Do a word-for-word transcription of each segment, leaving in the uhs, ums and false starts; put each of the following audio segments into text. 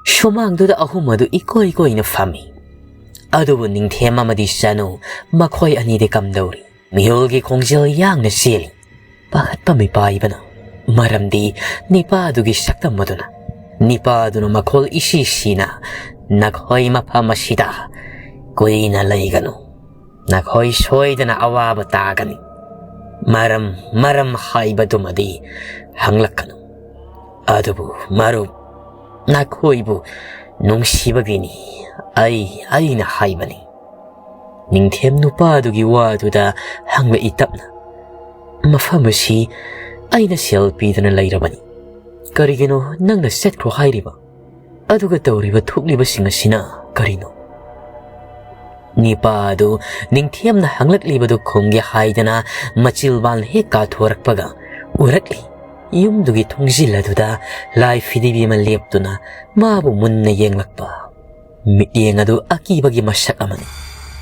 ꯁꯨꯃꯥꯡꯗꯨꯗ ꯑꯍꯨꯝ ꯑꯗꯨ ꯏꯀꯣꯏ ꯀꯣꯏꯅ ꯐꯝꯃꯤ꯫ ꯑꯗꯨꯕꯨ ꯅꯤꯡꯊꯦꯝ ꯑꯃꯗꯤ ꯆꯅꯨ, ꯃꯈꯣꯏ ꯑꯅꯤꯗꯤ ꯀꯝꯗꯧꯔꯤ? ꯃꯤꯍꯨꯜꯒꯤ ꯈꯣꯡꯖꯦꯜ ꯌꯥꯡꯅ ꯆꯦꯜꯂꯤ꯫ ꯄꯥꯈꯠꯄ ꯃꯤꯄꯥꯏꯕꯅ, ꯃꯔꯝꯗꯤ ꯅꯤꯄꯥ ꯑꯗꯨꯒꯤ ꯁꯛꯇꯝ ꯑꯗꯨꯅ, ꯅꯤꯄꯥ ꯑꯗꯨꯅ ꯃꯈꯣꯜ ꯏꯁꯤ ꯁꯤꯅ, "ꯅꯈꯣꯏ ꯃꯐꯝ ꯑꯁꯤꯗ ꯀꯨꯏꯅ ꯂꯩꯒꯅꯨ꯫ ꯅꯈꯣꯏ ꯁꯣꯏꯗꯅ ꯑꯋꯥꯕ ꯇꯥꯒꯅꯤ꯫ ꯃꯔꯝ, ꯃꯔꯝ ꯍꯥꯏꯕꯗꯨꯃꯗꯤ ꯍꯪꯂꯛꯀꯅꯨ꯫ ꯑꯗꯨꯕꯨ ꯃꯔꯨꯞ, ꯅꯈꯣꯏꯕꯨ ꯅꯨꯡꯁꯤꯕꯒꯤꯅꯤ ꯑꯩ, ꯑꯩꯅ ꯍꯥꯏꯕꯅꯤ꯫" ꯅꯤꯡꯊꯦꯝ ꯅꯨꯄꯥ ꯑꯗꯨꯒꯤ ꯋꯥꯗꯨꯗ ꯍꯪꯂꯛꯏ ꯇꯞꯅ, "ꯃꯐꯝ ꯑꯁꯤ ꯑꯩꯅ ꯁꯦꯜ ꯄꯤꯗꯨꯅ ꯂꯩꯔꯕꯅꯤ꯫ ꯀꯔꯤꯒꯤꯅꯣ ꯅꯪꯅ ꯆꯠꯈ꯭ꯔꯣ ꯍꯥꯏꯔꯤꯕ? ꯑꯗꯨꯒ ꯇꯧꯔꯤꯕ ꯊꯣꯛꯂꯤꯕꯁꯤꯡ ꯑꯁꯤꯅ ꯀꯔꯤꯅꯣ?" ꯅꯤꯄꯥ ꯑꯗꯨ ꯅꯤꯡꯊꯦꯝꯅ ꯍꯪꯂꯛꯂꯤꯕꯗꯨ ꯈꯨꯝꯒꯦ ꯍꯥꯏꯗꯅ ꯃꯆꯤꯜꯕꯥꯜ ꯍꯦꯛ ꯀꯥꯊꯣꯔꯛꯄꯒ ꯎꯔꯛꯂꯤ꯫ ꯌꯨꯝꯗꯨꯒꯤ ꯊꯣꯡꯖꯤꯜ ꯑꯗꯨꯗ ꯂꯥꯏ ꯐꯤꯗꯤꯕꯤ ꯑꯃ ꯂꯦꯞꯇꯨꯅ ꯃꯥꯕꯨ ꯃꯨꯟꯅ ꯌꯦꯡꯂꯛꯄ꯫ ꯃꯤꯠꯌꯦꯡ ꯑꯗꯨ ꯑꯀꯤꯕꯒꯤ ꯃꯁꯛ ꯑꯃꯅꯤ꯫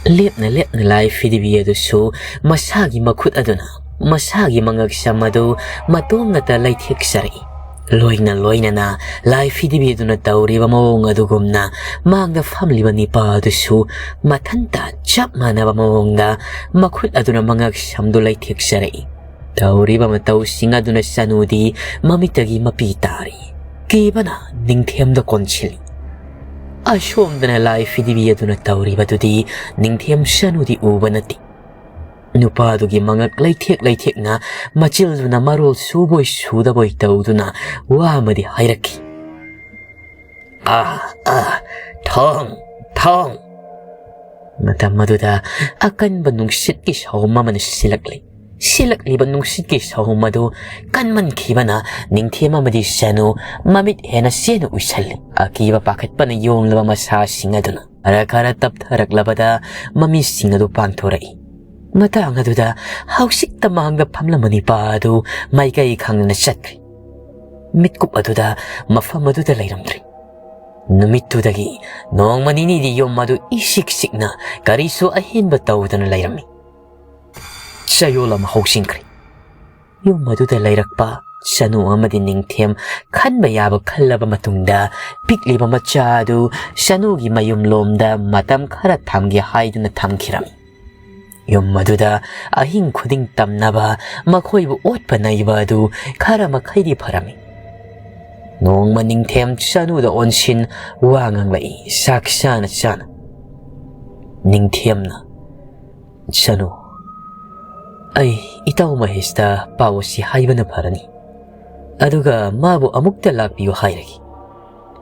ꯂꯦꯞꯅ ꯂꯦꯞꯅ ꯂꯥꯏ ꯐꯤꯗꯤꯕꯤ ꯑꯗꯨꯁꯨ ꯃꯁꯥꯒꯤ ꯃꯈꯨꯠ ꯑꯗꯨꯅ ꯃꯁꯥꯒꯤ ꯃꯉꯛꯁꯝ ꯑꯗꯨ ꯃꯇꯣꯡꯅꯇ ꯂꯩꯊꯦꯛꯆꯔꯛꯏ꯫ ꯂꯣꯏꯅ ꯂꯣꯏꯅꯅ ꯂꯥꯏ ꯐꯤꯗꯤꯕꯤ ꯑꯗꯨꯅ ꯇꯧꯔꯤꯕ ꯃꯑꯣꯡ ꯑꯗꯨꯒꯨꯝꯅ ꯃꯥꯡꯗ ꯐꯝꯂꯤꯕ ꯅꯤꯄꯥ ꯑꯗꯨꯁꯨ ꯃꯊꯟꯇ ꯆꯞ ꯃꯥꯟꯅꯕ ꯃꯑꯣꯡꯗ ꯃꯈꯨꯠ ꯑꯗꯨꯅ ꯃꯉꯛꯁꯝꯗꯨ ꯂꯩꯊꯦꯛꯆꯔꯛꯏ꯫ ꯇꯧꯔꯤꯕ ꯃꯇꯧꯁꯤꯡ ꯑꯗꯨꯅ ꯆꯅꯨꯗꯤ ꯃꯃꯤꯠꯇꯒꯤ ꯃꯄꯤ ꯇꯥꯔꯤ꯫ ꯀꯤꯕꯅ ꯅꯤꯡꯊꯦꯝꯗ ꯀꯣꯟꯁꯤꯜꯂꯤ꯫ ꯑꯁꯣꯝꯗꯅ ꯂꯥꯏ ꯐꯤꯗꯤꯕꯤ ꯑꯗꯨꯅ ꯇꯧꯔꯤꯕꯗꯨꯗꯤ ꯅꯤꯡꯊꯦꯝ ꯆꯅꯨꯗꯤ ꯎꯕ ꯅꯠꯇꯦ꯫ ꯅꯨꯄꯥꯗꯨꯒꯤ ꯃꯉꯛ ꯂꯩꯊꯦꯛ ꯂꯩꯊꯦꯛꯅ ꯃꯆꯤꯜꯗꯨꯅ ꯃꯔꯣꯜ ꯁꯨꯕꯣꯏ ꯁꯨꯗꯕꯣꯏ ꯇꯧꯗꯨꯅ ꯋꯥ ꯑꯃꯗꯤ ꯍꯥꯏꯔꯛꯈꯤ꯫ "ꯑꯥ, ꯑꯥ, ꯊꯣꯡ, ꯊꯣꯡ!" ꯃꯇꯝ ꯑꯗꯨꯗ ꯑꯀꯟꯕ ꯅꯨꯡꯁꯤꯠꯀꯤ ꯁꯍꯨꯝ ꯑꯃꯅ ꯁꯤꯜꯂꯛꯂꯤ꯫ ꯁꯤꯜꯂꯛꯂꯤꯕ ꯅꯨꯡꯁꯤꯠꯀꯤ ꯁꯍꯨꯝ ꯑꯗꯨ ꯀꯟꯃꯟꯈꯤꯕꯅ ꯅꯤꯡꯊꯦꯝ ꯑꯃꯗꯤ ꯆꯅꯨ ꯃꯃꯤꯠ ꯍꯦꯟꯅ ꯆꯦꯅ ꯎꯏꯁꯜꯂꯤ꯫ ꯑꯀꯤꯕ ꯄꯥꯈꯠꯄꯅ ꯌꯣꯝꯂꯕ ꯃꯁꯥꯁꯤꯡ ꯑꯗꯨꯅ ꯈꯔ ꯈꯔ ꯇꯞꯊꯔꯛꯂꯕꯗ ꯃꯃꯤꯁꯤꯡ ꯑꯗꯨ ꯄꯥꯡꯊꯣꯔꯛꯏ꯫ ꯃꯇꯥꯡ ꯑꯗꯨꯗ ꯍꯧꯖꯤꯛꯇ ꯃꯥꯡꯗ ꯐꯝꯂꯝꯕ ꯅꯤꯄꯥ ꯑꯗꯨ ꯃꯥꯏꯀꯩ ꯈꯪꯗꯅ ꯆꯠꯈ꯭ꯔꯦ꯫ ꯃꯤꯠꯀꯨꯞ ꯑꯗꯨꯗ ꯃꯐꯝ ꯑꯗꯨꯗ ꯂꯩꯔꯝꯗ꯭ꯔꯦ꯫ ꯅꯨꯃꯤꯠꯇꯨꯗꯒꯤ ꯅꯣꯡꯃ ꯅꯤꯅꯤꯗꯤ ꯌꯨꯝ ꯑꯗꯨ ꯏꯁꯤꯛ ꯁꯤꯛꯅ ꯀꯔꯤꯁꯨ ꯑꯍꯦꯟꯕ ꯇꯧꯗꯅ ꯂꯩꯔꯝꯃꯤ꯫ ꯆꯌꯣꯜ ꯑꯃ ꯍꯧꯖꯤꯟꯈ꯭ꯔꯦ꯫ ꯌꯨꯝ ꯑꯗꯨꯗ ꯂꯩꯔꯛꯄ ꯁꯅꯨ ꯑꯃꯗꯤ ꯅꯤꯡꯊꯦꯝ ꯈꯟꯕ ꯌꯥꯕ ꯈꯜꯂꯕ ꯃꯇꯨꯡꯗ, ꯄꯤꯛꯂꯤꯕ ꯃꯆꯥ ꯑꯗꯨ ꯁꯅꯨꯒꯤ ꯃꯌꯨꯝꯂꯣꯝꯗ ꯃꯇꯝ ꯈꯔ ꯊꯝꯒꯦ ꯍꯥꯏꯗꯨꯅ ꯊꯝꯈꯤꯔꯝꯃꯤ꯫ ꯌꯨꯝ ꯑꯗꯨꯗ ꯑꯍꯤꯡ ꯈꯨꯗꯤꯡ ꯇꯝꯅꯕ, ꯃꯈꯣꯏꯕꯨ ꯑꯣꯠꯄ ꯅꯩꯕ ꯑꯗꯨ ꯈꯔ ꯃꯈꯩꯗꯤ ꯐꯔꯝꯃꯤ꯫ ꯅꯣꯡꯃ ꯅꯤꯡꯊꯦꯝ ꯁꯅꯨꯗ ꯑꯣꯟꯁꯤꯟ ꯋꯥ ꯉꯥꯡꯂꯛꯏ, ꯆꯥꯛ ꯆꯥꯅ ꯆꯥꯅ꯫ ꯅꯤꯡꯊꯦꯝꯅ, "ꯁꯅꯨ, ꯑꯩ ꯏꯇꯥꯎ ꯃꯍꯦꯁꯇ ꯄꯥꯎ ꯑꯁꯤ ꯍꯥꯏꯕꯅ ꯐꯔꯅꯤ, ꯑꯗꯨꯒ ꯃꯥꯕꯨ ꯑꯃꯨꯛꯇ ꯂꯥꯛꯄꯤꯌꯨ ꯍꯥꯏꯔꯒꯦ꯫"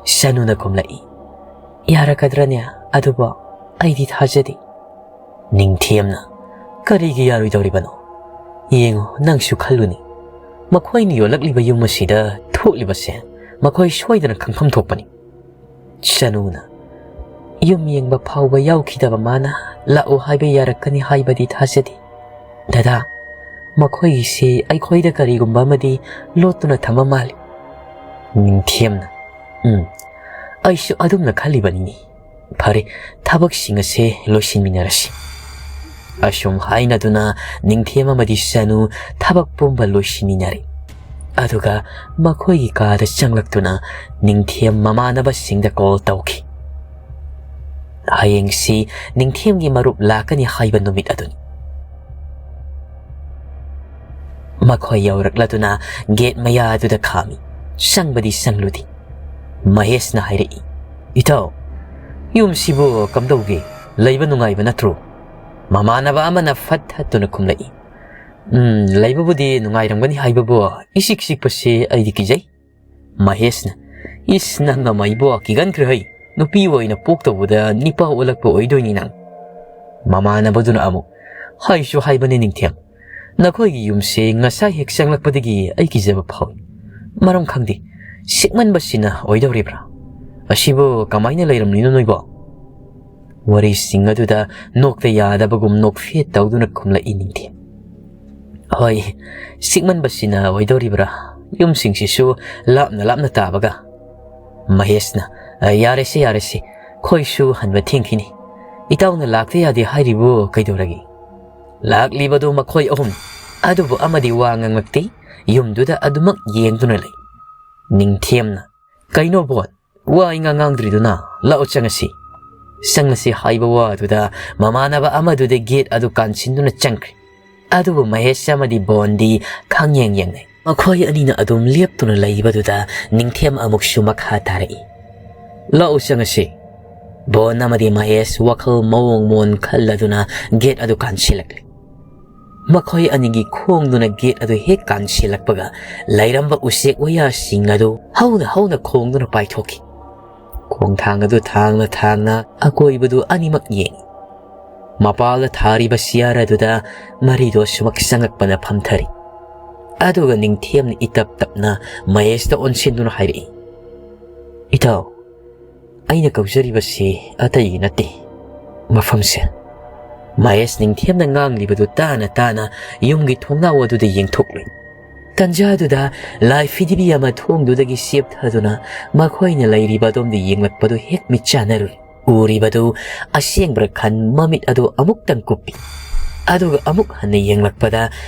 ꯁꯅꯨꯅ ꯈꯨꯝꯂꯛꯏ, "ꯌꯥꯔꯛꯀꯗ꯭ꯔꯅꯦ? ꯑꯗꯨꯕꯨ ꯑꯩꯗꯤ ꯊꯥꯖꯗꯦ꯫" ꯅꯤꯡꯊꯦꯝꯅ, "ꯀꯔꯤꯒꯤ ꯌꯥꯔꯣꯏꯗꯧꯔꯤꯕꯅꯣ? ꯌꯦꯡꯉꯨ, ꯅꯪꯁꯨ ꯈꯜꯂꯨꯅꯦ꯫ ꯃꯈꯣꯏꯅ ꯌꯣꯜꯂꯛꯂꯤꯕ ꯌꯨꯝ ꯑꯁꯤꯗ ꯊꯣꯛꯂꯤꯕꯁꯦ ꯃꯈꯣꯏ ꯁꯣꯏꯗꯅ ꯈꯪꯐꯝ ꯊꯣꯛꯄꯅꯤ꯫" ꯁꯅꯨꯅ, "ꯌꯨꯝ ꯌꯦꯡꯕ ꯐꯥꯎꯕ ꯌꯥꯎꯈꯤꯗꯕ ꯃꯥꯅ ꯂꯥꯛꯎ ꯍꯥꯏꯕ ꯌꯥꯔꯛꯀꯅꯤ ꯍꯥꯏꯕꯗꯤ ꯊꯥꯖꯗꯦ꯫ ꯗꯗꯥ, ꯃꯈꯣꯏꯒꯤꯁꯤ ꯑꯩꯈꯣꯏꯗ ꯀꯔꯤꯒꯨꯝꯕ ꯑꯃꯗꯤ ꯂꯣꯠꯇꯨꯅ ꯊꯝꯕ ꯃꯥꯜꯂꯤ꯫" ꯅꯤꯡꯊꯦꯝꯅ, "ꯎꯝ, ꯑꯩꯁꯨ ꯑꯗꯨꯝꯅ ꯈꯜꯂꯤꯕꯅꯤꯅꯦ꯫ ꯐꯔꯦ, ꯊꯕꯛꯁꯤꯡ ꯑꯁꯦ ꯂꯣꯏꯁꯤꯟꯃꯤꯟꯅꯔꯁꯤ꯫" ꯑꯁꯨꯝ ꯍꯥꯏꯅꯗꯨꯅ ꯅꯤꯡꯊꯦꯝ ꯑꯃꯗꯤ ꯁꯅꯨ ꯊꯕꯛ ꯄꯨꯝꯕ ꯂꯣꯏꯁꯤꯟꯃꯤꯟꯅꯔꯦ꯫ ꯑꯗꯨꯒ ꯃꯈꯣꯏꯒꯤ ꯀꯥꯗ ꯆꯪꯂꯛꯇꯨꯅ ꯅꯤꯡꯊꯦꯝ ꯃꯃꯥꯟꯅꯕꯁꯤꯡꯗ ꯀꯣꯜ ꯇꯧꯈꯤ꯫ ꯍꯌꯦꯡꯁꯤ ꯅꯤꯡꯊꯦꯝꯒꯤ ꯃꯔꯨꯞ ꯂꯥꯛꯀꯅꯤ ꯍꯥꯏꯕ ꯅꯨꯃꯤꯠ ꯑꯗꯨꯅꯤ꯫ ꯃꯈꯣꯏ ꯌꯧꯔꯛꯂꯗꯨꯅ ꯒꯦꯠ ꯃꯌꯥ ꯑꯗꯨꯗ ꯈꯥꯝꯃꯤ꯫ ꯆꯪꯕꯗꯤ ꯆꯪꯂꯨꯗꯦ꯫ ꯃꯍꯦꯁꯅ ꯍꯥꯏꯔꯛꯏ, "ꯏꯇꯥꯎ, ꯌꯨꯝꯁꯤꯕꯨ ꯀꯝꯗꯧꯒꯦ? ꯂꯩꯕ ꯅꯨꯡꯉꯥꯏꯕ ꯅꯠꯇ꯭ꯔꯣ?" ꯃꯃꯥꯟꯅꯕ ꯑꯃꯅ ꯐꯠ ꯊꯠꯇꯨꯅ ꯈꯨꯝꯂꯛꯏ, "ꯎꯝ, ꯂꯩꯕꯕꯨꯗꯤ ꯅꯨꯡꯉꯥꯏꯔꯝꯒꯅꯤ ꯍꯥꯏꯕꯕꯨ ꯏꯆꯤꯛ ꯆꯤꯛꯄꯁꯤ ꯑꯩꯗꯤ ꯀꯤꯖꯩ꯫" ꯃꯍꯦꯁꯅ, "ꯏꯁ, ꯅꯪ ꯑꯃ ꯑꯩꯕꯨ ꯀꯤꯒꯟꯈ꯭ꯔꯦ ꯍꯩ꯫ ꯅꯨꯄꯤ ꯑꯣꯏꯅ ꯄꯣꯛꯇꯧꯕꯗ ꯅꯤꯄꯥ ꯑꯣꯜꯂꯛꯄ ꯑꯣꯏꯗꯣꯏꯅꯤ ꯅꯪ꯫" ꯃꯃꯥꯟꯅꯕꯗꯨꯅ ꯑꯃꯨꯛ, "ꯍꯥꯏꯁꯨ ꯍꯥꯏꯕꯅꯤ ꯅꯤꯡꯊꯦꯝ, ꯅꯈꯣꯏꯒꯤ ꯌꯨꯝꯁꯦ ꯉꯁꯥꯏ ꯍꯦꯛ ꯆꯪꯂꯛꯄꯗꯒꯤ ꯑꯩ ꯀꯤꯖꯕ ꯐꯥꯎꯏ꯫ ꯃꯔꯝ ꯈꯪꯗꯦ, ꯁꯤꯛꯃꯟꯕꯁꯤꯅ ꯑꯣꯏꯗꯧꯔꯤꯕ꯭ꯔꯥ? ꯑꯁꯤꯕꯨ ꯀꯃꯥꯏꯅ ꯂꯩꯔꯝꯂꯤꯅꯣ ꯅꯣꯏꯕꯣ?" ꯋꯥꯔꯤꯁꯤꯡ ꯑꯗꯨꯗ ꯅꯣꯛꯇ ꯌꯥꯗꯕꯒꯨꯝ ꯅꯣꯛꯐꯦꯠ ꯇꯧꯗꯨꯅ ꯈꯨꯝꯂꯛꯏ ꯅꯤꯡꯊꯦꯝ꯫ "ꯍꯣꯏ, ꯁꯤꯛꯃꯟꯕꯁꯤꯅ ꯑꯣꯏꯗꯧꯔꯤꯕ꯭ꯔꯥ? ꯌꯨꯝꯁꯤꯡꯁꯤꯁꯨ ꯂꯥꯞꯅ ꯂꯥꯞꯅ ꯇꯥꯕꯒ꯫" ꯃꯍꯦꯁꯅ, "ꯑ, ꯌꯥꯔꯦꯁꯦ, ꯌꯥꯔꯦꯁꯦ, ꯈꯣꯏꯁꯨ ꯍꯟꯕ ꯊꯦꯡꯈꯤꯅꯤ꯫ ꯏꯇꯥꯎꯅ ꯂꯥꯛꯇ ꯌꯥꯗꯦ ꯍꯥꯏꯔꯤꯕꯨ ꯀꯩꯗꯧꯔꯒꯦ? ꯂꯥꯛꯂꯤꯕꯗꯨ ꯃꯈꯣꯏ ꯑꯍꯨꯝ, ꯑꯗꯨꯕꯨ ꯑꯃꯗꯤ ꯋꯥ ꯉꯥꯡꯂꯛꯇꯦ, ꯌꯨꯝꯗꯨꯗ ꯑꯗꯨꯃꯛ ꯌꯦꯡꯗꯨꯅ ꯂꯩ꯫ ꯅꯤꯡꯊꯦꯝꯅ, "ꯀꯩꯅꯣ ꯕꯣꯟ? ꯋꯥ ꯏꯉꯥꯡ ꯉꯥꯡꯗ꯭ꯔꯤꯗꯨꯅ? ꯂꯥꯛꯑꯣ ꯆꯪꯉꯁꯤ꯫ ꯆꯪꯉꯁꯤ" ꯍꯥꯏꯕ ꯋꯥꯗꯨꯗ ꯃꯃꯥꯟꯅꯕ ꯑꯃꯗꯨꯗꯤ ꯒꯦꯠ ꯑꯗꯨ ꯀꯥꯟꯁꯤꯟꯗꯨꯅ ꯆꯪꯈ꯭ꯔꯦ꯫ ꯑꯗꯨꯕꯨ ꯃꯍꯦꯁ ꯑꯃꯗꯤ ꯕꯣꯟꯗꯤ ꯈꯪꯌꯦꯡ ꯌꯦꯡꯅꯩ꯫ ꯃꯈꯣꯏ ꯑꯅꯤꯅ ꯑꯗꯨꯝ ꯂꯦꯞꯇꯨꯅ ꯂꯩꯕꯗꯨꯗ ꯅꯤꯡꯊꯦꯝ ꯑꯃꯨꯛꯁꯨ ꯃꯈꯥ ꯇꯥꯔꯛꯏ꯫ "ꯂꯥꯛꯎ ꯆꯪꯉꯁꯤ"꯫ ꯕꯣꯟ ꯑꯃꯗꯤ ꯃꯍꯦꯁ ꯋꯥꯈꯜ ꯃꯑꯣꯡ ꯃꯑꯣꯡ ꯈꯜꯂꯗꯨꯅ ꯒꯦꯠ ꯑꯗꯨ ꯀꯥꯟꯁꯤꯜꯂꯛꯂꯤ꯫ ꯃꯈꯣꯏ ꯑꯅꯤꯒꯤ ꯈꯣꯡꯗꯨꯅ ꯒꯦꯠ ꯑꯗꯨ ꯍꯦꯛ ꯀꯥꯟꯁꯤꯜꯂꯛꯄꯒ ꯂꯩꯔꯝꯕ ꯎꯆꯦꯛ ꯋꯥꯌꯥꯁꯤꯡ ꯑꯗꯨ ꯍꯧꯅ ꯍꯧꯅ ꯈꯣꯡꯗꯨꯅ ꯄꯥꯏꯊꯣꯛꯈꯤ꯫ ꯈꯣꯡꯊꯥꯡ ꯑꯗꯨ ꯊꯥꯡꯅ ꯊꯥꯡꯅ ꯑꯀꯣꯏꯕꯗꯨ ꯑꯅꯤꯃꯛ ꯌꯦꯡꯏ꯫ ꯃꯄꯥꯜꯗ ꯊꯥꯔꯤꯕ ꯆꯤꯌꯥꯔ ꯑꯗꯨꯗ ꯃꯔꯤꯗꯣ ꯁꯨꯃꯛ ꯆꯪꯉꯛꯄꯅ ꯐꯝꯊꯔꯤ꯫ ꯑꯗꯨꯒ ꯅꯤꯡꯊꯦꯝꯅ ꯏꯇꯞ ꯇꯞꯅ ꯃꯍꯦꯁꯇ ꯑꯣꯟꯁꯤꯟꯗꯨꯅ ꯍꯥꯏꯔꯛꯏ, "ꯏꯇꯥꯎ, ꯑꯩꯅ ꯀꯧꯖꯔꯤꯕꯁꯤ ꯑꯇꯩꯒꯤ ꯅꯠꯇꯦ꯫ ꯃꯐꯝꯁꯦ"꯫ ꯃꯍꯦꯁ ꯅꯤꯡꯊꯦꯝꯅ ꯉꯥꯡꯂꯤꯕꯗꯨ ꯇꯥꯅ ꯇꯥꯅ ꯌꯨꯝꯒꯤ ꯊꯣꯡꯅꯥꯎ ꯑꯗꯨꯗ ꯌꯦꯡꯊꯣꯛꯂꯨꯏ꯫ ꯇꯟꯖꯥꯗꯨꯗ ꯂꯥꯏ ꯐꯤꯗꯤꯕꯤ ꯑꯃ ꯊꯣꯡꯗꯨꯗꯒꯤ ꯆꯦꯞꯊꯗꯨꯅ ꯃꯈꯣꯏꯅ ꯂꯩꯔꯤꯕ ꯑꯗꯣꯝꯗ ꯌꯦꯡꯂꯛꯄꯗꯨ ꯍꯦꯛ ꯃꯤꯠ ꯆꯥꯅꯔꯨꯏ꯫ ꯎꯔꯤꯕꯗꯨ ꯑꯁꯦꯡꯕ꯭ꯔꯥ ꯈꯟ ꯃꯃꯤꯠ ꯑꯗꯨ ꯑꯃꯨꯛꯇꯪ ꯀꯨꯞꯄꯤ꯫ ꯑꯗꯨꯒ ꯑꯃꯨꯛ ꯍꯟꯅ ꯌꯦꯡꯂꯛꯄꯗ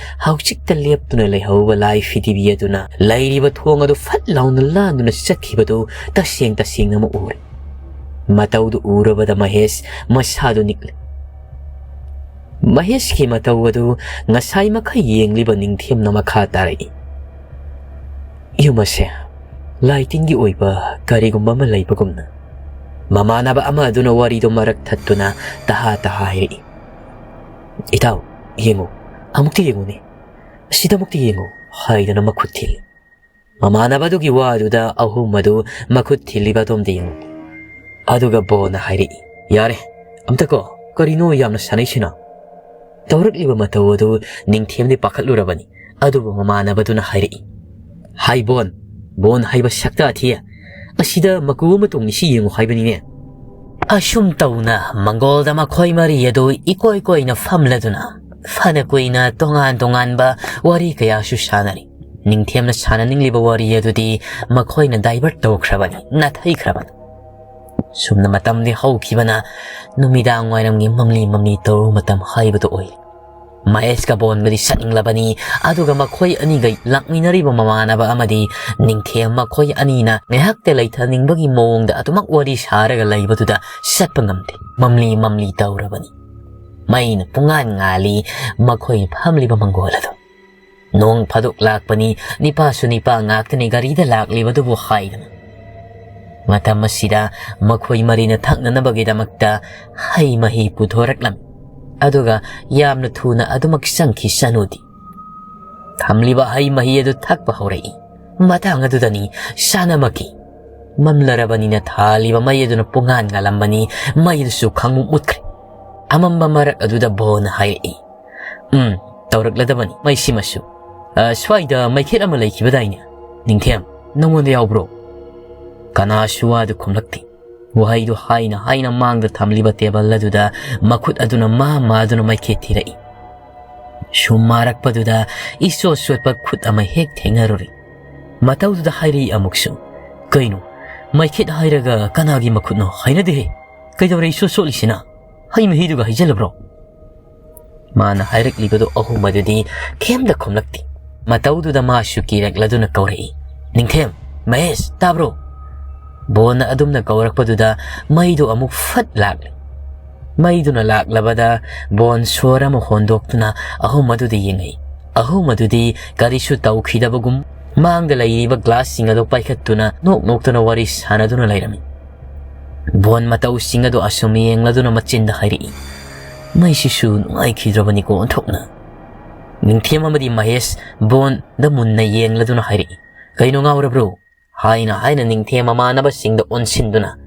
ꯍꯧꯖꯤꯛꯇ ꯂꯦꯞꯇꯨꯅ ꯂꯩꯍꯧꯕ ꯂꯥꯏ ꯐꯤꯗꯤꯕꯤ ꯑꯗꯨꯅ ꯂꯩꯔꯤꯕ ꯊꯣꯡ ꯑꯗꯨ ꯐꯠ ꯂꯥꯎꯅ ꯂꯥꯟꯗꯨꯅ ꯆꯠꯈꯤꯕꯗꯨ ꯇꯁꯦꯡ ꯇꯁꯦꯡꯅꯃꯛ ꯎꯔꯦ꯫ ꯃꯇꯧꯗꯨ ꯎꯔꯕꯗ ꯃꯍꯦꯁ ꯃꯁꯥꯗꯨ ꯅꯤꯛꯂꯦ꯫ ꯃꯍꯦꯁꯀꯤ ꯃꯇꯧ ꯑꯗꯨ ꯉꯁꯥꯏ ꯃꯈꯩ ꯌꯦꯡꯂꯤꯕ ꯅꯤꯡꯊꯦꯝꯅ ꯃꯈꯥ ꯇꯥꯔꯛꯏ, "ꯌꯨꯝ ꯑꯁꯦ ꯂꯥꯏꯇꯤꯟꯒꯤ ꯑꯣꯏꯕ ꯀꯔꯤꯒꯨꯝꯕ ꯑꯃ ꯂꯩꯕꯒꯨꯝꯅ"꯫ ꯃꯃꯥꯟꯅꯕ ꯑꯃ ꯑꯗꯨꯅ ꯋꯥꯔꯤꯗꯨ ꯃꯔꯛ ꯊꯠꯇꯨꯅ ꯇꯍꯥ ꯇꯍꯥ ꯍꯥꯏꯔꯛꯏ, "ꯏꯇꯥꯎ, ꯌꯦꯡꯉꯨ, ꯑꯃꯨꯛꯇ ꯌꯦꯡꯉꯨꯅꯦ, ꯑꯁꯤꯗ ꯑꯃꯨꯛꯇ ꯌꯦꯡꯉꯨ" ꯍꯥꯏꯗꯨꯅ ꯃꯈꯨꯠ ꯊꯤꯜꯂꯤ꯫ ꯃꯃꯥꯟꯅꯕꯗꯨꯒꯤ ꯋꯥꯗꯨꯗ ꯑꯍꯨꯝ ꯑꯗꯨ ꯃꯈꯨꯠ ꯊꯤꯜꯂꯤꯕ ꯑꯗꯣꯝꯗ ꯌꯦꯡꯉꯨ꯫ ꯑꯗꯨꯒ ꯕꯣꯟꯅ ꯍꯥꯏꯔꯛꯏ, "ꯌꯥꯔꯦ, ꯑꯝꯇ ꯀꯣ, ꯀꯔꯤꯅꯣ ꯌꯥꯝꯅ ꯁꯥꯟꯅꯩꯁꯤꯅ?" ꯇꯧꯔꯛꯂꯤꯕ ꯃꯇꯧ ꯑꯗꯨ ꯅꯤꯡꯊꯦꯝꯗꯤ ꯄꯥꯈꯠꯂꯨꯔꯕꯅꯤ꯫ ꯑꯗꯨꯕꯨ ꯃꯃꯥꯟꯅꯕꯗꯨꯅ ꯍꯥꯏꯔꯛꯏ, "ꯍꯥꯏ ꯕꯣꯟ, ꯕꯣꯟ ꯍꯥꯏꯕ ꯁꯛꯇꯥ ꯊꯤ, ꯑꯁꯤꯗ ꯃꯀꯨ ꯑꯃ ꯇꯣꯡꯉꯤꯁꯤ ꯌꯦꯡꯉꯨ ꯍꯥꯏꯕꯅꯤꯅꯦ"꯫ ꯑꯁꯨꯝ ꯇꯧꯅ ꯃꯪꯒꯣꯜꯗ ꯃꯈꯣꯏ ꯃꯔꯤ ꯑꯗꯨ ꯏꯀꯣꯏ ꯀꯣꯏꯅ ꯐꯝꯂꯗꯨꯅ ꯐꯅ ꯀꯨꯏꯅ ꯇꯣꯉꯥꯟ ꯇꯣꯉꯥꯟꯕ ꯋꯥꯔꯤ ꯀꯌꯥꯁꯨ ꯁꯥꯟꯅꯔꯤ꯫ ꯅꯤꯡꯊꯦꯝꯅ ꯁꯥꯟꯅꯅꯤꯡꯂꯤꯕ ꯋꯥꯔꯤ ꯑꯗꯨꯗꯤ ꯃꯈꯣꯏꯅ divert ꯇꯧꯈ꯭ꯔꯕꯅꯤ, ꯅꯥꯊꯩꯈ꯭ꯔꯕꯅꯤ꯫ ꯁꯨꯝꯅ ꯃꯇꯝꯗꯤ ꯍꯧꯈꯤꯕꯅ ꯅꯨꯃꯤꯗꯥꯡ ꯋꯥꯏꯔꯝꯒꯤ ꯃꯝꯂꯤ ꯃꯝꯂꯤ ꯇꯧꯔꯨ ꯃꯇꯝ ꯍꯥꯏꯕꯗꯨ ꯑꯣꯏ꯫ ꯃꯍꯦꯁꯀ ꯕꯣꯟꯒꯗꯤ ꯁꯠꯅꯤꯡꯂꯕꯅꯤ꯫ ꯑꯗꯨꯒ ꯃꯈꯣꯏ ꯑꯅꯤꯒ ꯂꯥꯛꯃꯤꯟꯅꯔꯤꯕ ꯃꯃꯥꯟꯅꯕ ꯑꯃꯗꯤ ꯅꯤꯡꯊꯦꯝ, ꯃꯈꯣꯏ ꯑꯅꯤꯅ ꯉꯥꯏꯍꯥꯛꯇ ꯂꯩꯊꯅꯤꯡꯕꯒꯤ ꯃꯑꯣꯡꯗ ꯑꯗꯨꯃꯛ ꯋꯥꯔꯤ ꯁꯥꯔꯒ ꯂꯩꯕꯗꯨꯗ ꯁꯠꯄ ꯉꯝꯗꯦ꯫ ꯃꯝꯂꯤ ꯃꯝꯂꯤ ꯇꯧꯔꯕꯅꯤ꯫ ꯃꯩꯅ ꯄꯨꯡꯉꯥꯟ ꯉꯥꯜꯂꯤ꯫ ꯃꯈꯣꯏ ꯐꯝꯂꯤꯕ ꯃꯪꯒꯣꯜ ꯑꯗꯨ ꯅꯣꯡ ꯐꯥꯗꯣꯛ ꯂꯥꯛꯄꯅꯤ꯫ ꯅꯤꯄꯥꯁꯨ ꯅꯤꯄꯥ ꯉꯥꯛꯇꯅꯤ ꯒꯥꯔꯤꯗ ꯂꯥꯛꯂꯤꯕꯗꯨꯕꯨ ꯍꯥꯏꯗꯅ꯫ ꯃꯇꯝ ꯑꯁꯤꯗ ꯃꯈꯣꯏ ꯃꯔꯤꯅ ꯊꯛꯅꯅꯕꯒꯤꯗꯃꯛꯇ ꯍꯩ ꯃꯍꯤ ꯄꯨꯊꯣꯔꯛꯂꯝꯃꯤ꯫ ꯑꯗꯨꯒ ꯌꯥꯝꯅ ꯊꯨꯅ ꯑꯗꯨꯃꯛ ꯆꯪꯈꯤ ꯁꯅꯨꯗꯤ꯫ ꯊꯝꯂꯤꯕ ꯍꯩ ꯃꯍꯤ ꯑꯗꯨ ꯊꯛꯄ ꯍꯧꯔꯛꯏ꯫ ꯃꯇꯥꯡ ꯑꯗꯨꯗꯅꯤ ꯁꯥꯟꯅꯃꯛꯀꯤ ꯃꯝꯂꯔꯕꯅꯤꯅ ꯊꯥꯜꯂꯤꯕ ꯃꯩ ꯑꯗꯨꯅ ꯄꯨꯡꯉꯥꯟ ꯉꯥꯜꯂꯝꯕꯅꯤ꯫ ꯃꯩ ꯑꯗꯨꯁꯨ ꯈꯪꯃꯨꯠ ꯃꯨꯠꯈ꯭ꯔꯦ꯫ ꯑꯃꯝꯕ ꯃꯔꯛ ꯑꯗꯨꯗ ꯕꯣꯟꯅ ꯍꯥꯏꯔꯛꯏ, "ꯎꯝ, ꯇꯧꯔꯛꯂꯗꯕꯅꯤ ꯃꯩꯁꯤꯃꯁꯨ꯫ ꯑ, ꯁ꯭ꯋꯥꯏꯗ ꯃꯩꯈꯦꯠ ꯑꯃ ꯂꯩꯈꯤꯕꯗꯥꯏꯅꯦ, ꯅꯤꯡꯊꯦꯝ? ꯅꯪꯉꯣꯟꯗ ꯌꯥꯎꯕ꯭ꯔꯣ?" ꯀꯅꯥꯁꯨ ꯋꯥꯗꯨ ꯈꯨꯝꯂꯛꯇꯦ꯫ ꯋꯥꯍꯩꯗꯨ ꯍꯥꯏꯅ ꯍꯥꯏꯅ ꯃꯥꯡꯗ ꯊꯝꯂꯤꯕ ꯇꯦꯕꯜ ꯑꯗꯨꯗ ꯃꯈꯨꯠ ꯑꯗꯨꯅ ꯃꯥ ꯃꯥꯗꯨꯅ ꯃꯩꯈꯦꯠ ꯊꯤꯔꯛꯏ꯫ ꯁꯨꯝ ꯃꯥꯔꯛꯄꯗꯨꯗ ꯏꯆꯣꯠ ꯆꯣꯠꯄ ꯈꯨꯠ ꯑꯃ ꯍꯦꯛ ꯊꯦꯡꯅꯔꯨꯔꯦ꯫ ꯃꯇꯧꯗꯨꯗ ꯍꯥꯏꯔꯛꯏ ꯑꯃꯨꯛꯁꯨ, "ꯀꯩꯅꯣ, ꯃꯩꯈꯦꯠ ꯍꯥꯏꯔꯒ ꯀꯅꯥꯒꯤ ꯃꯈꯨꯠꯅꯣ? ꯍꯩꯅꯗꯦꯍꯦ꯫ ꯀꯩꯗꯧꯔꯦ ꯏꯆꯣꯠ ꯆꯣꯠꯂꯤꯁꯤꯅ? ꯍꯩ ꯃꯍꯤꯗꯨꯒ ꯍꯩꯖꯜꯂꯕ꯭ꯔꯣ?" ꯃꯥꯅ ꯍꯥꯏꯔꯛꯂꯤꯕꯗꯨ ꯑꯍꯨꯝ ꯑꯗꯨꯗꯤ ꯀꯩꯝꯇ ꯈꯨꯝꯂꯛꯇꯦ꯫ ꯃꯇꯧꯗꯨꯗ ꯃꯥꯁꯨ ꯀꯤꯔꯛꯂꯗꯨꯅ ꯀꯧꯔꯛꯏ, "ꯅꯤꯡꯊꯦꯝ, ꯃꯍꯦꯁ, ꯇꯥꯕ꯭ꯔꯣ?" ꯕꯣꯟꯅ ꯑꯗꯨꯝꯅ ꯀꯧꯔꯛꯄꯗꯨꯗ ꯃꯩꯗꯨ ꯑꯃꯨꯛ ꯐꯠ ꯂꯥꯛꯂꯦ꯫ ꯃꯩꯗꯨꯅ ꯂꯥꯛꯂꯕꯗ ꯕꯣꯟ ꯁꯣꯔ ꯑꯃ ꯍꯣꯟꯗꯣꯛꯇꯨꯅ ꯑꯍꯨꯝ ꯑꯗꯨꯗ ꯌꯦꯡꯉꯛꯏ꯫ ꯑꯍꯨꯝ ꯑꯗꯨꯗꯤ ꯀꯔꯤꯁꯨ ꯇꯧꯈꯤꯗꯕꯒꯨꯝ ꯃꯥꯡꯗ ꯂꯩꯔꯤꯕ ꯒ꯭ꯂꯥꯁꯁꯤꯡ ꯑꯗꯨ ꯄꯥꯏꯈꯠꯇꯨꯅ ꯅꯣꯛ ꯅꯣꯛꯇꯨꯅ ꯋꯥꯔꯤ ꯁꯥꯟꯅꯗꯨꯅ ꯂꯩꯔꯝꯃꯤ꯫ ꯕꯣꯟ ꯃꯇꯧꯁꯤꯡ ꯑꯗꯨ ꯑꯁꯨꯝ ꯌꯦꯡꯂꯗꯨꯅ ꯃꯆꯤꯟꯗ ꯍꯥꯏꯔꯛꯏ, "ꯃꯩꯁꯤꯁꯨ ꯅꯨꯡꯉꯥꯏꯈꯤꯗ꯭ꯔꯕꯅꯤꯀꯣ ꯑꯣꯟꯊꯣꯛꯅ꯫" ꯅꯤꯡꯊꯦꯝ ꯑꯃꯗꯤ ꯃꯍꯦꯁ ꯕꯣꯟꯗ ꯃꯨꯟꯅ ꯌꯦꯡꯂꯗꯨꯅ ꯍꯥꯏꯔꯛꯏ, "ꯀꯩꯅꯣ, ꯉꯥꯎꯔꯕ꯭ꯔꯣ?" ꯍꯥꯏꯅ ꯍꯥꯏꯅ ꯅꯤꯡꯊꯦꯝ ꯃꯃꯥꯟꯅꯕꯁꯤꯡꯗ ꯑꯣꯟꯁꯤꯟꯗꯨꯅ,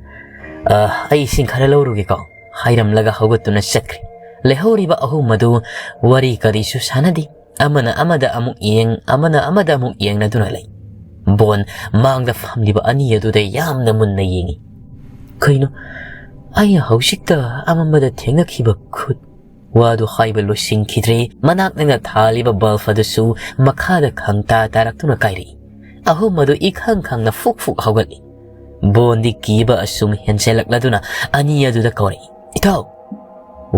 "ꯑ, ꯑꯩ ꯏꯁꯤꯡ ꯈꯔ ꯂꯧꯔꯨꯒꯦꯀꯣ," ꯍꯥꯏꯔꯝꯂꯒ ꯍꯧꯒꯠꯇꯨꯅ ꯆꯠꯈ꯭ꯔꯦ꯫ ꯂꯩꯍꯧꯔꯤꯕ ꯑꯍꯨꯝ ꯑꯗꯨ ꯋꯥꯔꯤ ꯀꯔꯤꯁꯨ ꯁꯥꯟꯅꯗꯦ꯫ ꯑꯃꯅ ꯑꯃꯗ ꯑꯃꯨꯛ ꯌꯦꯡ, ꯑꯃꯅ ꯑꯃꯗ ꯑꯃꯨꯛ ꯌꯦꯡꯅꯗꯨꯅ ꯂꯩ꯫ ꯕꯣꯟ ꯃꯥꯡꯗ ꯐꯝꯂꯤꯕ ꯑꯅꯤ ꯑꯗꯨꯗ ꯌꯥꯝꯅ ꯃꯨꯟꯅ ꯌꯦꯡꯏ꯫ "ꯀꯩꯅꯣ, ꯑꯩꯅ ꯍꯧꯖꯤꯛꯇ ꯑꯃꯝꯕꯗ ꯊꯦꯡꯅꯈꯤꯕ ꯈꯨꯠ?" ꯋꯥꯗꯨ ꯍꯥꯏꯕ ꯂꯣꯏꯁꯤꯟꯈꯤꯗ꯭ꯔꯦ꯫ ꯃꯅꯥꯛ ꯅꯛꯅ ꯊꯥꯜꯂꯤꯕ ꯕꯜꯕ ꯑꯗꯨꯁꯨ ꯃꯈꯥꯗ ꯈꯪꯇꯥ ꯇꯥꯔꯛꯇꯨꯅ ꯀꯥꯏꯔꯛꯏ꯫ ꯑꯍꯨꯝ ꯑꯗꯨ ꯏꯈꯪ ꯈꯪꯅ ꯐꯨꯛ ꯐꯨꯛ ꯍꯧꯒꯠꯂꯤ꯫ ꯕꯣꯟꯗꯤ ꯀꯤꯕ ꯑꯁꯨꯝ ꯍꯦꯟꯖꯜꯂꯛꯂꯗꯨꯅ ꯑꯅꯤ ꯑꯗꯨꯗ ꯀꯧꯔꯛꯏ, "ꯏꯇꯥꯎ!"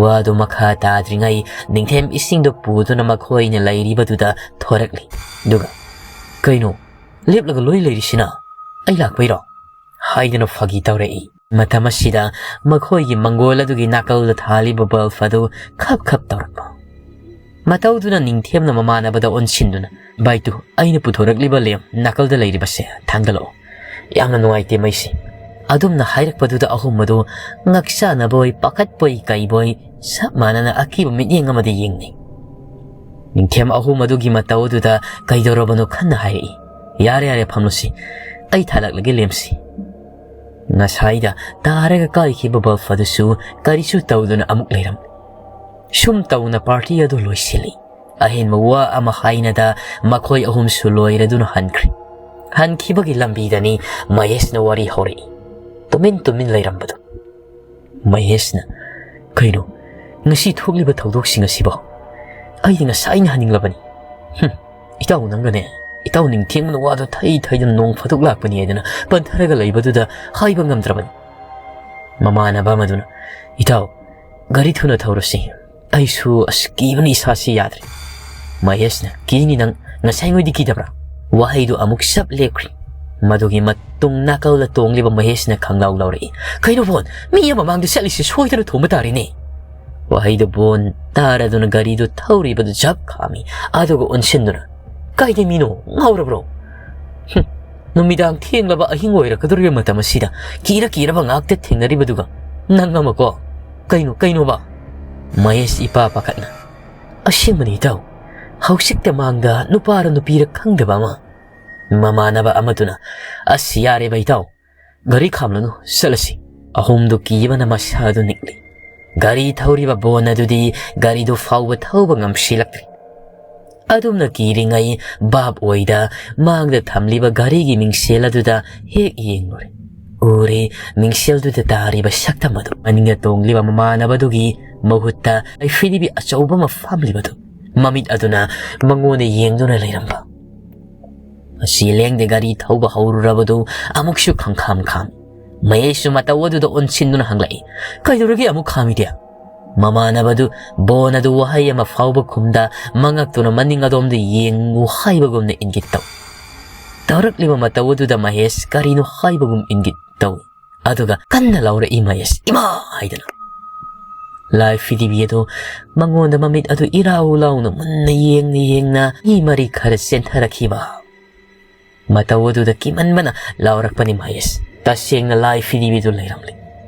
ꯋꯥꯗꯨ ꯃꯈꯥ ꯇꯥꯗ꯭ꯔꯤꯉꯩ ꯅꯤꯡꯊꯦꯝ ꯏꯁꯤꯡꯗꯨ ꯄꯨꯗꯨꯅ ꯃꯈꯣꯏꯅ ꯂꯩꯔꯤꯕꯗꯨꯗ ꯊꯣꯔꯛꯂꯤ꯫ ꯑꯗꯨꯒ, "ꯀꯩꯅꯣ, ꯂꯦꯞꯂꯒ ꯂꯣꯏ ꯂꯩꯔꯤꯁꯤꯅ? ꯑꯩ ꯂꯥꯛꯄꯩꯔꯣ?" ꯍꯥꯏꯗꯨꯅ ꯐꯥꯒꯤ ꯇꯧꯔꯛꯏ꯫ ꯃꯇꯝ ꯑꯁꯤꯗ ꯃꯈꯣꯏꯒꯤ ꯃꯪꯒꯣꯜ ꯑꯗꯨꯒꯤ ꯅꯥꯀꯜꯗ ꯊꯥꯜꯂꯤꯕ ꯕꯜꯕ ꯑꯗꯨ ꯈꯞ ꯈꯞ ꯇꯧꯔꯛꯄ꯫ ꯃꯇꯧꯗꯨꯅ ꯅꯤꯡꯊꯦꯝꯅ ꯃꯃꯥꯟꯅꯕꯗ ꯑꯣꯟꯁꯤꯟꯗꯨꯅ, "ꯚꯥꯏ ꯇꯨ, ꯑꯩꯅ ꯄꯨꯊꯣꯔꯛꯂꯤꯕ ꯂꯦꯝ ꯅꯥꯀꯜꯗ ꯂꯩꯔꯤꯕꯁꯦ ꯊꯥꯡꯒꯠꯂꯛꯑꯣ꯫ ꯌꯥꯝꯅ ꯅꯨꯡꯉꯥꯏꯇꯦ ꯃꯩꯁꯦ꯫" ꯑꯗꯨꯝꯅ ꯍꯥꯏꯔꯛꯄꯗꯨꯗ ꯑꯍꯨꯝ ꯑꯗꯨ ꯉꯛꯆꯥꯅꯕꯣꯏ, ꯄꯥꯈꯠꯄꯣꯏ, ꯀꯩꯕꯣꯏ, ꯆꯞ ꯃꯥꯟꯅꯅ ꯑꯀꯤꯕ ꯃꯤꯠꯌꯦꯡ ꯑꯃꯗ ꯌꯦꯡꯅꯩ꯫ ꯅꯤꯡꯊꯦꯝ ꯑꯍꯨꯝ ꯑꯗꯨꯒꯤ ꯃꯇꯧ ꯑꯗꯨꯗ ꯀꯩꯗꯧꯔꯕꯅꯣ ꯈꯟꯅ ꯍꯥꯏꯔꯛꯏ, "ꯌꯥꯔꯦ, ꯌꯥꯔꯦ, ꯐꯝꯂꯨꯁꯤ꯫ ꯑꯩ ꯊꯥꯜꯂꯛꯂꯒꯦ ꯂꯦꯝꯁꯤ꯫" ꯉꯁꯥꯏꯗ ꯇꯥꯔꯒ ꯀꯥꯏꯈꯤꯕ ꯕꯜꯕ ꯑꯗꯨꯁꯨ ꯀꯔꯤꯁꯨ ꯇꯧꯗꯅ ꯑꯃꯨꯛ ꯂꯩꯔꯝꯃꯤ꯫ ꯁꯨꯝ ꯇꯧꯅ ꯄꯥꯔꯇꯤ ꯑꯗꯨ ꯂꯣꯏꯁꯤꯜꯂꯤ꯫ ꯑꯍꯦꯟꯕ ꯋꯥ ꯑꯃ ꯍꯥꯏꯅꯗ ꯃꯈꯣꯏ ꯑꯍꯨꯝꯁꯨ ꯂꯣꯏꯔꯗꯨꯅ ꯍꯟꯈ꯭ꯔꯦ꯫ ꯍꯟꯈꯤꯕꯒꯤ ꯂꯝꯕꯤꯗꯅꯤ ꯃꯍꯦꯁꯅ ꯋꯥꯔꯤ ꯍꯧꯔꯛꯏ꯫ ꯇꯨꯃꯤꯟ ꯇꯨꯃꯤꯟ ꯂꯩꯔꯝꯕꯗꯨ꯫ ꯃꯍꯦꯁꯅ, "ꯀꯩꯅꯣ, ꯉꯁꯤ ꯊꯣꯛꯂꯤꯕ ꯊꯧꯗꯣꯛꯁꯤꯡ ꯑꯁꯤꯕꯣ? ꯑꯩꯗꯤ ꯉꯁꯥꯏꯅ ꯍꯟꯅꯤꯡꯂꯕꯅꯤ꯫ ꯍꯨꯝ, ꯏꯇꯥꯎ ꯅꯪꯒꯅꯦ, ꯏꯇꯥꯎ ꯅꯤꯡꯊꯦꯝꯅ ꯋꯥꯗꯣ ꯊꯩ ꯊꯩꯗꯨꯅ ꯅꯣꯡ ꯐꯥꯗꯣꯛ ꯂꯥꯛꯄꯅꯤ ꯍꯥꯏꯗꯅ ꯄꯟꯊꯔꯒ ꯂꯩꯕꯗꯨꯗ ꯍꯥꯏꯕ ꯉꯝꯗ꯭ꯔꯕꯅꯤ꯫" ꯃꯃꯥꯟꯅꯕ ꯑꯃꯗꯨꯅ, "ꯏꯇꯥꯎ, ꯒꯥꯔꯤ ꯊꯨꯅ ꯊꯧꯔꯁꯤ꯫ ꯑꯩꯁꯨ ꯑꯁ ꯀꯤꯕꯅ ꯏꯁꯥꯁꯤ ꯌꯥꯗ꯭ꯔꯦ꯫" ꯃꯍꯦꯁꯅ, "ꯀꯤꯅꯤ ꯅꯪ, ꯉꯁꯥꯏꯉꯣꯏꯗꯤ ꯀꯤꯗꯕ꯭ꯔꯥ?" ꯋꯥꯍꯩꯗꯨ ꯑꯃꯨꯛ ꯁꯞ ꯂꯦꯞꯈ꯭ꯔꯤ꯫ ꯃꯗꯨꯒꯤ ꯃꯇꯨꯡ ꯅꯥꯀꯜꯗ ꯇꯣꯡꯂꯤꯕ ꯃꯍꯦꯁꯅ ꯈꯪꯂꯥꯎ ꯂꯥꯎꯔꯛꯏ, "ꯀꯩꯅꯣ ꯕꯣꯟ, ꯃꯤ ꯑꯃ ꯃꯥꯡꯗ ꯆꯠꯂꯤꯁꯤ ꯁꯣꯏꯗꯅ ꯊꯣꯝꯕ ꯇꯥꯔꯦꯅꯦ꯫" ꯋꯥꯍꯩꯗꯨ ꯕꯣꯟ ꯇꯥꯔꯗꯨꯅ ꯒꯥꯔꯤꯗꯨ ꯊꯧꯔꯤꯕꯗꯨ ꯖꯞ ꯈꯥꯝꯃꯤ꯫ ꯑꯗꯨꯒ ꯑꯣꯟꯁꯤꯟꯗꯨꯅ, "ꯀꯥꯏꯗꯩ ꯃꯤꯅꯣ? ꯉꯥꯎꯔꯕ꯭ꯔꯣ? ꯍꯨꯝ, ꯅꯨꯃꯤꯗꯥꯡ ꯊꯦꯡꯂꯕ ꯑꯍꯤꯡ ꯑꯣꯏꯔꯛꯀꯗꯧꯔꯤꯕ ꯃꯇꯝ ꯑꯁꯤꯗ ꯀꯤꯔ ꯀꯤꯔꯕ ꯉꯥꯛꯇ ꯊꯦꯡꯅꯔꯤꯕꯗꯨꯒ ꯅꯪ ꯑꯃꯀꯣ? ꯀꯩꯅꯣ, ꯀꯩꯅꯣꯕ?" ꯃꯍꯦꯁ ꯏꯄꯥ ꯄꯥꯈꯠꯅ, "ꯑꯁꯦꯡꯕꯅꯤ ꯏꯇꯥꯎ, ꯍꯧꯖꯤꯛꯇ ꯃꯥꯡꯗ ꯅꯨꯄꯥꯔ ꯅꯨꯄꯤꯔ ꯈꯪꯗꯕ ꯑꯃ꯫" ꯃꯃꯥꯟꯅꯕ ꯑꯃꯗꯨꯅ, "ꯑꯁ ꯌꯥꯔꯦꯕ ꯏꯇꯥꯎ, ꯒꯥꯔꯤ ꯈꯥꯝꯂꯅꯨ, ꯆꯠꯂꯁꯤ꯫" ꯑꯍꯨꯝꯗꯨ ꯀꯤꯕꯅ ꯃꯁꯥꯗꯨ ꯅꯤꯛꯂꯤ꯫ ꯒꯥꯔꯤ ꯊꯧꯔꯤꯕ ꯕꯣꯟ ꯑꯗꯨꯗꯤ ꯒꯥꯔꯤꯗꯨ ꯐꯥꯎꯕ ꯊꯧꯕ ꯉꯝꯁꯤꯜꯂꯛꯇ꯭ꯔꯤ꯫ ꯑꯗꯨꯝꯅ ꯀꯤꯔꯤꯉꯩ ꯚꯥꯞ ꯑꯣꯏꯗ ꯃꯥꯡꯗ ꯊꯝꯂꯤꯕ ꯒꯥꯔꯤꯒꯤ ꯃꯤꯡꯁꯦꯜ ꯑꯗꯨꯗ ꯍꯦꯛ ꯌꯦꯡꯂꯨꯔꯦ꯫ ꯎꯔꯦ, ꯃꯤꯡꯁꯦꯜꯗꯨꯗ ꯇꯥꯔꯤꯕ ꯁꯛꯇꯝ ꯑꯗꯨ꯫ ꯃꯅꯤꯡꯗ ꯇꯣꯡꯂꯤꯕ ꯃꯃꯥꯟꯅꯕꯗꯨꯒꯤ ꯃꯍꯨꯠꯇ ꯐꯤꯔꯤꯕꯤ ꯑꯆꯧꯕ ꯑꯃ ꯐꯝꯂꯤꯕꯗꯨ꯫ ꯃꯃꯤꯠ ꯑꯗꯨꯅ ꯃꯉꯣꯟꯗ ꯌꯦꯡꯗꯨꯅ ꯂꯩꯔꯝꯕ꯫ ꯃꯁꯤ ꯂꯦꯡꯗꯦ ꯒꯥꯔꯤ ꯊꯧꯕ ꯍꯧꯔꯨꯔꯕꯗꯨ ꯑꯃꯨꯛꯁꯨ ꯈꯪꯈꯥꯝ ꯈꯥꯝꯃꯤ꯫ ꯃꯍꯦꯁꯁꯨ ꯃꯇꯧ ꯑꯗꯨꯗ ꯑꯣꯟꯁꯤꯟꯗꯨꯅ ꯍꯪꯂꯛꯏ, "ꯀꯩꯗꯧꯔꯒꯦ ꯑꯃꯨꯛ ꯈꯥꯝꯃꯤꯗꯤ?" ꯃꯃꯥꯟꯅꯕꯗꯨ ꯕꯣꯟ ꯑꯗꯨ ꯋꯥꯍꯩ ꯑꯃ ꯐꯥꯎꯕ ꯈꯨꯝꯗ ꯃꯉꯛꯇꯨꯅ ꯃꯅꯤꯡ ꯑꯗꯣꯝꯗ ꯌꯦꯡꯉꯨ ꯍꯥꯏꯕꯒꯨꯝꯅ ꯏꯪꯒꯤꯠ ꯇꯧ꯫ ꯇꯧꯔꯛꯂꯤꯕ ꯃꯇꯧ ꯑꯗꯨꯗ ꯃꯍꯦꯁ ꯀꯔꯤꯅꯣ ꯍꯥꯏꯕꯒꯨꯝ ꯏꯪꯒꯤꯠ ꯇꯧꯏ꯫ ꯑꯗꯨꯒ ꯀꯟꯅ ꯂꯥꯎꯔꯛꯏ ꯃꯍꯦꯁ, "ꯏꯃꯥ!" ꯍꯥꯏꯗꯨꯅ꯫ ꯂꯥꯏ ꯐꯤꯗꯤꯕꯤ ꯑꯗꯨ ꯃꯉꯣꯟꯗ ꯃꯃꯤꯠ ꯑꯗꯨ ꯏꯔꯥꯎ ꯂꯥꯎꯅ ꯃꯨꯟꯅ ꯌꯦꯡꯅ ꯌꯦꯡꯅ ꯃꯤ ꯃꯔꯤ ꯈꯔ ꯆꯦꯟꯊꯔꯛꯈꯤꯕ꯫ ꯃꯇꯧ ꯑꯗꯨꯗ ꯀꯤꯃꯟꯕꯅ ꯂꯥꯎꯔꯛꯄꯅꯤ ꯃꯍꯦꯁ꯫ ꯇꯁꯦꯡꯅ ꯂꯥꯏ ꯐꯤꯗꯤꯕꯤꯗꯨ ꯂꯩꯔꯝꯂꯦ꯫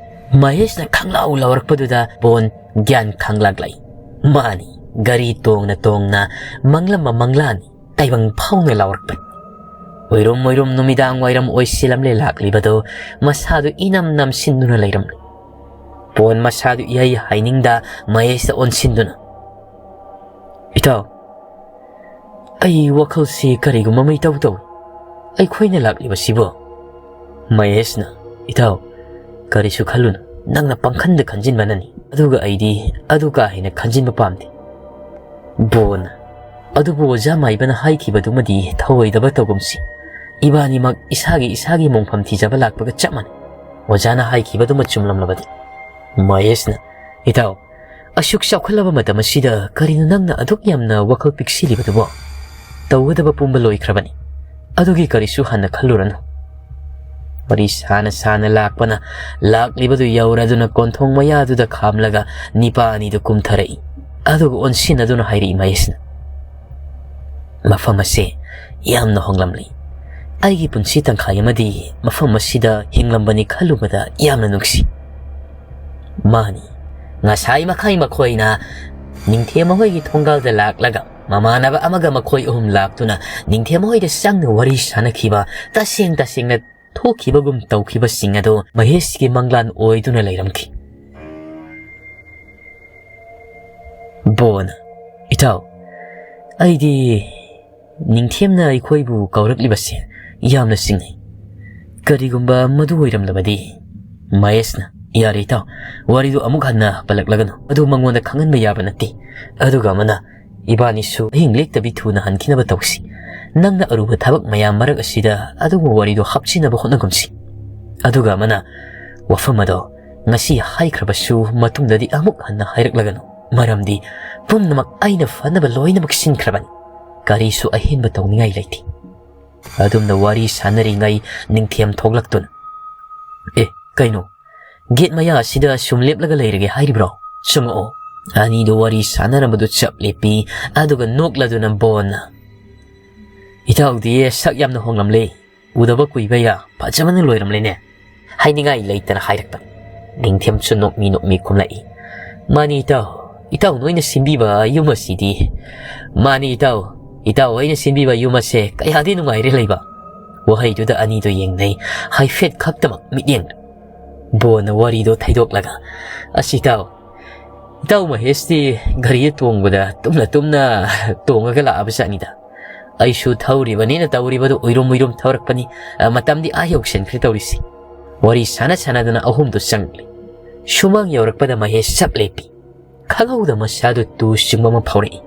ꯃꯍꯦꯁꯅ ꯈꯪꯂꯥꯎ ꯂꯥꯎꯔꯛꯄꯗꯨꯗ ꯕꯣꯟ ꯒ꯭ꯌꯥꯟ ꯈꯪꯂꯛꯂꯛꯏ꯫ ꯃꯥꯅꯤ, ꯒꯥꯔꯤ ꯇꯣꯡꯅ ꯇꯣꯡꯅ ꯃꯪꯂꯝꯕ ꯃꯪꯂꯥꯅꯤ꯫ ꯇꯥꯏꯕꯪ ꯐꯥꯎꯅ ꯂꯥꯎꯔꯛꯄꯅꯤ꯫ ꯑꯣꯏꯔꯨꯝ ꯑꯣꯏꯔꯨꯝ ꯅꯨꯃꯤꯗꯥꯡ ꯋꯥꯏꯔꯝ ꯑꯣꯏꯁꯤꯜꯂꯝꯂꯦ ꯂꯥꯛꯂꯤꯕꯗꯨ ꯃꯁꯥꯗꯨ ꯏꯅꯝ ꯅꯝꯁꯤꯟꯗꯨꯅ ꯂꯩꯔꯝꯂꯦ꯫ ꯕꯣꯟ ꯃꯁꯥꯗꯨ ꯏꯍꯩ ꯍꯩꯅꯤꯡꯗ ꯃꯍꯦꯁꯇ ꯑꯣꯟꯁꯤꯟꯗꯨꯅ, "ꯏꯇꯥꯎ, ꯑꯩ ꯋꯥꯈꯜꯁꯤ ꯀꯔꯤꯒꯨꯝꯕ ꯑꯃ ꯏꯇꯧ ꯇꯧꯏ꯫ ꯑꯩꯈꯣꯏꯅ ꯂꯥꯛꯂꯤꯕꯁꯤꯕꯨ?" ꯃꯍꯦꯁꯅ, "ꯏꯇꯥꯎ, ꯀꯔꯤꯁꯨ ꯈꯜꯂꯨꯅꯨ꯫ ꯅꯪꯅ ꯄꯪꯈꯟꯗ ꯈꯟꯖꯤꯟꯕꯅꯅꯤ꯫ ꯑꯗꯨꯒ ꯑꯩꯗꯤ ꯑꯗꯨ ꯀꯥ ꯍꯦꯟꯅ ꯈꯟꯖꯤꯟꯕ ꯄꯥꯝꯗꯦ꯫" ꯕꯣꯟ, "ꯑꯗꯨꯕꯨ ꯑꯣꯖꯥ ꯃꯥꯏꯕꯅ ꯍꯥꯏꯈꯤꯕꯗꯨꯃꯗꯤ ꯊꯧꯑꯣꯏꯗꯕ ꯇꯧꯒꯨꯝꯁꯤ꯫ ꯏꯕꯥꯅꯤꯃꯛ ꯏꯁꯥꯒꯤ ꯏꯁꯥꯒꯤ ꯃꯣꯡꯐꯝ ꯊꯤꯖꯕ ꯂꯥꯛꯄꯒ ꯆꯞ ꯃꯥꯟꯅꯩ꯫ ꯑꯣꯖꯥꯅ ꯍꯥꯏꯈꯤꯕꯗꯨꯃ ꯆꯨꯝꯂꯝꯂꯕꯗꯤ꯫" ꯃꯍꯦꯁꯅ, "ꯏꯇꯥꯎ, ꯑꯁꯨꯛ ꯆꯥꯎꯈꯠꯂꯕ ꯃꯇꯝ ꯑꯁꯤꯗ ꯀꯔꯤꯅꯣ ꯅꯪꯅ ꯑꯗꯨꯛ ꯌꯥꯝꯅ ꯋꯥꯈꯜ ꯄꯤꯛꯁꯤꯜꯂꯤꯕꯗꯨꯕꯣ? ꯇꯧꯒꯗꯕ ꯄꯨꯝꯕ ꯂꯣꯏꯈ꯭ꯔꯕꯅꯤ꯫ ꯑꯗꯨꯒꯤ ꯀꯔꯤꯁꯨ ꯍꯟꯅ ꯈꯜꯂꯨꯔꯅꯨ꯫" ꯋꯥꯔꯤ ꯁꯥꯅ ꯁꯥꯅ ꯂꯥꯛꯄꯅ ꯂꯥꯛꯂꯤꯕꯗꯨ ꯌꯧꯔꯗꯨꯅ ꯀꯣꯟꯊꯣꯡ ꯃꯌꯥꯗꯨꯗ ꯈꯥꯝꯂꯒ ꯅꯤꯄꯥ ꯑꯅꯤꯗꯨ ꯀꯨꯝꯊꯔꯛꯏ꯫ ꯑꯗꯨꯒ ꯑꯣꯟꯁꯤꯟꯅꯗꯨꯅ ꯍꯥꯏꯔꯛꯏ ꯃꯍꯦꯁꯅ, "ꯃꯐꯝ ꯑꯁꯦ ꯌꯥꯝꯅ ꯍꯣꯡꯂꯝꯂꯤ꯫ ꯑꯩꯒꯤ ꯄꯨꯟꯁꯤ ꯇꯪꯈꯥꯏ ꯑꯃꯗꯤ ꯃꯐꯝ ꯑꯁꯤꯗ ꯍꯤꯡꯂꯝꯕꯅꯤ ꯈꯜꯂꯨꯕꯗ ꯌꯥꯝꯅ ꯅꯨꯡꯁꯤ꯫" ꯃꯥꯅꯤ, ꯉꯁꯥꯏ ꯃꯈꯩ ꯃꯈꯣꯏꯅ ꯅꯤꯡꯊꯦꯝ ꯃꯈꯣꯏꯒꯤ ꯊꯣꯡꯒꯥꯜꯗ ꯂꯥꯛꯂꯒ ꯃꯃꯥꯟꯅꯕ ꯑꯃꯒ ꯃꯈꯣꯏ ꯑꯍꯨꯝ ꯂꯥꯛꯇꯨꯅ ꯅꯤꯡꯊꯦꯝ ꯃꯈꯣꯏꯗ ꯆꯪꯅ ꯋꯥꯔꯤ ꯁꯥꯅꯈꯤꯕ, ꯇꯁꯦꯡ ꯇꯁꯦꯡꯅ ꯊꯣꯛꯈꯤꯕꯒꯨꯝ ꯇꯧꯈꯤꯕꯁꯤꯡ ꯑꯗꯨ ꯃꯍꯦꯁꯀꯤ ꯃꯪꯂꯥꯟ ꯑꯣꯏꯗꯨꯅ ꯂꯩꯔꯝꯈꯤ꯫ ꯕꯣꯟ, "ꯏꯇꯥꯎ, ꯑꯩꯗꯤ ꯅꯤꯡꯊꯦꯝꯅ ꯑꯩꯈꯣꯏꯕꯨ ꯀꯧꯔꯛꯂꯤꯕꯁꯦ ꯌꯥꯝꯅ ꯆꯤꯡꯅꯩ꯫ ꯀꯔꯤꯒꯨꯝꯕ ꯃꯗꯨ ꯑꯣꯏꯔꯝꯂꯕꯗꯤ꯫" ꯃꯍꯦꯁꯅ, "ꯌꯥꯔꯦ ꯏꯇꯥꯎ, ꯋꯥꯔꯤꯗꯨ ꯑꯃꯨꯛ ꯍꯟꯅ ꯄꯜꯂꯛꯂꯒꯅꯨ꯫ ꯑꯗꯨ ꯃꯉꯣꯟꯗ ꯈꯪꯍꯟꯕ ꯌꯥꯕ ꯅꯠꯇꯦ꯫ ꯑꯗꯨꯒ ꯑꯃꯅ, ꯏꯕꯥꯅꯤꯁꯨ ꯑꯍꯤꯡ ꯂꯦꯛꯇꯕꯤ ꯊꯨꯅ ꯍꯟꯈꯤꯅꯕ ꯇꯧꯁꯤ꯫ ꯅꯪꯅ ꯑꯔꯨꯕ ꯊꯕꯛ ꯃꯌꯥꯝ ꯃꯔꯛ ꯑꯁꯤꯗ ꯑꯗꯨꯒꯨꯝꯕ ꯋꯥꯔꯤꯗꯨ ꯍꯥꯞꯆꯤꯟꯅꯕ ꯍꯣꯠꯅꯒꯨꯝꯁꯤ꯫ ꯑꯗꯨꯒ ꯑꯃꯅ, ꯋꯥꯐꯝ ꯑꯗꯣ ꯉꯁꯤ ꯍꯥꯏꯈ꯭ꯔꯕꯁꯨ ꯃꯇꯨꯡꯗꯗꯤ ꯑꯃꯨꯛ ꯍꯟꯅ ꯍꯥꯏꯔꯛꯂꯒꯅꯨ꯫ ꯃꯔꯝꯗꯤ ꯄꯨꯝꯅꯃꯛ ꯑꯩꯅ ꯐꯅꯕ ꯂꯣꯏꯅꯃꯛ ꯁꯤꯟꯈ꯭ꯔꯕꯅꯤ꯫ ꯀꯔꯤꯁꯨ ꯑꯍꯦꯟꯕ ꯇꯧꯅꯤꯡꯉꯥꯏ ꯂꯩꯇꯦ꯫ ꯑꯗꯨꯝꯅ ꯋꯥꯔꯤ ꯁꯥꯟꯅꯔꯤꯉꯩ ꯅꯤꯡꯊꯦꯝ ꯊꯣꯛꯂꯛꯇꯨꯅ, "ꯑꯦ, ꯀꯩꯅꯣ? ꯒꯦꯠ ꯃꯌꯥ ꯑꯁꯤꯗ ꯁꯨꯝ ꯂꯦꯞꯂꯒ ꯂꯩꯔꯒꯦ ꯍꯥꯏꯔꯤꯕ꯭ꯔꯣ? ꯆꯪꯉꯛꯑꯣ꯫" ꯑꯅꯤꯗꯨ ꯋꯥꯔꯤ ꯁꯥꯟꯅꯔꯝꯕꯗꯨ ꯆꯞ ꯂꯦꯞꯄꯤ꯫ ꯑꯗꯨꯒ ꯅꯣꯛꯂꯗꯨꯅ ꯕꯣꯟꯅ, "ꯏꯇꯥꯎꯗꯤ ꯁꯛ ꯌꯥꯝꯅ ꯍꯣꯡꯂꯝꯂꯦ꯫ ꯎꯗꯕ ꯀꯨꯏꯕꯩꯔꯥ? ꯐꯖꯕꯅ ꯂꯣꯏꯔꯝꯂꯦꯅꯦ꯫" ꯍꯥꯏꯅꯤꯡꯉꯥꯏ ꯂꯩꯇꯅ ꯍꯥꯏꯔꯛꯄ꯫ ꯅꯤꯡꯊꯦꯝꯁꯨ ꯅꯣꯛꯃꯤ ꯅꯣꯛꯃꯤ ꯈꯨꯝꯂꯛꯏ, "ꯃꯥꯅꯤ ꯏꯇꯥꯎ, ꯏꯇꯥꯎ ꯅꯣꯏꯅ ꯁꯤꯟꯕꯤꯕ ꯌꯨꯝ ꯑꯁꯤꯗꯤ꯫" "ꯃꯥꯅꯤ ꯏꯇꯥꯎ, ꯏꯇꯥꯎ ꯑꯩꯅ ꯁꯤꯟꯕꯤꯕ ꯌꯨꯝ ꯑꯁꯦ ꯀꯌꯥꯗꯤ ꯅꯨꯡꯉꯥꯏꯔꯦ ꯂꯩꯕ꯫" ꯋꯥꯍꯩꯗꯨꯗ ꯑꯅꯤꯗꯣ ꯌꯦꯡꯅꯩ꯫ ꯍꯥꯏꯐꯦꯠ ꯈꯛꯇꯃꯛ ꯃꯤꯠꯌꯦꯡ꯫ ꯕꯣꯟꯅ ꯋꯥꯔꯤꯗꯣ ꯊꯩꯗꯣꯛꯂꯒ, "ꯑꯁ ꯏꯇꯥꯎ, ꯏꯇꯥꯎ ꯃꯍꯦꯁꯇꯤ ꯒꯥꯔꯤꯗ ꯇꯣꯡꯕꯗ ꯇꯨꯝꯅ ꯇꯨꯝꯅ ꯇꯣꯡꯉꯒ ꯂꯥꯛꯑꯕ ꯖꯥꯠꯅꯤꯗ꯫ ꯑꯩꯁꯨ ꯊꯧꯔꯤꯕꯅꯤꯅ ꯇꯧꯔꯤꯕꯗꯨ ꯎꯏꯔꯨꯝ ꯎꯏꯔꯨꯝ ꯊꯧꯔꯛꯄꯅꯤ꯫ ꯑ, ꯃꯇꯝꯗꯤ ꯑꯥ ꯌꯧꯁꯤꯟꯈ꯭ꯔꯦ ꯇꯧꯔꯤꯁꯤ꯫" ꯋꯥꯔꯤ ꯁꯥꯟꯅ ꯁꯥꯟꯅꯗꯨꯅ ꯑꯍꯨꯝꯗꯨ ꯆꯪꯂꯤ꯫ ꯁꯨꯃꯥꯡ ꯌꯧꯔꯛꯄꯗ ꯃꯍꯦꯁ ꯆꯞ ꯂꯦꯞꯄꯤ꯫ ꯈꯪꯍꯧꯗ ꯃꯁꯥꯗꯨ ꯇꯨ ꯆꯨꯡꯕ ꯑꯃ ꯐꯥꯎꯔꯛꯏ꯫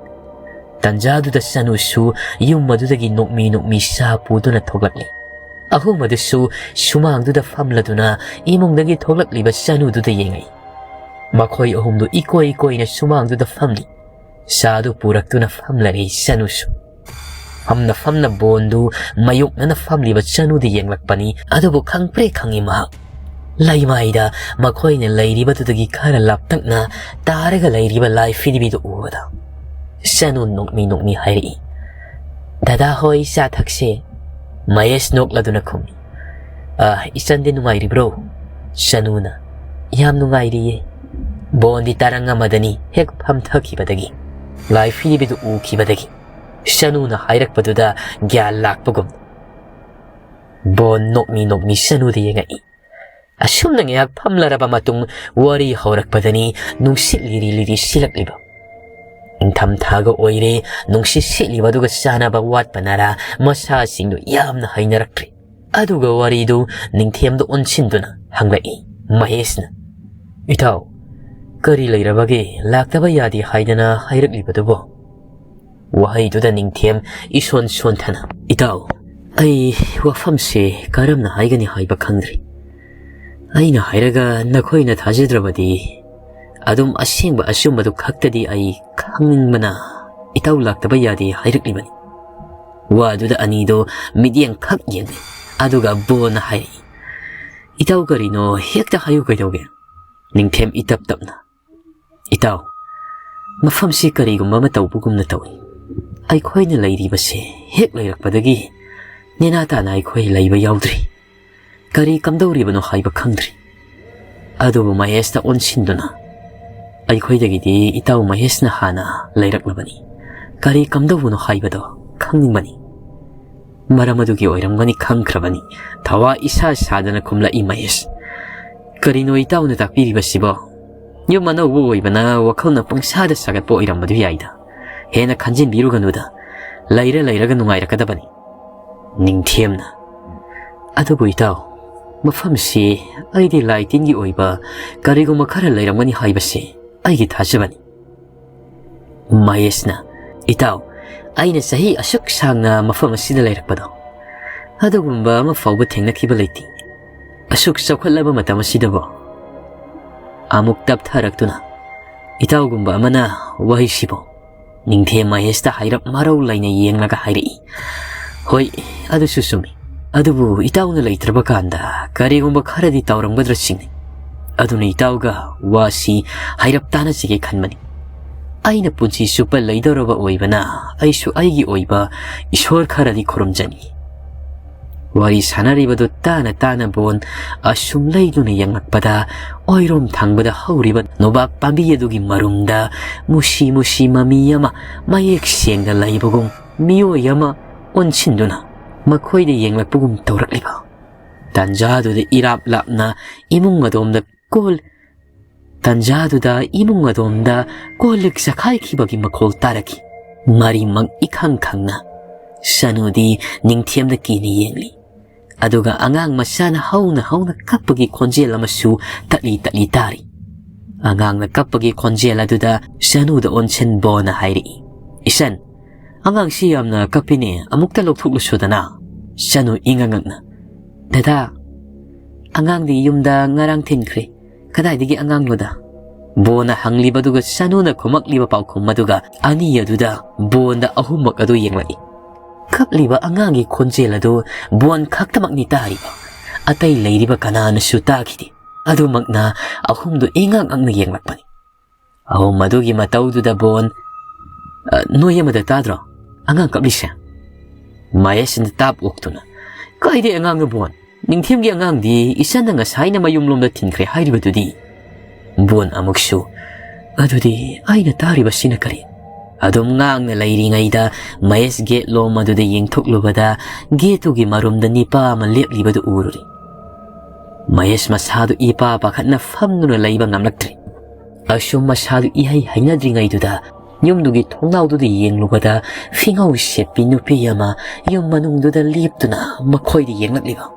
ꯇꯟꯖꯥꯗꯨꯗ ꯆꯅꯨꯁꯨ ꯌꯨꯝ ꯑꯗꯨꯗꯒꯤ ꯅꯣꯛꯃꯤ ꯅꯣꯛꯃꯤ ꯆꯥ ꯄꯨꯗꯨꯅ ꯊꯣꯛꯂꯛꯂꯤ꯫ ꯑꯍꯨꯝ ꯑꯗꯨꯁꯨ ꯁꯨꯃꯥꯡꯗꯨꯗ ꯐꯝꯂꯗꯨꯅ ꯏꯃꯨꯡꯗꯒꯤ ꯊꯣꯛꯂꯛꯂꯤꯕ ꯆꯅꯨꯗꯨꯗ ꯌꯦꯡꯉꯛꯏ꯫ ꯃꯈꯣꯏ ꯑꯍꯨꯝꯗꯨ ꯏꯀꯣꯏ ꯀꯣꯏꯅ ꯁꯨꯃꯥꯡꯗꯨꯗ ꯐꯝꯂꯤ꯫ ꯆꯥꯗꯨ ꯄꯨꯔꯛꯇꯨꯅ ꯐꯝꯂꯔꯦ ꯆꯅꯨꯁꯨ꯫ ꯐꯝꯅ ꯐꯝꯅ ꯕꯣꯟꯗꯨ ꯃꯥꯌꯣꯛꯅꯅ ꯐꯝꯂꯤꯕ ꯆꯅꯨꯗ ꯌꯦꯡꯂꯛꯄꯅꯤ꯫ ꯑꯗꯨꯕꯨ ꯈꯪꯄ꯭ꯔꯦ ꯈꯪꯏ ꯃꯍꯥꯛ꯫ ꯂꯩꯃꯥꯏꯗ ꯃꯈꯣꯏꯅ ꯂꯩꯔꯤꯕꯗꯨꯗꯒꯤ ꯈꯔ ꯂꯥꯞꯇꯛꯅ ꯇꯥꯔꯒ ꯂꯩꯔꯤꯕ ꯂꯥꯏ ꯐꯤꯔꯤꯕꯤꯗꯨ ꯎꯕꯗ ꯆꯅꯨ ꯅꯣꯛꯃꯤ ꯅꯣꯛꯃꯤ ꯍꯥꯏꯔꯛꯏ, "ꯗꯗꯥ ꯍꯣꯏ ꯆꯥ ꯊꯛꯁꯦ꯫" ꯃꯍꯦꯁ ꯅꯣꯛꯂꯗꯨꯅ ꯈꯨꯝꯃꯤ, "ꯑ, ꯏꯆꯟꯗꯤ ꯅꯨꯡꯉꯥꯏꯔꯤꯕ꯭ꯔꯣ?" ꯆꯅꯨꯅ, "ꯌꯥꯝ ꯅꯨꯡꯉꯥꯏꯔꯤꯌꯦ꯫" ꯕꯣꯟꯗꯤ ꯇꯔꯪ ꯑꯃꯗꯅꯤ ꯍꯦꯛ ꯐꯝꯊꯈꯤꯕꯗꯒꯤ꯫ ꯂꯥꯏ ꯐꯤꯔꯤꯕꯤꯗꯨ ꯎꯈꯤꯕꯗꯒꯤ꯫ ꯆꯅꯨꯅ ꯍꯥꯏꯔꯛꯄꯗꯨꯗ ꯒ꯭ꯌꯥꯟ ꯂꯥꯛꯄꯒꯨꯝ ꯕꯣꯟ ꯅꯣꯛꯃꯤ ꯅꯣꯛꯃꯤ ꯆꯅꯨꯗ ꯌꯦꯡꯉꯛꯏ꯫ ꯑꯁꯨꯝꯅ ꯉꯥꯏꯍꯥꯛ ꯐꯝꯂꯔꯕ ꯃꯇꯨꯡ ꯋꯥꯔꯤ ꯍꯧꯔꯛꯄꯗꯅꯤ ꯅꯨꯡꯁꯤꯠ ꯂꯤꯔꯤ ꯂꯤꯔꯤ ꯁꯤꯜꯂꯛꯂꯤꯕ꯫ ꯅꯤꯡꯊꯝꯊꯥꯒ ꯑꯣꯏꯔꯦ, ꯅꯨꯡꯁꯤꯠ ꯁꯤꯠꯂꯤꯕ ꯑꯗꯨꯒ ꯆꯥꯅꯕ ꯋꯥꯠꯄꯅꯔꯥ ꯃꯁꯥꯁꯤꯡꯗꯨ ꯌꯥꯝꯅ ꯍꯩꯅꯔꯛꯇ꯭ꯔꯦ꯫ ꯑꯗꯨꯒ ꯋꯥꯔꯤꯗꯨ ꯅꯤꯡꯊꯦꯝꯗ ꯑꯣꯟꯁꯤꯟꯗꯨꯅ ꯍꯪꯂꯛꯏ ꯃꯍꯦꯁꯅ, "ꯏꯇꯥꯎ, ꯀꯔꯤ ꯂꯩꯔꯕꯒꯦ ꯂꯥꯛꯇꯕ ꯌꯥꯗꯦ ꯍꯥꯏꯗꯅ ꯍꯥꯏꯔꯛꯂꯤꯕꯗꯨꯕꯣ?" ꯋꯥꯍꯩꯗꯨꯗ ꯅꯤꯡꯊꯦꯝ ꯏꯁꯣꯟ ꯁꯣꯟꯊꯅ, "ꯏꯇꯥꯎ, ꯑꯩ ꯋꯥꯐꯝꯁꯦ ꯀꯔꯝꯅ ꯍꯥꯏꯒꯅꯤ ꯍꯥꯏꯕ ꯈꯪꯗ꯭ꯔꯦ꯫ ꯑꯩꯅ ꯍꯥꯏꯔꯒ ꯅꯈꯣꯏꯅ ꯊꯥꯖꯗ꯭ꯔꯕꯗꯤ, ꯑꯗꯨꯝ ꯑꯁꯦꯡꯕ ꯑꯆꯨꯝꯕꯗꯨ ꯈꯛꯇꯗꯤ ꯑꯩ ꯈꯪꯅꯤꯡꯕꯅ ꯏꯇꯥꯎ ꯂꯥꯛꯇꯕ ꯌꯥꯗꯦ ꯍꯥꯏꯔꯛꯂꯤꯕꯅꯤ꯫ ꯋꯥꯗꯨꯗ ꯑꯅꯤꯗꯣ ꯃꯤꯠꯌꯦꯡ ꯈꯛ ꯌꯦꯡꯉꯤ꯫ ꯑꯗꯨꯒ ꯕꯣꯅ ꯍꯥꯏꯔꯛꯏ, "ꯏꯇꯥꯎ, ꯀꯔꯤꯅꯣ ꯍꯦꯛꯇ ꯍꯥꯏꯌꯨ ꯀꯩꯗꯧꯒꯦ?" ꯅꯤꯡꯊꯦꯝ ꯏꯇꯞ ꯇꯞꯅ, "ꯏꯇꯥꯎ, ꯃꯐꯝꯁꯤ ꯀꯔꯤꯒꯨꯝꯕ ꯑꯃ ꯇꯧꯕꯒꯨꯝꯅ ꯇꯧꯏ꯫ ꯑꯩꯈꯣꯏꯅ ꯂꯩꯔꯤꯕꯁꯦ ꯍꯦꯛ ꯂꯩꯔꯛꯄꯗꯒꯤ ꯅꯦꯅꯥ ꯇꯥꯅ ꯑꯩꯈꯣꯏ ꯂꯩꯕ ꯌꯥꯎꯗ꯭ꯔꯤ꯫ ꯀꯔꯤ ꯀꯝꯗꯧꯔꯤꯕꯅꯣ ꯍꯥꯏꯕ ꯈꯪꯗ꯭ꯔꯤ꯫ ꯑꯗꯨꯕꯨ ꯃꯍꯦꯁꯇ ꯑꯣꯟꯁꯤꯟꯗꯨꯅ, ꯑꯩꯈꯣꯏꯗꯒꯤꯗꯤ ꯏꯇꯥꯎ ꯃꯍꯦꯁꯅ ꯍꯥꯟꯅ ꯂꯩꯔꯛꯂꯕꯅꯤ꯫ ꯀꯔꯤ ꯀꯝꯗꯧꯕꯅꯣ ꯍꯥꯏꯕꯗꯣ ꯈꯪꯅꯤꯡꯕꯅꯤ꯫" ꯃꯔꯝ ꯑꯗꯨꯒꯤ ꯑꯣꯏꯔꯝꯒꯅꯤ ꯈꯪꯈ꯭ꯔꯕꯅꯤ꯫ ꯊꯋꯥ ꯏꯁꯥ ꯁꯥꯗꯅ ꯈꯨꯝꯂꯛꯏ ꯃꯍꯦꯁ, "ꯀꯔꯤꯅꯣ ꯏꯇꯥꯎꯅ ꯇꯥꯛꯄꯤꯔꯤꯕꯁꯤꯕꯣ? ꯌꯨꯝ ꯑꯅꯧꯕ ꯑꯣꯏꯕꯅ ꯋꯥꯈꯜꯅ ꯄꯪꯁꯥꯗ ꯁꯥꯒꯠꯄ ꯑꯣꯏꯔꯝꯕꯗꯨ ꯌꯥꯏꯗ꯫ ꯍꯦꯟꯅ ꯈꯟꯖꯤꯟꯕꯤꯔꯨꯒꯅꯨꯗ꯫ ꯂꯩꯔ ꯂꯩꯔꯒ ꯅꯨꯡꯉꯥꯏꯔꯛꯀꯗꯕꯅꯤ꯫" ꯅꯤꯡꯊꯦꯝꯅ, "ꯑꯗꯨꯕꯨ ꯏꯇꯥꯎ, ꯃꯐꯝꯁꯤ ꯑꯩꯗꯤ ꯂꯥꯏ ꯇꯤꯟꯒꯤ ꯑꯣꯏꯕ ꯀꯔꯤꯒꯨꯝꯕ ꯈꯔ ꯂꯩꯔꯝꯒꯅꯤ ꯍꯥꯏꯕꯁꯤ ꯑꯩꯒꯤ ꯊꯥꯖꯕꯅꯤ꯫" ꯃꯍꯦꯁꯅ, "ꯏꯇꯥꯎ, ꯑꯩꯅ ꯆꯍꯤ ꯑꯁꯨꯛ ꯁꯥꯡꯅ ꯃꯐꯝ ꯑꯁꯤꯗ ꯂꯩꯔꯛꯄꯗꯣ, ꯑꯗꯨꯒꯨꯝꯕ ꯑꯃ ꯐꯥꯎꯕ ꯊꯦꯡꯅꯈꯤꯕ ꯂꯩꯇꯦ꯫ ꯑꯁꯨꯛ ꯆꯥꯎꯈꯠꯂꯕ ꯃꯇꯝ ꯑꯁꯤꯗꯕꯨ꯫" ꯑꯃꯨꯛ ꯇꯞꯊꯔꯛꯇꯨꯅ, "ꯏꯇꯥꯎꯒꯨꯝꯕ ꯑꯃꯅ ꯋꯥꯍꯩꯁꯤꯕꯨ?" ꯅꯤꯡꯊꯦꯝ ꯃꯍꯦꯁꯇ ꯍꯥꯏꯔꯞ ꯃꯔꯧ ꯂꯩꯅ ꯌꯦꯡꯂꯒ ꯍꯥꯏꯔꯛꯏ, "ꯍꯣꯏ, ꯑꯗꯨꯁꯨ ꯆꯨꯝꯃꯤ꯫ ꯑꯗꯨꯕꯨ ꯏꯇꯥꯎꯅ ꯂꯩꯇ꯭ꯔꯕ ꯀꯥꯟꯗ ꯀꯔꯤꯒꯨꯝꯕ ꯈꯔꯗꯤ ꯇꯧꯔꯝꯒꯗ꯭ꯔꯥ ꯆꯤꯡꯅꯩ꯫ ꯑꯗꯨꯅ ꯏꯇꯥꯎꯒ ꯋꯥꯁꯤ ꯍꯥꯏꯔꯞ ꯇꯥꯟꯅꯁꯤꯒꯦ ꯈꯟꯕꯅꯤ꯫ ꯑꯩꯅ ꯄꯨꯟꯁꯤ ꯆꯨꯞꯄ ꯂꯩꯗꯧꯔꯕ ꯑꯣꯏꯕꯅ ꯑꯩꯁꯨ ꯑꯩꯒꯤ ꯑꯣꯏꯕ ꯏꯁꯣꯔ ꯈꯔꯗꯤ ꯈꯨꯔꯨꯝꯖꯅꯤ꯫" ꯋꯥꯔꯤ ꯁꯥꯟꯅꯔꯤꯕꯗꯨ ꯇꯥꯅ ꯇꯥꯅ ꯕꯣꯟ ꯑꯁꯨꯝ ꯂꯩꯗꯨꯅ ꯌꯦꯡꯂꯛꯄꯗ, ꯑꯣꯏꯔꯣꯝ ꯊꯪꯕꯗ ꯍꯧꯔꯤꯕ ꯅꯣꯕꯥꯞ ꯄꯥꯝꯕꯤ ꯑꯗꯨꯒꯤ ꯃꯔꯨꯝꯗ ꯃꯨꯁꯤ ꯃꯨꯁꯤ ꯃꯃꯤ ꯑꯃ ꯃꯌꯦꯛ ꯁꯦꯡꯅ ꯂꯩꯕꯒꯨꯝ, ꯃꯤꯑꯣꯏ ꯑꯃ ꯑꯣꯟꯁꯤꯟꯗꯨꯅ ꯃꯈꯣꯏꯗ ꯌꯦꯡꯂꯛꯄꯒꯨꯝ ꯇꯧꯔꯛꯂꯤꯕ꯫ ꯇꯥꯟꯖꯥꯗꯨꯗ ꯏꯔꯥꯞ ꯂꯥꯞꯅ ꯏꯃꯨꯡ ꯑꯗꯣꯝꯗ ꯀꯣꯜ ꯇꯥꯟꯖꯥꯗꯨꯗ ꯏꯃꯨꯡ ꯑꯗꯣꯝꯗ ꯀꯣꯜ ꯂꯤꯛ ꯆꯈꯥꯏꯈꯤꯕꯒꯤ ꯃꯈꯣꯜ ꯇꯥꯔꯛꯈꯤ꯫ ꯃꯔꯤꯃꯛ ꯏꯈꯪ ꯈꯪꯅ ꯁꯅꯨꯗꯤ ꯅꯤꯡꯊꯦꯝꯗ ꯀꯤꯅ ꯌꯦꯡꯂꯤ꯫ ꯑꯗꯨꯒ ꯑꯉꯥꯡ ꯃꯆꯥꯅ ꯍꯧꯅ ꯍꯧꯅ ꯀꯞꯄꯒꯤ ꯈꯣꯟꯖꯦꯜ ꯑꯃꯁꯨ ꯇꯠꯂꯤ ꯇꯠꯂꯤ ꯇꯥꯔꯤ꯫ ꯑꯉꯥꯡꯅ ꯀꯞꯄꯒꯤ ꯈꯣꯟꯖꯦꯜ ꯑꯗꯨꯗ ꯁꯅꯨꯗ ꯑꯣꯟꯁꯤꯟ ꯕꯣꯅ ꯍꯥꯏꯔꯛꯏ, "ꯏꯆꯟ, ꯑꯉꯥꯡꯁꯤ ꯌꯥꯝꯅ ꯀꯞꯄꯤꯅꯦ, ꯑꯃꯨꯛꯇ ꯂꯧꯊꯣꯛꯂꯨꯁꯨꯗꯅ?" ꯁꯅꯨ ꯏꯉꯛ ꯉꯛꯅ, "ꯗꯗꯥ, "ꯑꯉꯥꯡꯗꯤ ꯌꯨꯝꯗ ꯉꯔꯥꯡ ꯊꯤꯟꯈ꯭ꯔꯦ꯫ ꯀꯗꯥꯏꯗꯒꯤ ꯑꯉꯥꯡꯅꯣꯗ?" ꯕꯣꯟꯅ ꯍꯪꯂꯤꯕꯗꯨꯒ ꯁꯅꯨꯅ ꯈꯨꯝꯃꯛꯂꯤꯕ ꯄꯥꯎꯈꯨꯝ ꯑꯗꯨꯒ ꯑꯅꯤ ꯑꯗꯨꯗ ꯕꯣꯟꯗ ꯑꯍꯨꯝꯃꯛ ꯑꯗꯨ ꯌꯦꯡꯂꯛꯏ꯫ ꯀꯞꯂꯤꯕ ꯑꯉꯥꯡꯒꯤ ꯈꯣꯟꯖꯦꯜ ꯑꯗꯨ ꯕꯣꯟ ꯈꯛꯇꯃꯛꯅꯤ ꯇꯥꯔꯤꯕ꯫ ꯑꯇꯩ ꯂꯩꯔꯤꯕ ꯀꯅꯥꯅꯁꯨ ꯇꯥꯈꯤꯗꯦ꯫ ꯑꯗꯨꯃꯛꯅ ꯑꯍꯨꯝꯗꯨ ꯏꯉꯛ ꯉꯛꯅ ꯌꯦꯡꯂꯛꯄꯅꯤ꯫ ꯑꯍꯨꯝ ꯑꯗꯨꯒꯤ ꯃꯇꯧꯗꯨꯗ ꯕꯣꯟ, "ꯑ, ꯅꯣꯏ ꯑꯃꯗ ꯇꯥꯗ꯭ꯔꯣ ꯑꯉꯥꯡ ꯀꯞꯂꯤꯁꯦ?" ꯃꯍꯦꯁꯅ ꯇꯥꯞ ꯑꯣꯛꯇꯨꯅ, "ꯀꯥꯏꯗꯩ ꯑꯉꯥꯡꯅꯣ ꯕꯣꯟ? ꯅꯤꯡꯊꯦꯝꯒꯤ ꯑꯉꯥꯡꯗꯤ ꯏꯆꯟꯅ ꯉꯁꯥꯏꯅ ꯃꯌꯨꯝꯂꯣꯝꯗ ꯊꯤꯟꯈ꯭ꯔꯦ ꯍꯥꯏꯔꯤꯕꯗꯨꯗꯤ?" ꯕꯣꯟ ꯑꯃꯨꯛꯁꯨ, "ꯑꯗꯨꯗꯤ ꯑꯩꯅ ꯇꯥꯔꯤꯕꯁꯤꯅ ꯀꯔꯤ?" ꯑꯗꯨꯝ ꯉꯥꯡꯅ ꯂꯩꯔꯤꯉꯩꯗ ꯃꯍꯦꯁ ꯒꯦꯠ ꯂꯣꯝ ꯑꯗꯨꯗ ꯌꯦꯡꯊꯣꯛꯂꯨꯕꯗ ꯒꯦꯠꯇꯨꯒꯤ ꯃꯔꯨꯝꯗ ꯅꯤꯄꯥ ꯑꯃ ꯂꯦꯞꯂꯤꯕꯗꯨ ꯎꯔꯨꯔꯦ꯫ ꯃꯍꯦꯁ ꯃꯁꯥꯗꯨ ꯏꯄꯥ ꯄꯥꯈꯠꯅ ꯐꯝꯗꯨꯅ ꯂꯩꯕ ꯉꯝꯂꯛꯇ꯭ꯔꯦ꯫ ꯑꯁꯨꯝ ꯃꯁꯥꯗꯨ ꯏꯍꯩ ꯍꯩꯅꯗ꯭ꯔꯤꯉꯩꯗꯨꯗ ꯌꯨꯝꯗꯨꯒꯤ ꯊꯣꯡꯅꯥꯎꯗꯨꯗ ꯌꯦꯡꯂꯨꯕꯗ ꯐꯤꯉꯧ ꯁꯦꯠꯄꯤ ꯅꯨꯄꯤ ꯑꯃ ꯌꯨꯝ ꯃꯅꯨꯡꯗꯨꯗ ꯂꯦꯞꯇꯨꯅ ꯃꯈꯣꯏꯗ ꯌꯦꯡꯂꯛꯂꯤꯕ꯫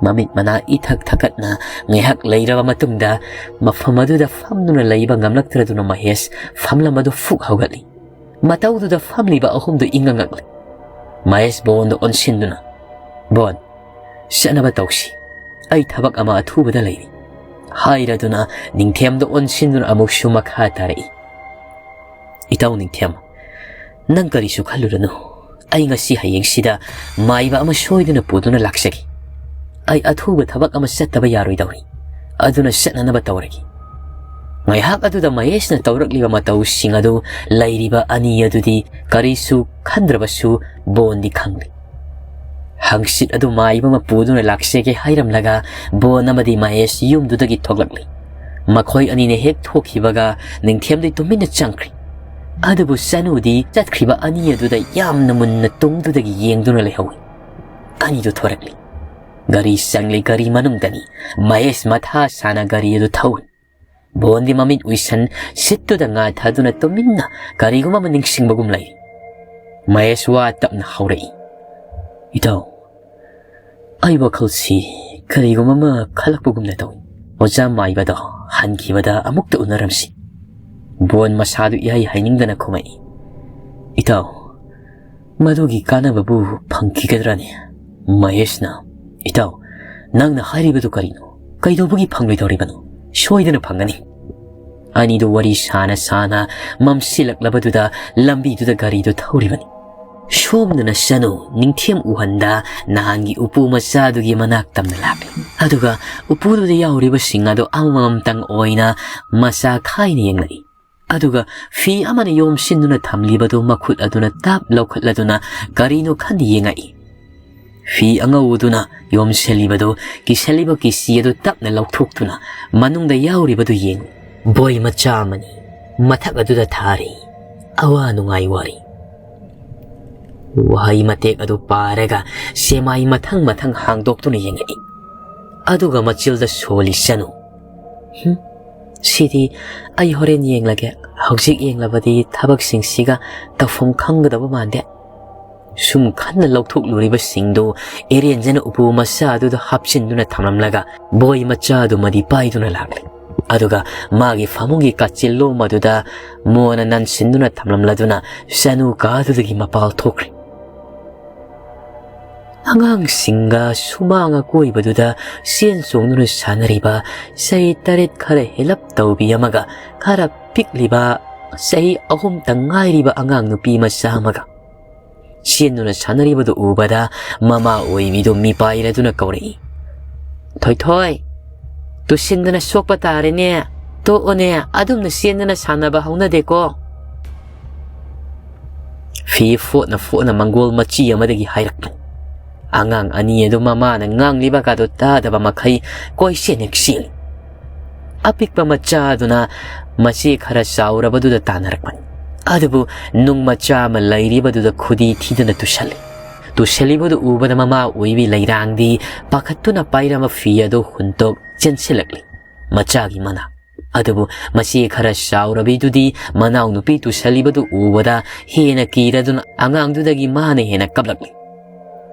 ꯃꯃꯤꯠ ꯃꯅꯥ ꯏꯊꯛ ꯊꯛꯀꯠꯅ ꯉꯥꯏꯍꯥꯛ ꯂꯩꯔꯕ ꯃꯇꯨꯡꯗ ꯃꯐꯝ ꯑꯗꯨꯗ ꯐꯝꯗꯨꯅ ꯂꯩꯕ ꯉꯝꯂꯛꯇ꯭ꯔꯗꯨꯅ ꯃꯍꯦꯁ ꯐꯝꯂꯝ ꯑꯗꯨ ꯐꯨꯛ ꯍꯧꯒꯠꯂꯤ꯫ ꯃꯇꯧꯗꯨꯗ ꯐꯝꯂꯤꯕ ꯑꯍꯨꯝꯗꯨ ꯏꯉꯛ ꯉꯛꯂꯤ꯫ ꯃꯍꯦꯁ ꯕꯣꯟꯗ ꯑꯣꯟꯁꯤꯟꯗꯨꯅ, "ꯕꯣꯟ, ꯆꯠꯅꯕ ꯇꯧꯁꯤ꯫ ꯑꯩ ꯊꯕꯛ ꯑꯃ ꯑꯊꯨꯕꯗ ꯂꯩꯔꯤ," ꯍꯥꯏꯔꯗꯨꯅ ꯅꯤꯡꯊꯦꯝꯗ ꯑꯣꯟꯁꯤꯟꯗꯨꯅ ꯑꯃꯨꯛꯁꯨ ꯃꯈꯥ ꯇꯥꯔꯛꯏ꯫ "ꯏꯇꯥꯎ ꯅꯤꯡꯊꯦꯝ, ꯅꯪ ꯀꯔꯤꯁꯨ ꯈꯜꯂꯨꯔꯅꯨ꯫ ꯑꯩ ꯉꯁꯤ ꯍꯌꯦꯡꯁꯤꯗ ꯃꯥꯏꯕ ꯑꯃ ꯁꯣꯏꯗꯅ ꯄꯨꯗꯨꯅ ꯂꯥꯛꯆꯒꯦ꯫ ꯑꯩ ꯑꯊꯨꯕ ꯊꯕꯛ ꯑꯃ ꯆꯠꯇꯕ ꯌꯥꯔꯣꯏꯗꯧꯔꯤ꯫ ꯑꯗꯨꯅ ꯆꯠꯅꯅꯕ ꯇꯧꯔꯒꯦ꯫" ꯉꯥꯏꯍꯥꯛ ꯑꯗꯨꯗ ꯃꯍꯦꯁꯅ ꯇꯧꯔꯛꯂꯤꯕ ꯃꯇꯧꯁꯤꯡ ꯑꯗꯨ ꯂꯩꯔꯤꯕ ꯑꯅꯤ ꯑꯗꯨꯗꯤ ꯀꯔꯤꯁꯨ ꯈꯟꯗ꯭ꯔꯕꯁꯨ ꯕꯣꯟꯗꯤ ꯈꯪꯂꯤ꯫ ꯍꯪꯆꯤꯠ ꯑꯗꯨ ꯃꯥꯏꯕ ꯑꯃ ꯄꯨꯗꯨꯅ ꯂꯥꯛꯆꯒꯦ ꯍꯥꯏꯔꯝꯂꯒ ꯕꯣꯟ ꯑꯃꯗꯤ ꯃꯍꯦꯁ ꯌꯨꯝꯗꯨꯗꯒꯤ ꯊꯣꯛꯂꯛꯂꯤ꯫ ꯃꯈꯣꯏ ꯑꯅꯤꯅ ꯍꯦꯛ ꯊꯣꯛꯈꯤꯕꯒ ꯅꯤꯡꯊꯦꯝꯗꯤ ꯇꯨꯃꯤꯟꯅ ꯆꯪꯈ꯭ꯔꯤ꯫ ꯑꯗꯨꯕꯨ ꯆꯅꯨꯗꯤ ꯆꯠꯈ꯭ꯔꯤꯕ ꯑꯅꯤ ꯑꯗꯨꯗ ꯌꯥꯝꯅ ꯃꯨꯟꯅ ꯇꯨꯡꯗꯨꯗꯒꯤ ꯌꯦꯡꯗꯨꯅ ꯂꯩꯍꯧꯏ꯫ ꯑꯅꯤꯗꯨ ꯊꯣꯔꯛꯂꯤ꯫ ꯒꯥꯔꯤ ꯆꯪꯂꯤ, ꯒꯥꯔꯤ ꯃꯅꯨꯡꯗꯅꯤ꯫ ꯃꯍꯦꯁ ꯃꯊꯥ ꯁꯥꯅ ꯒꯥꯔꯤ ꯑꯗꯨ ꯊꯧꯏ꯫ ꯕꯣꯟꯗꯤ ꯃꯃꯤꯠ ꯎꯏꯁꯟ ꯁꯤꯠꯇꯨꯗ ꯉꯥ ꯊꯥꯗꯨꯅ ꯇꯨꯃꯤꯟꯅ ꯀꯔꯤꯒꯨꯝꯕ ꯑꯃ ꯅꯤꯡꯁꯤꯡꯕꯒꯨꯝ ꯂꯩꯔꯤ꯫ ꯃꯍꯦꯁ ꯋꯥ ꯇꯞꯅ ꯍꯧꯔꯛꯏ, "ꯏꯇꯥꯎ, ꯑꯩ ꯋꯥꯈꯜꯁꯤ ꯀꯔꯤꯒꯨꯝꯕ ꯑꯃ ꯈꯜꯂꯛꯄꯒꯨꯝꯅ ꯇꯧꯏ꯫ ꯑꯣꯖꯥ ꯃꯥꯏꯕꯗꯣ ꯍꯟꯈꯤꯕꯗ ꯑꯃꯨꯛꯇ ꯎꯅꯔꯝꯁꯤ꯫" ꯕꯣꯟ ꯃꯁꯥꯗꯨ ꯏꯍꯩ ꯍꯩꯅꯤꯡꯗꯅ ꯈꯨꯝꯃꯛꯏ, "ꯏꯇꯥꯎ, ꯃꯗꯨꯒꯤ ꯀꯥꯟꯅꯕꯕꯨ ꯐꯪꯈꯤꯒꯗ꯭ꯔꯅꯦ?" ꯃꯍꯦꯁꯅ, "ꯏꯇꯥꯎ, "ꯅꯪꯅ ꯍꯥꯏꯔꯤꯕꯗꯨ ꯀꯔꯤꯅꯣ? ꯀꯩꯗꯧꯕꯒꯤ ꯐꯪꯂꯣꯏꯗꯧꯔꯤꯕꯅꯣ? ꯁꯣꯏꯗꯅ ꯐꯪꯒꯅꯤ꯫" ꯑꯅꯤꯗꯨ ꯋꯥꯔꯤ ꯁꯥꯅ ꯁꯥꯅ ꯃꯝꯁꯤꯜꯂꯛꯂꯕꯗꯨꯗ ꯂꯝꯕꯤꯗꯨꯗ ꯒꯥꯔꯤꯗꯨ ꯊꯧꯔꯤꯕꯅꯤ꯫ ꯁꯣꯝꯗꯅ ꯆꯅꯨ ꯅꯤꯡꯊꯦꯝ ꯎꯍꯟꯗ ꯅꯍꯥꯟꯒꯤ ꯎꯄꯨ ꯃꯆꯥꯗꯨꯒꯤ ꯃꯅꯥꯛ ꯇꯝꯅ ꯂꯥꯛꯂꯤ꯫ ꯑꯗꯨꯒ ꯎꯄꯨꯗꯨꯗ ꯌꯥꯎꯔꯤꯕꯁꯤꯡ ꯑꯗꯨ ꯑꯃꯃꯝꯇꯪ ꯑꯣꯏꯅ ꯃꯆꯥ ꯈꯥꯏꯅ ꯌꯦꯡꯂꯛꯏ꯫ ꯑꯗꯨꯒ ꯐꯤ ꯑꯃꯅ ꯌꯣꯝꯁꯤꯟꯗꯨꯅ ꯊꯝꯂꯤꯕꯗꯨ ꯃꯈꯨꯠ ꯑꯗꯨꯅ ꯇꯞ ꯂꯧꯈꯠꯂꯗꯨꯅ ꯀꯔꯤꯅꯣ ꯈꯟꯅ ꯌꯦꯡꯉꯛꯏ꯫ ꯐꯤ ꯑꯉꯧꯕꯗꯨꯅ ꯌꯣꯝꯁꯤꯜꯂꯤꯕꯗꯨ, ꯀꯤꯁꯜꯂꯤꯕ ꯀꯤꯁꯤ ꯑꯗꯨ ꯇꯞꯅ ꯂꯧꯊꯣꯛꯇꯨꯅ ꯃꯅꯨꯡꯗ ꯌꯥꯎꯔꯤꯕꯗꯨ ꯌꯦꯡꯉꯨ꯫ ꯕꯣꯏ ꯃꯆꯥ ꯑꯃꯅꯤ꯫ ꯃꯊꯛ ꯑꯗꯨꯗ ꯊꯥꯔꯤ꯫ ꯑꯋꯥ ꯅꯨꯡꯉꯥꯏ ꯋꯥꯔꯤ꯫ ꯋꯥꯍꯩ ꯃꯇꯦꯛ ꯑꯗꯨ ꯄꯥꯔꯒ ꯁꯦꯃꯥꯏ ꯃꯊꯪ ꯃꯊꯪ ꯍꯥꯡꯗꯣꯛꯇꯨꯅ ꯌꯦꯡꯉꯛꯏ꯫ ꯑꯗꯨꯒ ꯃꯆꯤꯜꯗ ꯁꯣꯜꯂꯤ ꯆꯅꯨ꯫ "ꯍꯨꯝ, ꯁꯤꯗꯤ ꯑꯩ ꯍꯣꯔꯦꯟ ꯌꯦꯡꯂꯒꯦ꯫ ꯍꯧꯖꯤꯛ ꯌꯦꯡꯂꯕꯗꯤ ꯊꯕꯛꯁꯤꯡꯁꯤꯒ ꯇꯧꯐꯝ ꯈꯪꯒꯗꯕ ꯃꯥꯟꯗꯦ꯫" ꯁꯨꯝ ꯈꯟꯅ ꯂꯧꯊꯣꯛꯂꯨꯔꯤꯕꯁꯤꯡꯗꯨ ꯑꯦꯔꯦꯟꯖꯅ ꯎꯄꯨ ꯃꯆꯥ ꯑꯗꯨꯗ ꯍꯥꯞꯆꯤꯟꯗꯨꯅ ꯊꯝꯂꯝꯂꯒ ꯕꯣꯏ ꯃꯆꯥ ꯑꯗꯨꯃꯗꯤ ꯄꯥꯏꯗꯨꯅ ꯂꯥꯛꯂꯦ꯫ ꯑꯗꯨꯒ ꯃꯥꯒꯤ ꯐꯃꯨꯡꯒꯤ ꯀꯥꯆꯤꯜꯂꯣꯝ ꯑꯗꯨꯗ ꯃꯣꯟꯅ ꯅꯟꯁꯤꯟꯗꯨꯅ ꯊꯝꯂꯝꯂꯗꯨꯅ ꯆꯅꯨ ꯀꯥꯗꯨꯗꯒꯤ ꯃꯄꯥꯜ ꯊꯣꯛꯈ꯭ꯔꯦ꯫ ꯑꯉꯥꯡꯁꯤꯡꯒ ꯁꯨꯃꯥꯡ ꯑꯀꯣꯏꯕꯗꯨꯗ ꯆꯦꯟ ꯆꯣꯡꯗꯨꯅ ꯁꯥꯟꯅꯔꯤꯕ ꯆꯍꯤ ꯇꯔꯦꯠ ꯈꯔ ꯍꯦꯜꯂꯞ ꯇꯧꯕꯤ ꯑꯃꯒ ꯈꯔ ꯄꯤꯛꯂꯤꯕ ꯆꯍꯤ ꯑꯍꯨꯝꯇ ꯉꯥꯏꯔꯤꯕ ꯑꯉꯥꯡ ꯅꯨꯄꯤ ꯃꯆꯥ ꯑꯃꯒ ꯆꯦꯟꯗꯨꯅ ꯁꯥꯟꯅꯔꯤꯕꯗꯨ ꯎꯕꯗ ꯃꯃꯥ ꯑꯣꯏꯕꯤꯗꯨ ꯃꯤꯄꯥꯏꯔꯗꯨꯅ ꯀꯧꯔꯛꯏ, "ꯊꯣꯏꯊꯣꯏ, ꯇꯨꯁꯤꯟꯗꯅ ꯁꯣꯛꯄ ꯇꯥꯔꯦꯅꯦ꯫ ꯇꯣꯛꯑꯣꯅꯦ, ꯑꯗꯨꯝꯅ ꯆꯦꯟꯗꯅ ꯁꯥꯟꯅꯕ ꯍꯧꯅꯗꯦꯀꯣ꯫" ꯐꯤ ꯐꯣꯠꯅ ꯐꯣꯠꯅ ꯃꯪꯒꯣꯜ ꯃꯆꯤ ꯑꯃꯗꯒꯤ ꯍꯥꯏꯔꯛꯄꯅꯤ꯫ ꯑꯉꯥꯡ ꯑꯅꯤ ꯑꯗꯨ ꯃꯃꯥꯅ ꯉꯥꯡꯂꯤꯕꯒꯗꯨ ꯇꯥꯗꯕ ꯃꯈꯩ ꯀꯣꯏꯆꯦꯟ ꯍꯦꯛ ꯆꯦꯜꯂꯤ꯫ ꯑꯄꯤꯛꯄ ꯃꯆꯥ ꯑꯗꯨꯅ ꯃꯆꯦ ꯈꯔ ꯆꯥꯎꯔꯕꯗꯨꯗ ꯇꯥꯟꯅꯔꯛꯄꯅꯤ꯫ ꯑꯗꯨꯕꯨ ꯅꯨꯡ ꯃꯆꯥ ꯑꯃ ꯂꯩꯔꯤꯕꯗꯨꯗ ꯈꯨꯗꯤ ꯊꯤꯗꯅ ꯇꯨꯁꯜꯂꯤ꯫ ꯇꯨꯁꯜꯂꯤꯕꯗꯨ ꯎꯕꯗ ꯃꯃꯥ ꯑꯣꯏꯕꯤ ꯂꯩꯔꯥꯡꯗꯤ ꯄꯥꯈꯠꯇꯨꯅ ꯄꯥꯏꯔꯝꯕ ꯐꯤ ꯑꯗꯨ ꯍꯨꯟꯇꯣꯛ ꯆꯦꯟꯁꯤꯜꯂꯛꯂꯤ꯫ ꯃꯆꯥꯒꯤ ꯃꯅꯥꯛ꯫ ꯑꯗꯨꯕꯨ ꯃꯆꯦ ꯈꯔ ꯆꯥꯎꯔꯕꯤꯗꯨꯗꯤ ꯃꯅꯥꯎꯅꯨꯄꯤ ꯇꯨꯁꯜꯂꯤꯕꯗꯨ ꯎꯕꯗ ꯍꯦꯟꯅ ꯀꯤꯔꯗꯨꯅ ꯑꯉꯥꯡꯗꯨꯗꯒꯤ ꯃꯥꯅ ꯍꯦꯟꯅ ꯀꯞꯂꯛꯂꯤ꯫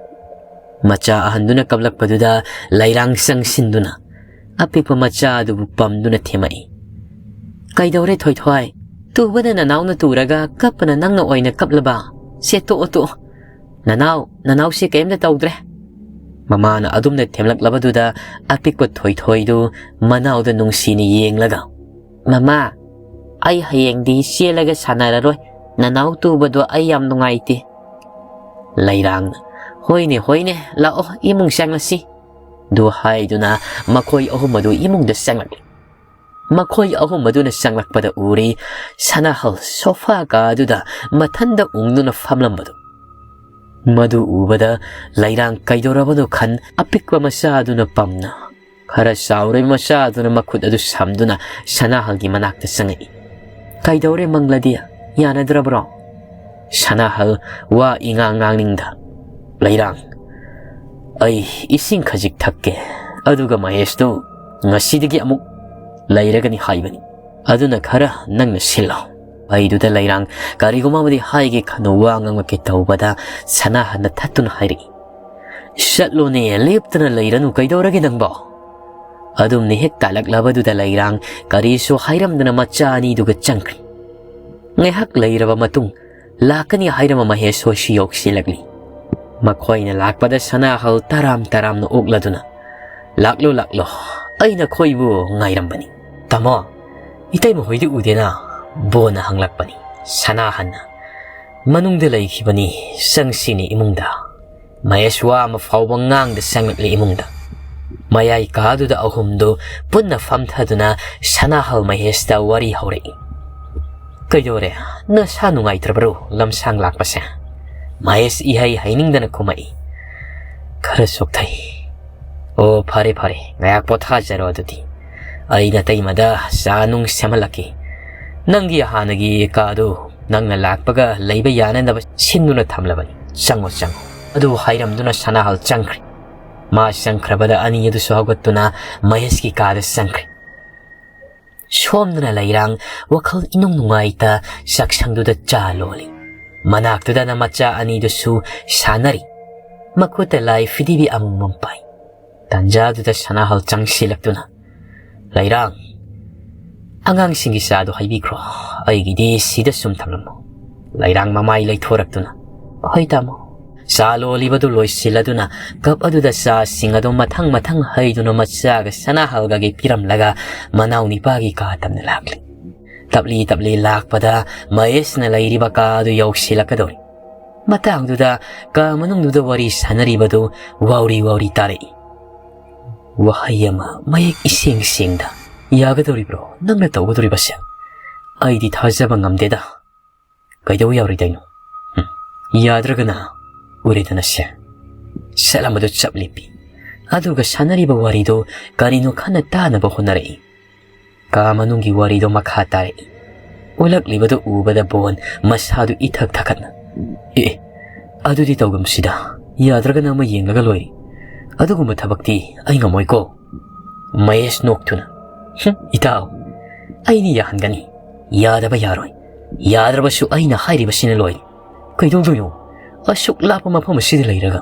ꯃꯆꯥ ꯑꯍꯟꯗꯨꯅ ꯀꯞꯂꯛꯄꯗꯨꯗ ꯂꯩꯔꯥꯡ ꯆꯪꯁꯤꯟꯗꯨꯅ ꯑꯄꯤꯛꯄ ꯃꯆꯥ ꯑꯗꯨꯕꯨ ꯄꯝꯗꯨꯅ ꯊꯦꯝꯃꯛꯏ꯫ "ꯀꯩꯗꯧꯔꯦ ꯊꯣꯏꯊꯣꯏ? ꯇꯨꯕꯅ ꯅꯅꯥꯎꯅ ꯇꯨꯔꯒ ꯀꯞꯄꯅ ꯅꯪꯅ ꯑꯣꯏꯅ ꯀꯞꯂꯕ? ꯁꯦ, ꯇꯣꯛꯑꯣ, ꯇꯣꯛꯑꯣ꯫ ꯅꯅꯥꯎ, ꯅꯅꯥꯎꯁꯦ ꯀꯩꯝꯇ ꯇꯧꯗ꯭ꯔꯦ꯫" ꯃꯃꯥꯅ ꯑꯗꯨꯝꯅ ꯊꯦꯝꯂꯛꯂꯕꯗꯨꯗ ꯑꯄꯤꯛꯄ ꯊꯣꯏꯊꯣꯏꯗꯨ ꯃꯅꯥꯎꯗ ꯅꯨꯡꯁꯤꯅ ꯌꯦꯡꯂꯒ, "ꯃꯃꯥ, ꯑꯩ ꯍꯌꯦꯡꯗꯤ ꯆꯦꯜꯂꯒ ꯁꯥꯟꯅꯔꯔꯣꯏ꯫ ꯅꯅꯥꯎ ꯇꯨꯕꯗꯣ ꯑꯩ ꯌꯥꯝ ꯅꯨꯡꯉꯥꯏꯇꯦ꯫" ꯂꯩꯔꯥꯡꯅ, "ꯍꯣꯏꯅꯦ, ꯍꯣꯏꯅꯦ, ꯂꯥꯛꯑꯣ, ꯏꯃꯨꯡ ꯆꯪꯂꯁꯤ" ꯗꯨ ꯍꯥꯏꯗꯨꯅ ꯃꯈꯣꯏ ꯑꯍꯨꯝ ꯑꯗꯨ ꯏꯃꯨꯡꯗ ꯆꯪꯂꯛꯂꯤ꯫ ꯃꯈꯣꯏ ꯑꯍꯨꯝ ꯑꯗꯨꯅ ꯆꯪꯂꯛꯄꯗ ꯎꯔꯤ, ꯁꯅꯥꯍꯜ ꯁꯣꯐꯥ ꯀꯥꯗꯨꯗ ꯃꯊꯟꯗ ꯎꯪꯗꯨꯅ ꯐꯝꯂꯝꯕꯗꯨ꯫ ꯃꯗꯨ ꯎꯕꯗ ꯂꯩꯔꯥꯡ ꯀꯩꯗꯧꯔꯕꯅꯣ ꯈꯟ ꯑꯄꯤꯛꯄ ꯃꯆꯥꯗꯨꯅ ꯄꯝꯅ ꯈꯔ ꯆꯥꯎꯔꯕ ꯃꯆꯥꯗꯨꯅ ꯃꯈꯨꯠ ꯑꯗꯨ ꯁꯝꯗꯨꯅ ꯁꯅꯥꯍꯜꯒꯤ ꯃꯅꯥꯛꯇ ꯆꯪꯉꯛꯏ꯫ "ꯀꯩꯗꯧꯔꯦ ꯃꯪꯂꯗꯤ? ꯌꯥꯅꯗ꯭ꯔꯕ꯭ꯔꯣ?" ꯁꯅꯥꯍꯜ ꯋꯥ ꯏꯉꯥꯡ ꯉꯥꯡꯅꯤꯡꯗ, "ꯂꯩꯔꯥꯡ, ꯑꯩ ꯏꯁꯤꯡ ꯈꯖꯤꯛ ꯊꯛꯀꯦ, ꯑꯗꯨꯒ ꯃꯍꯦꯁꯇꯨ ꯉꯁꯤꯗꯒꯤ ꯑꯃꯨꯛ ꯂꯩꯔꯒꯅꯤ ꯍꯥꯏꯕꯅꯤ꯫ ꯑꯗꯨꯅ ꯈꯔ ꯅꯪꯅ ꯁꯤꯜꯂꯣ꯫" ꯍꯩꯗꯨꯗ ꯂꯩꯔꯥꯡ ꯀꯔꯤꯒꯨꯝꯕ ꯑꯃꯗꯤ ꯍꯥꯏꯒꯦ ꯈꯟꯅ ꯋꯥ ꯉꯥꯡꯂꯛꯀꯦ ꯇꯧꯕꯗ ꯁꯅꯥꯍꯜꯅ ꯊꯠꯇꯨꯅ ꯍꯥꯏꯔꯛꯏ, "ꯆꯠꯂꯣꯅꯦ, ꯂꯦꯞꯇꯅ ꯂꯩꯔꯅꯨ, ꯀꯩꯗꯧꯔꯒꯦ ꯅꯪꯕꯣ?" ꯑꯗꯨꯝꯅ ꯍꯦꯛ ꯇꯥꯜꯂꯛꯂꯕꯗꯨꯗ ꯂꯩꯔꯥꯡ ꯀꯔꯤꯁꯨ ꯍꯥꯏꯔꯝꯗꯅ ꯃꯆꯥ ꯑꯅꯤꯗꯨꯒ ꯆꯪꯈ꯭ꯔꯦ꯫ ꯉꯥꯏꯍꯥꯛ ꯂꯩꯔꯕ ꯃꯇꯨꯡ ꯂꯥꯛꯀꯅꯤ ꯍꯥꯏꯔꯝꯕ ꯃꯍꯦꯁ ꯍꯣꯏꯁꯨ ꯌꯧꯁꯤꯜꯂꯛꯂꯤ꯫ ꯃꯈꯣꯏꯅ ꯂꯥꯛꯄꯗ ꯁꯅꯥꯍꯜ ꯇꯔꯥꯝ ꯇꯔꯥꯝꯅ ꯑꯣꯛꯂꯗꯨꯅ, "ꯂꯥꯛꯂꯣ, ꯂꯥꯛꯂꯣ, ꯑꯩ ꯅꯈꯣꯏꯕꯨ ꯉꯥꯏꯔꯝꯕꯅꯤ꯫" "ꯇꯥꯃꯣ, ꯏꯇꯩꯃ ꯍꯣꯏꯗꯤ ꯎꯗꯦꯅ?" ꯕꯣꯟꯅ ꯍꯪꯂꯛꯄꯅꯤ꯫ ꯁꯅꯥꯍꯟꯅ, "ꯃꯅꯨꯡꯗ ꯂꯩꯈꯤꯕꯅꯤ, ꯆꯪꯁꯤꯅꯦ ꯏꯃꯨꯡꯗ꯫" ꯃꯍꯦꯁ ꯋꯥ ꯑꯃ ꯐꯥꯎꯕ ꯉꯥꯡꯗ ꯆꯪꯂꯛꯂꯤ ꯏꯃꯨꯡꯗ꯫ ꯃꯌꯥꯏ ꯀꯥꯗꯨꯗ ꯑꯍꯨꯝꯗꯨ ꯄꯨꯟꯅ ꯐꯝꯊꯗꯨꯅ ꯁꯅꯥꯍꯜ ꯃꯍꯦꯁꯇ ꯋꯥꯔꯤ ꯍꯧꯔꯛꯏ꯫ "ꯀꯩꯗꯧꯔꯦ? ꯅꯁꯥ ꯅꯨꯡꯉꯥꯏꯇ꯭ꯔꯕꯔꯣ ꯂꯝꯁꯥꯡ ꯂꯥꯛꯄꯁꯦ?" ꯃꯍꯦꯁ ꯏꯍꯩ ꯍꯩꯅꯤꯡꯗꯅ ꯈꯨꯝꯃꯛꯏ, "ꯈꯔ ꯆꯣꯛꯊꯩ꯫" "ꯑꯣ, ꯐꯔꯦ ꯐꯔꯦ, ꯉꯥꯏꯍꯥꯛ ꯄꯣꯊꯥꯖꯔꯣ ꯑꯗꯨꯗꯤ꯫ ꯑꯩ ꯅꯇꯩꯃꯗ ꯆꯥ ꯅꯨꯡ ꯁꯦꯝꯍꯜꯂꯛꯀꯦ꯫ ꯅꯪꯒꯤ ꯍꯥꯟꯅꯒꯤ ꯀꯥꯗꯨ ꯅꯪꯅ ꯂꯥꯛꯄꯒ ꯂꯩꯕ ꯌꯥꯅꯅꯕ ꯁꯤꯟꯗꯨꯅ ꯊꯝꯂꯕꯅꯤ꯫ ꯆꯪꯉꯣ, ꯆꯪꯉꯣ꯫" ꯑꯗꯨ ꯍꯥꯏꯔꯝꯗꯨꯅ ꯁꯅꯥꯍꯜ ꯆꯪꯈ꯭ꯔꯦ꯫ ꯃꯥ ꯆꯪꯈ꯭ꯔꯕꯗ ꯑꯅꯤ ꯑꯗꯨꯁꯨ ꯍꯧꯒꯠꯇꯨꯅ ꯃꯍꯦꯁꯀꯤ ꯀꯥꯗ ꯆꯪꯈ꯭ꯔꯦ꯫ ꯁꯣꯝꯗꯅ ꯂꯩꯔꯥꯡ ꯋꯥꯈꯜ ꯏꯅꯨꯡ ꯅꯨꯡꯉꯥꯏꯇ ꯆꯥꯛꯁꯪꯗꯨꯗ ꯆꯥ ꯂꯣꯜꯂꯤ꯫ ꯃꯅꯥꯛꯇꯨꯗꯅ ꯃꯆꯥ ꯑꯅꯤꯗꯨꯁꯨ ꯁꯥꯟꯅꯔꯤ꯫ ꯃꯈꯨꯠꯇ ꯂꯥꯏ ꯐꯤꯗꯤꯕꯤ ꯑꯃꯃꯝ ꯄꯥꯏ꯫ ꯇꯥꯟꯖꯥꯗꯨꯗ ꯁꯅꯥꯍꯜ ꯆꯪꯁꯤꯜꯂꯛꯇꯨꯅ, "ꯂꯩꯔꯥꯡ, ꯑꯉꯥꯡꯁꯤꯡꯒꯤ ꯆꯥꯗꯣ ꯍꯩꯕꯤꯈ꯭ꯔꯣ, ꯑꯩꯒꯤꯗꯤ ꯁꯤꯗ ꯁꯨꯝ ꯊꯝꯂꯝꯃꯣ꯫" ꯂꯩꯔꯥꯡ ꯃꯃꯥꯏ ꯂꯩꯊꯣꯔꯛꯇꯨꯅ, "ꯍꯣꯏ ꯇꯥꯃꯣ꯫" ꯆꯥ ꯂꯣꯜꯂꯤꯕꯗꯨ ꯂꯣꯏꯁꯤꯜꯂꯗꯨꯅ ꯀꯞ ꯑꯗꯨꯗ ꯆꯥꯁꯤꯡ ꯑꯗꯨ ꯃꯊꯪ ꯃꯊꯪ ꯍꯩꯗꯨꯅ ꯃꯆꯥꯒ ꯁꯅꯥꯍꯜꯒꯒꯤ ꯄꯤꯔꯝꯂꯒ ꯃꯅꯥꯎ ꯅꯤꯄꯥꯒꯤ ꯀꯥ ꯇꯝꯅ ꯂꯥꯛꯂꯤ꯫ ꯇꯞꯂꯤ ꯇꯞꯂꯤ ꯂꯥꯛꯄꯗ ꯃꯍꯦꯁꯅ ꯂꯩꯔꯤꯕ ꯀꯥ ꯑꯗꯨ ꯌꯧꯁꯤꯜꯂꯛꯀꯗꯧꯔꯤ꯫ ꯃꯇꯥꯡꯗꯨꯗ ꯀꯥ ꯃꯅꯨꯡꯗꯨꯗ ꯋꯥꯔꯤ ꯁꯥꯟꯅꯔꯤꯕꯗꯨ ꯋꯥꯎꯔꯤ ꯋꯥꯎꯔꯤ ꯇꯥꯔꯛꯏ꯫ ꯋꯥꯍꯩ ꯑꯃ ꯃꯌꯦꯛ ꯏꯁꯦꯡ ꯁꯦꯡꯗ, "ꯌꯥꯒꯗꯧꯔꯤꯕ꯭ꯔꯣ ꯅꯪꯅ ꯇꯧꯒꯗꯧꯔꯤꯕꯁꯦ? ꯑꯩꯗꯤ ꯊꯥꯖꯕ ꯉꯝꯗꯦꯗ꯫ ꯀꯩꯗꯧ ꯌꯥꯔꯣꯏꯗꯣꯏꯅꯣ? ꯍꯨꯝ, ꯌꯥꯗ꯭ꯔꯒꯅ ꯎꯔꯦꯗꯅ ꯁꯦ꯫" ꯁꯦꯠ ꯑꯃꯗꯨ ꯆꯞ ꯂꯦꯞꯄꯤ꯫ ꯑꯗꯨꯒ ꯁꯥꯟꯅꯔꯤꯕ ꯋꯥꯔꯤꯗꯨ ꯀꯔꯤꯅꯣ ꯈꯟꯅ ꯇꯥꯅꯕ ꯍꯣꯠꯅꯔꯛꯏ꯫ ꯀꯥ ꯃꯅꯨꯡꯒꯤ ꯋꯥꯔꯤꯗꯣ ꯃꯈꯥ ꯇꯥꯔꯛꯏ꯫ ꯎꯠꯂꯛꯂꯤꯕꯗꯨ ꯎꯕꯗ ꯕꯣꯟ ꯃꯁꯥꯗꯨ ꯏꯊꯛ ꯊꯛꯀꯠꯅ, "ꯑꯦ, ꯑꯗꯨꯗꯤ ꯇꯧꯒꯨꯝꯁꯤꯗ, ꯌꯥꯗ꯭ꯔꯒꯅ ꯑꯃ ꯌꯦꯡꯂꯒ ꯂꯣꯏꯔꯦ꯫ ꯑꯗꯨꯒꯨꯝꯕ ꯊꯕꯛꯇꯤ ꯑꯩ ꯉꯝꯃꯣꯏꯀꯣ꯫" ꯃꯍꯦꯁ ꯅꯣꯛꯇꯨꯅ, "ꯍꯨꯝ, ꯏꯇꯥꯎ, ꯑꯩꯅ ꯌꯥꯍꯟꯒꯅꯤ꯫ ꯌꯥꯗꯕ ꯌꯥꯔꯣꯏ꯫ ꯌꯥꯗ꯭ꯔꯕꯁꯨ ꯑꯩꯅ ꯍꯥꯏꯔꯤꯕꯁꯤꯅ ꯂꯣꯏꯔꯦ꯫ ꯀꯩꯗꯧꯗꯣꯏꯅꯣ? ꯑꯁꯨꯛ ꯂꯥꯞꯄ ꯃꯐꯝ ꯑꯁꯤꯗ ꯂꯩꯔꯒ?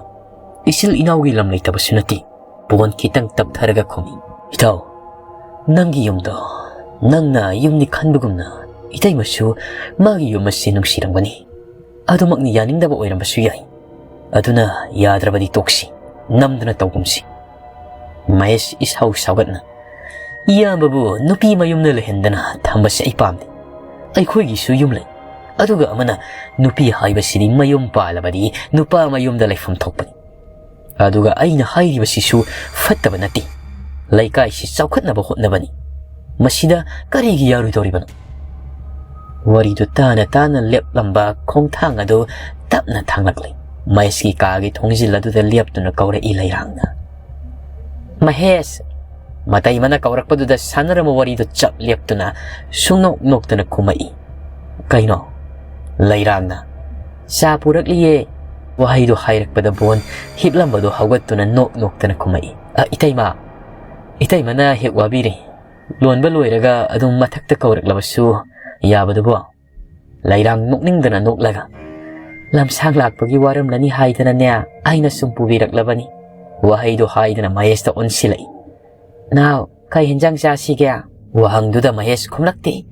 ꯏꯆꯤꯜ ꯏꯅꯥꯎꯒꯤ ꯂꯝ ꯂꯩꯇꯕꯁꯨ ꯅꯠꯇꯦ꯫" ꯕꯣꯟ ꯈꯤꯇꯪ ꯇꯞꯊꯔꯒ ꯈꯨꯝꯃꯤ, "ꯏꯇꯥꯎ, ꯅꯪꯒꯤ ꯌꯨꯝꯗꯣ ꯅꯪꯅ ꯌꯨꯝꯅꯤ ꯈꯟꯕꯒꯨꯝꯅ ꯏꯇꯩꯃꯁꯨ ꯃꯥꯒꯤ ꯌꯨꯝ ꯑꯁꯤ ꯅꯨꯡꯁꯤꯔꯝꯒꯅꯤ꯫ ꯑꯗꯨꯃꯛꯅ ꯌꯥꯅꯤꯡꯗꯕ ꯑꯣꯏꯔꯝꯕꯁꯨ ꯌꯥꯏ꯫ ꯑꯗꯨꯅ ꯌꯥꯗ꯭ꯔꯕꯗꯤ ꯇꯣꯛꯁꯤ, ꯅꯝꯗꯅ ꯇꯧꯒꯨꯝꯁꯤ꯫" ꯃꯍꯦꯁ ꯏꯁꯥꯎ ꯁꯥꯎꯒꯠꯅ, "ꯏꯌꯥꯝꯕꯕꯨ ꯅꯨꯄꯤ ꯃꯌꯨꯝꯗ ꯂꯩꯍꯟꯗꯅ ꯊꯝꯕꯁꯦ ꯑꯩ ꯄꯥꯝꯗꯦ꯫ ꯑꯩꯈꯣꯏꯒꯤꯁꯨ ꯌꯨꯝ ꯂꯩ꯫ ꯑꯗꯨꯒ ꯑꯃꯅ, ꯅꯨꯄꯤ ꯍꯥꯏꯕꯁꯤꯗꯤ ꯃꯌꯨꯝ ꯄꯥꯜꯂꯕꯗꯤ ꯅꯨꯄꯥ ꯃꯌꯨꯝꯗ ꯂꯩꯐꯝ ꯊꯣꯛꯄꯅꯤ꯫ ꯑꯗꯨꯒ ꯑꯩꯅ ꯍꯥꯏꯔꯤꯕꯁꯤꯁꯨ ꯐꯠꯇꯕ ꯅꯠꯇꯦ꯫ ꯂꯩꯀꯥꯏꯁꯤ ꯆꯥꯎꯈꯠꯅꯕ ꯍꯣꯠꯅꯕꯅꯤ꯫ ꯃꯁꯤꯗ ꯀꯔꯤꯒꯤ ꯌꯥꯔꯣꯏꯗꯧꯔꯤꯕꯅꯣ?" ꯋꯥꯔꯤꯗꯨ ꯇꯥꯅ ꯇꯥꯅ ꯂꯦꯞꯂꯝꯕ ꯈꯣꯡꯊꯥꯡ ꯑꯗꯨ ꯇꯞꯅ ꯊꯥꯡꯂꯛꯂꯤ꯫ ꯃꯍꯦꯁꯀꯤ ꯀꯥꯒꯤ ꯊꯣꯡꯖꯤꯜ ꯑꯗꯨꯗ ꯂꯦꯞꯇꯨꯅ ꯀꯧꯔꯛꯏ ꯂꯩꯔꯥꯡꯅ, "ꯃꯍꯦꯁ!" ꯃꯇꯩꯃꯅ ꯀꯧꯔꯛꯄꯗꯨꯗ ꯁꯥꯟꯅꯔꯝꯕ ꯋꯥꯔꯤꯗꯨ ꯆꯞ ꯂꯦꯞꯇꯨꯅ ꯁꯨꯡꯅꯣꯛ ꯅꯣꯛꯇꯅ ꯈꯨꯝꯃꯛꯏ꯫ "ꯀꯩꯅꯣ?" ꯂꯩꯔꯥꯡꯅ, "ꯆꯥ ꯄꯨꯔꯛꯂꯤꯌꯦ꯫" ꯋꯥꯍꯩꯗꯨ ꯍꯥꯏꯔꯛꯄꯗ ꯕꯣꯟ ꯍꯤꯞꯂꯝꯕꯗꯨ ꯍꯧꯒꯠꯇꯨꯅ ꯅꯣꯛ ꯅꯣꯛꯇꯅ ꯈꯨꯝꯃꯛꯏ꯫ "ꯑ, ꯏꯇꯩꯃ, ꯏꯇꯩꯃꯅ ꯍꯦꯛ ꯋꯥꯕꯤꯔꯦ꯫ ꯂꯣꯟꯕ ꯂꯣꯏꯔꯒ ꯑꯗꯨꯝ ꯃꯊꯛꯇ ꯀꯧꯔꯛꯂꯕꯁꯨ ꯌꯥꯕꯗꯨꯕꯨ?" ꯂꯩꯔꯥꯡ ꯅꯣꯛꯅꯤꯡꯗꯅ ꯅꯣꯛꯂꯒ, "ꯂꯝꯁꯥꯡ ꯂꯥꯛꯄꯒꯤ ꯋꯥꯔꯝꯂꯅꯤ ꯍꯥꯏꯗꯅꯅꯦ ꯑꯩꯅ ꯁꯨꯝ ꯄꯨꯕꯤꯔꯛꯂꯕꯅꯤ꯫" ꯋꯥꯍꯩꯗꯨ ꯍꯥꯏꯗꯅ ꯃꯍꯦꯁꯇ ꯑꯣꯟꯁꯤꯜꯂꯛꯏ꯫ "ꯅꯥꯎ, ꯀꯩ ꯍꯦꯟꯖꯥꯡ ꯆꯥꯁꯤꯒꯦ?" ꯋꯥꯍꯪꯗꯨꯗ ꯃꯍꯦꯁ ꯈꯨꯝꯂꯛꯇꯦ꯫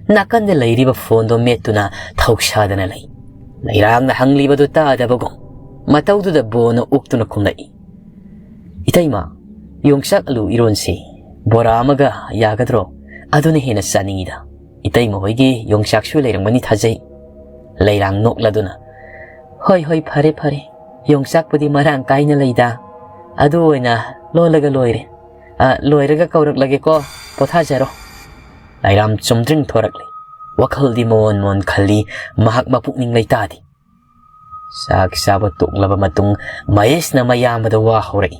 ꯅꯥꯀꯟꯗ ꯂꯩꯔꯤꯕ ꯐꯣꯟꯗꯣ ꯃꯦꯠꯇꯨꯅ ꯊꯧꯁꯥꯗꯅ ꯂꯩ꯫ ꯂꯩꯔꯥꯡꯅ ꯍꯪꯂꯤꯕꯗꯨ ꯇꯥꯗꯕꯒꯨꯝ꯫ ꯃꯇꯧꯗꯨꯗ ꯕꯣꯅ ꯑꯣꯛꯇꯨꯅ ꯈꯨꯝꯂꯛꯏ, "ꯏꯇꯩꯃ, ꯌꯣꯡꯆꯥꯛ ꯑꯂꯨ ꯏꯔꯣꯟꯁꯤ꯫ ꯕꯣꯔꯥ ꯑꯃꯒ ꯌꯥꯒꯗ꯭ꯔꯣ? ꯑꯗꯨꯅ ꯍꯦꯟꯅ ꯆꯥꯅꯤꯡꯉꯤꯗ꯫ ꯏꯇꯩꯃ ꯍꯣꯏꯒꯤ ꯌꯣꯡꯆꯥꯛꯁꯨ ꯂꯩꯔꯝꯒꯅꯤ ꯊꯥꯖꯩ꯫" ꯂꯩꯔꯥꯡ ꯅꯣꯛꯂꯗꯨꯅ, "ꯍꯣꯏ, ꯍꯣꯏ, ꯐꯔꯦ, ꯐꯔꯦ꯫ ꯌꯣꯡꯆꯥꯛꯄꯨꯗꯤ ꯃꯔꯥꯡ ꯀꯥꯏꯅ ꯂꯩꯗ꯫ ꯑꯗꯨ ꯑꯣꯏꯅ ꯂꯣꯜꯂꯒ ꯂꯣꯏꯔꯦ꯫ ꯑ, ꯂꯣꯏꯔꯒ ꯀꯧꯔꯛꯂꯒꯦꯀꯣ꯫ ꯄꯣꯊꯥꯖꯔꯣ꯫" ꯂꯩꯔꯥꯝ ꯆꯨꯝꯗ꯭ꯔꯤꯡ ꯊꯣꯔꯛꯂꯤ꯫ ꯋꯥꯈꯜꯗꯤ ꯃꯣꯟ ꯃꯣꯟ ꯈꯜꯂꯤ, ꯃꯍꯥꯛ ꯃꯄꯨꯛꯅꯤꯡ ꯂꯩꯇꯥꯗꯦ꯫ ꯆꯥꯛ ꯆꯥꯕ ꯇꯣꯛꯂꯕ ꯃꯇꯨꯡ ꯃꯍꯦꯁꯅ ꯃꯌꯥꯝꯕꯗ ꯋꯥ ꯍꯧꯔꯛꯏ,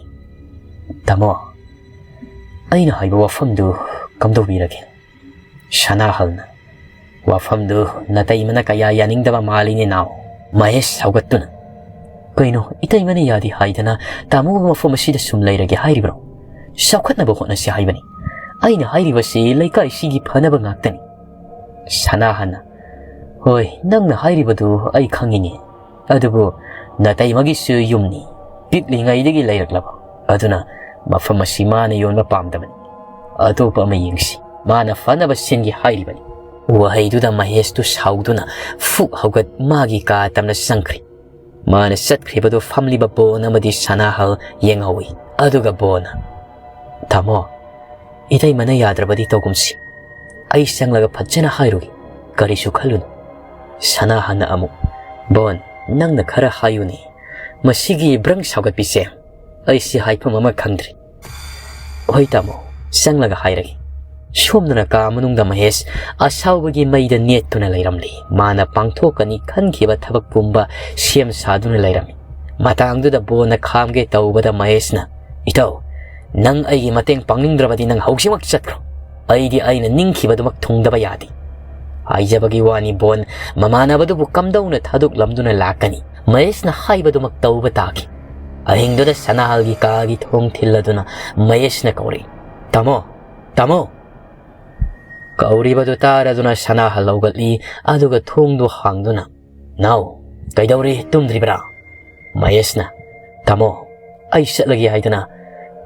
"ꯇꯥꯃꯣ, ꯑꯩꯅ ꯍꯥꯏꯕ ꯋꯥꯐꯝꯗꯨ ꯀꯝꯗꯧꯕꯤꯔꯒꯦ?" ꯁꯅꯥꯍꯜꯅ, "ꯋꯥꯐꯝꯗꯨ ꯅꯇꯩꯃꯅ ꯀꯌꯥ ꯌꯥꯅꯤꯡꯗꯕ ꯃꯥꯜꯂꯤꯅꯦ ꯅꯥꯎ꯫" ꯃꯍꯦꯁ ꯁꯥꯎꯒꯠꯇꯨꯅ, "ꯀꯩꯅꯣ, ꯏꯇꯩꯃꯅ ꯌꯥꯗꯦ ꯍꯥꯏꯗꯅ ꯇꯥꯃꯣꯕꯨ ꯃꯐꯝ ꯑꯁꯤꯗ ꯁꯨꯝ ꯂꯩꯔꯒꯦ ꯍꯥꯏꯔꯤꯕ꯭ꯔꯣ? ꯆꯥꯎꯈꯠꯅꯕ ꯍꯣꯠꯅꯁꯤ ꯍꯥꯏꯕꯅꯤ꯫ ꯑꯩꯅ ꯍꯥꯏꯔꯤꯕꯁꯤ ꯂꯩꯀꯥꯏꯁꯤꯒꯤ ꯐꯅꯕ ꯉꯥꯛꯇꯅꯤ꯫" ꯁꯅꯥꯍꯟꯅ, "ꯍꯣꯏ, ꯅꯪꯅ ꯍꯥꯏꯔꯤꯕꯗꯨ ꯑꯩ ꯈꯪꯉꯤꯅꯦ꯫ ꯑꯗꯨꯕꯨ ꯅꯇꯩꯃꯒꯤꯁꯨ ꯌꯨꯝꯅꯤ, ꯄꯤꯛꯂꯤꯉꯩꯗꯒꯤ ꯂꯩꯔꯛꯂꯕ꯫ ꯑꯗꯨꯅ ꯃꯐꯝ ꯑꯁꯤ ꯃꯥꯅ ꯌꯣꯟꯕ ꯄꯥꯝꯗꯕꯅꯤ꯫ ꯑꯇꯣꯞꯄ ꯑꯃ ꯌꯦꯡꯁꯤ꯫ ꯃꯥꯅ ꯐꯅꯕ ꯁꯤꯟꯒꯦ ꯍꯥꯏꯔꯤꯕꯅꯤ꯫" ꯋꯥꯍꯩꯗꯨꯗ ꯃꯍꯦꯁꯇꯨ ꯁꯥꯎꯗꯨꯅ ꯐꯨꯛ ꯍꯧꯒꯠ ꯃꯥꯒꯤ ꯀꯥ ꯇꯝꯅ ꯆꯪꯈ꯭ꯔꯦ꯫ ꯃꯥꯅ ꯆꯠꯈ꯭ꯔꯤꯕꯗꯨ ꯐꯝꯂꯤꯕ ꯕꯣꯟ ꯑꯃꯗꯤ ꯁꯅꯥꯍꯜ ꯌꯦꯡꯍꯧꯏ꯫ ꯑꯗꯨꯒ ꯕꯣꯟꯅ, "ꯇꯥꯃꯣ, ꯏꯇꯩꯃꯅ ꯌꯥꯗ꯭ꯔꯕꯗꯤ ꯇꯧꯒꯨꯝꯁꯤ꯫ ꯑꯩ ꯆꯪꯂꯒ ꯐꯖꯅ ꯍꯥꯏꯔꯨꯒꯦ꯫ ꯀꯔꯤꯁꯨ ꯈꯜꯂꯨꯅꯨ꯫" ꯁꯅꯥꯍꯟꯅ ꯑꯃꯨꯛ, "ꯕꯣꯟ, ꯅꯪꯅ ꯈꯔ ꯍꯥꯏꯌꯨꯅꯦ꯫ ꯃꯁꯤꯒꯤ ꯕ꯭ꯔꯪ ꯁꯥꯎꯒꯠꯄꯤꯁꯦ ꯑꯩꯁꯤ ꯍꯥꯏꯐꯝ ꯑꯃ ꯈꯪꯗ꯭ꯔꯦ꯫" "ꯍꯣꯏ ꯇꯥꯃꯣ, ꯆꯪꯂꯒ ꯍꯥꯏꯔꯒꯦ꯫" ꯁꯣꯝꯗꯅ ꯀꯥ ꯃꯅꯨꯡꯗ ꯃꯍꯦꯁ ꯑꯁꯥꯎꯕꯒꯤ ꯃꯩꯗ ꯅꯦꯠꯇꯨꯅ ꯂꯩꯔꯝꯂꯤ꯫ ꯃꯥꯅ ꯄꯥꯡꯊꯣꯛꯀꯅꯤ ꯈꯟꯈꯤꯕ ꯊꯕꯛ ꯄꯨꯝꯕ ꯁꯦꯝ ꯁꯥꯗꯨꯅ ꯂꯩꯔꯝꯃꯤ꯫ ꯃꯇꯥꯡꯗꯨꯗ ꯕꯣꯟꯅ ꯈꯥꯝꯒꯦ ꯇꯧꯕꯗ ꯃꯍꯦꯁꯅ, "ꯏꯇꯥꯎ, ꯅꯪ ꯑꯩꯒꯤ ꯃꯇꯦꯡ ꯄꯥꯡꯅꯤꯡꯗ꯭ꯔꯕꯗꯤ ꯅꯪ ꯍꯧꯖꯤꯛꯃꯛ ꯆꯠꯈ꯭ꯔꯣ꯫ ꯑꯩꯗꯤ ꯑꯩꯅ ꯅꯤꯡꯈꯤꯕꯗꯨꯃꯛ ꯊꯨꯡꯗꯕ ꯌꯥꯗꯦ꯫" ꯍꯥꯏꯖꯕꯒꯤ ꯋꯥꯅꯤ ꯕꯣꯟ, ꯃꯃꯥꯟꯅꯕꯗꯨꯕꯨ ꯀꯝꯗꯧꯅ ꯊꯥꯗꯣꯛꯂꯝꯗꯨꯅ ꯂꯥꯛꯀꯅꯤ? ꯃꯍꯦꯁꯅ ꯍꯥꯏꯕꯗꯨꯃꯛ ꯇꯧꯕ ꯇꯥꯈꯤ꯫ ꯑꯍꯤꯡꯗꯨꯗ ꯁꯅꯥꯍꯜꯒꯤ ꯀꯥꯒꯤ ꯊꯣꯡ ꯊꯤꯜꯂꯗꯨꯅ ꯃꯍꯦꯁꯅ ꯀꯧꯔꯛꯏ, "ꯇꯥꯃꯣ! ꯇꯥꯃꯣ!" ꯀꯧꯔꯤꯕꯗꯨ ꯇꯥꯔꯗꯨꯅ ꯁꯅꯥꯍꯜ ꯍꯧꯒꯠꯂꯤ, ꯑꯗꯨꯒ ꯊꯣꯡꯗꯨ ꯍꯥꯡꯗꯨꯅ, "ꯅꯥꯎ, ꯀꯩꯗꯧꯔꯦ? ꯇꯨꯝꯗ꯭ꯔꯤꯕ꯭ꯔꯥ?" ꯃꯍꯦꯁꯅ, "ꯇꯥꯃꯣ, ꯑꯩ ꯆꯠꯂꯒꯦ ꯍꯥꯏꯗꯅ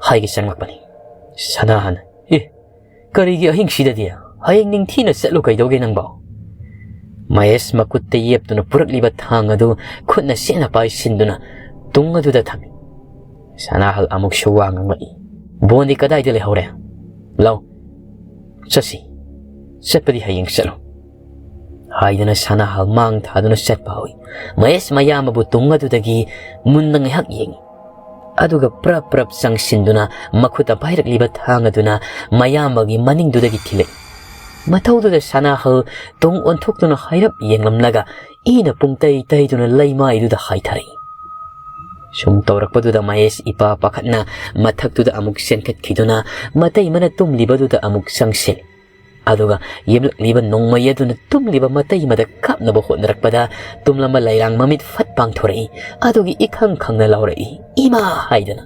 ꯍꯥꯏꯒꯦ ꯆꯪꯂꯛꯄꯅꯤ꯫" ꯁꯅꯥꯍꯜ, "ꯑꯦ, ꯀꯔꯤꯒꯤ ꯑꯍꯤꯡꯁꯤꯗꯗꯤ? ꯍꯌꯦꯡ ꯅꯤꯡꯊꯤꯅ ꯆꯠꯂꯨ ꯀꯩꯗꯧꯒꯦ ꯅꯪꯕꯣ?" ꯃꯍꯦꯁ ꯃꯈꯨꯠꯇ ꯌꯦꯞꯇꯨꯅ ꯄꯨꯔꯛꯂꯤꯕ ꯊꯥꯡ ꯑꯗꯨ ꯈꯨꯠꯅ ꯁꯦꯠꯅ ꯄꯥꯏꯁꯤꯟꯗꯨꯅ ꯇꯨꯡ ꯑꯗꯨꯗ ꯊꯝꯃꯤ꯫ ꯁꯅꯥꯍꯜ ꯑꯃꯨꯛꯁꯨ ꯋꯥ ꯉꯥꯡꯂꯛꯏ, "ꯕꯣꯟꯗꯤ ꯀꯗꯥꯏꯗ ꯂꯩꯍꯧꯔꯦ? ꯂꯥꯎ, ꯆꯠꯁꯤ꯫ ꯆꯠꯄꯗꯤ ꯍꯌꯦꯡ ꯆꯠꯂꯨ," ꯍꯥꯏꯗꯨꯅ ꯁꯅꯥꯍꯜ ꯃꯥꯡ ꯊꯥꯗꯨꯅ ꯆꯠꯄ ꯍꯧꯏ꯫ ꯃꯍꯦꯁ ꯃꯌꯥꯝꯕꯕꯨ ꯇꯨꯡ ꯑꯗꯨꯗꯒꯤ ꯃꯨꯟꯅ ꯉꯥꯏꯍꯥꯛ ꯌꯦꯡꯏ꯫ ꯑꯗꯨꯒ ꯄ꯭ꯔꯞ ꯄ꯭ꯔꯞ ꯆꯪꯁꯤꯟꯗꯨꯅ ꯃꯈꯨꯠꯇ ꯄꯥꯏꯔꯛꯂꯤꯕ ꯊꯥꯡ ꯑꯗꯨꯅ ꯃꯌꯥꯝꯕꯒꯤ ꯃꯅꯤꯡꯗꯨꯗꯒꯤ ꯊꯤꯜꯂꯛꯏ꯫ ꯃꯊꯧꯗꯨꯗ ꯁꯅꯥꯍꯜ ꯇꯨꯡ ꯑꯣꯟꯊꯣꯛꯇꯨꯅ ꯍꯥꯏꯔꯞ ꯌꯦꯡꯂꯝꯂꯒ ꯏꯅ ꯄꯨꯡꯇꯩ ꯇꯩꯗꯨꯅ ꯂꯩꯃꯥꯏꯗꯨꯗ ꯍꯥꯏꯊꯔꯛꯏ꯫ ꯁꯨꯝ ꯇꯧꯔꯛꯄꯗꯨꯗ ꯃꯍꯦꯁ ꯏꯄꯥ ꯄꯥꯈꯠꯅ ꯃꯊꯛꯇꯨꯗ ꯑꯃꯨꯛ ꯆꯦꯟꯈꯠꯈꯤꯗꯨꯅ ꯃꯇꯩꯃꯅ ꯇꯨꯝꯂꯤꯕꯗꯨꯗ ꯑꯃꯨꯛ ꯆꯪꯁꯤꯜꯂꯤ꯫ ꯑꯗꯨꯒ ꯌꯦꯞꯂꯛꯂꯤꯕ ꯅꯣꯡꯃꯩ ꯑꯗꯨꯅ ꯇꯨꯝꯂꯤꯕ ꯃꯇꯩꯃꯗ ꯀꯥꯞꯅꯕ ꯍꯣꯠꯅꯔꯛꯄꯗ ꯇꯨꯝꯂꯝꯕ ꯂꯩꯔꯥꯡ ꯃꯃꯤꯠ ꯐꯠ ꯄꯥꯡꯊꯣꯔꯛꯏ꯫ ꯑꯗꯨꯒꯤ ꯏꯈꯪ ꯈꯪꯅ ꯂꯥꯎꯔꯛꯏ, "ꯏꯃꯥ!" ꯍꯥꯏꯗꯨꯅ꯫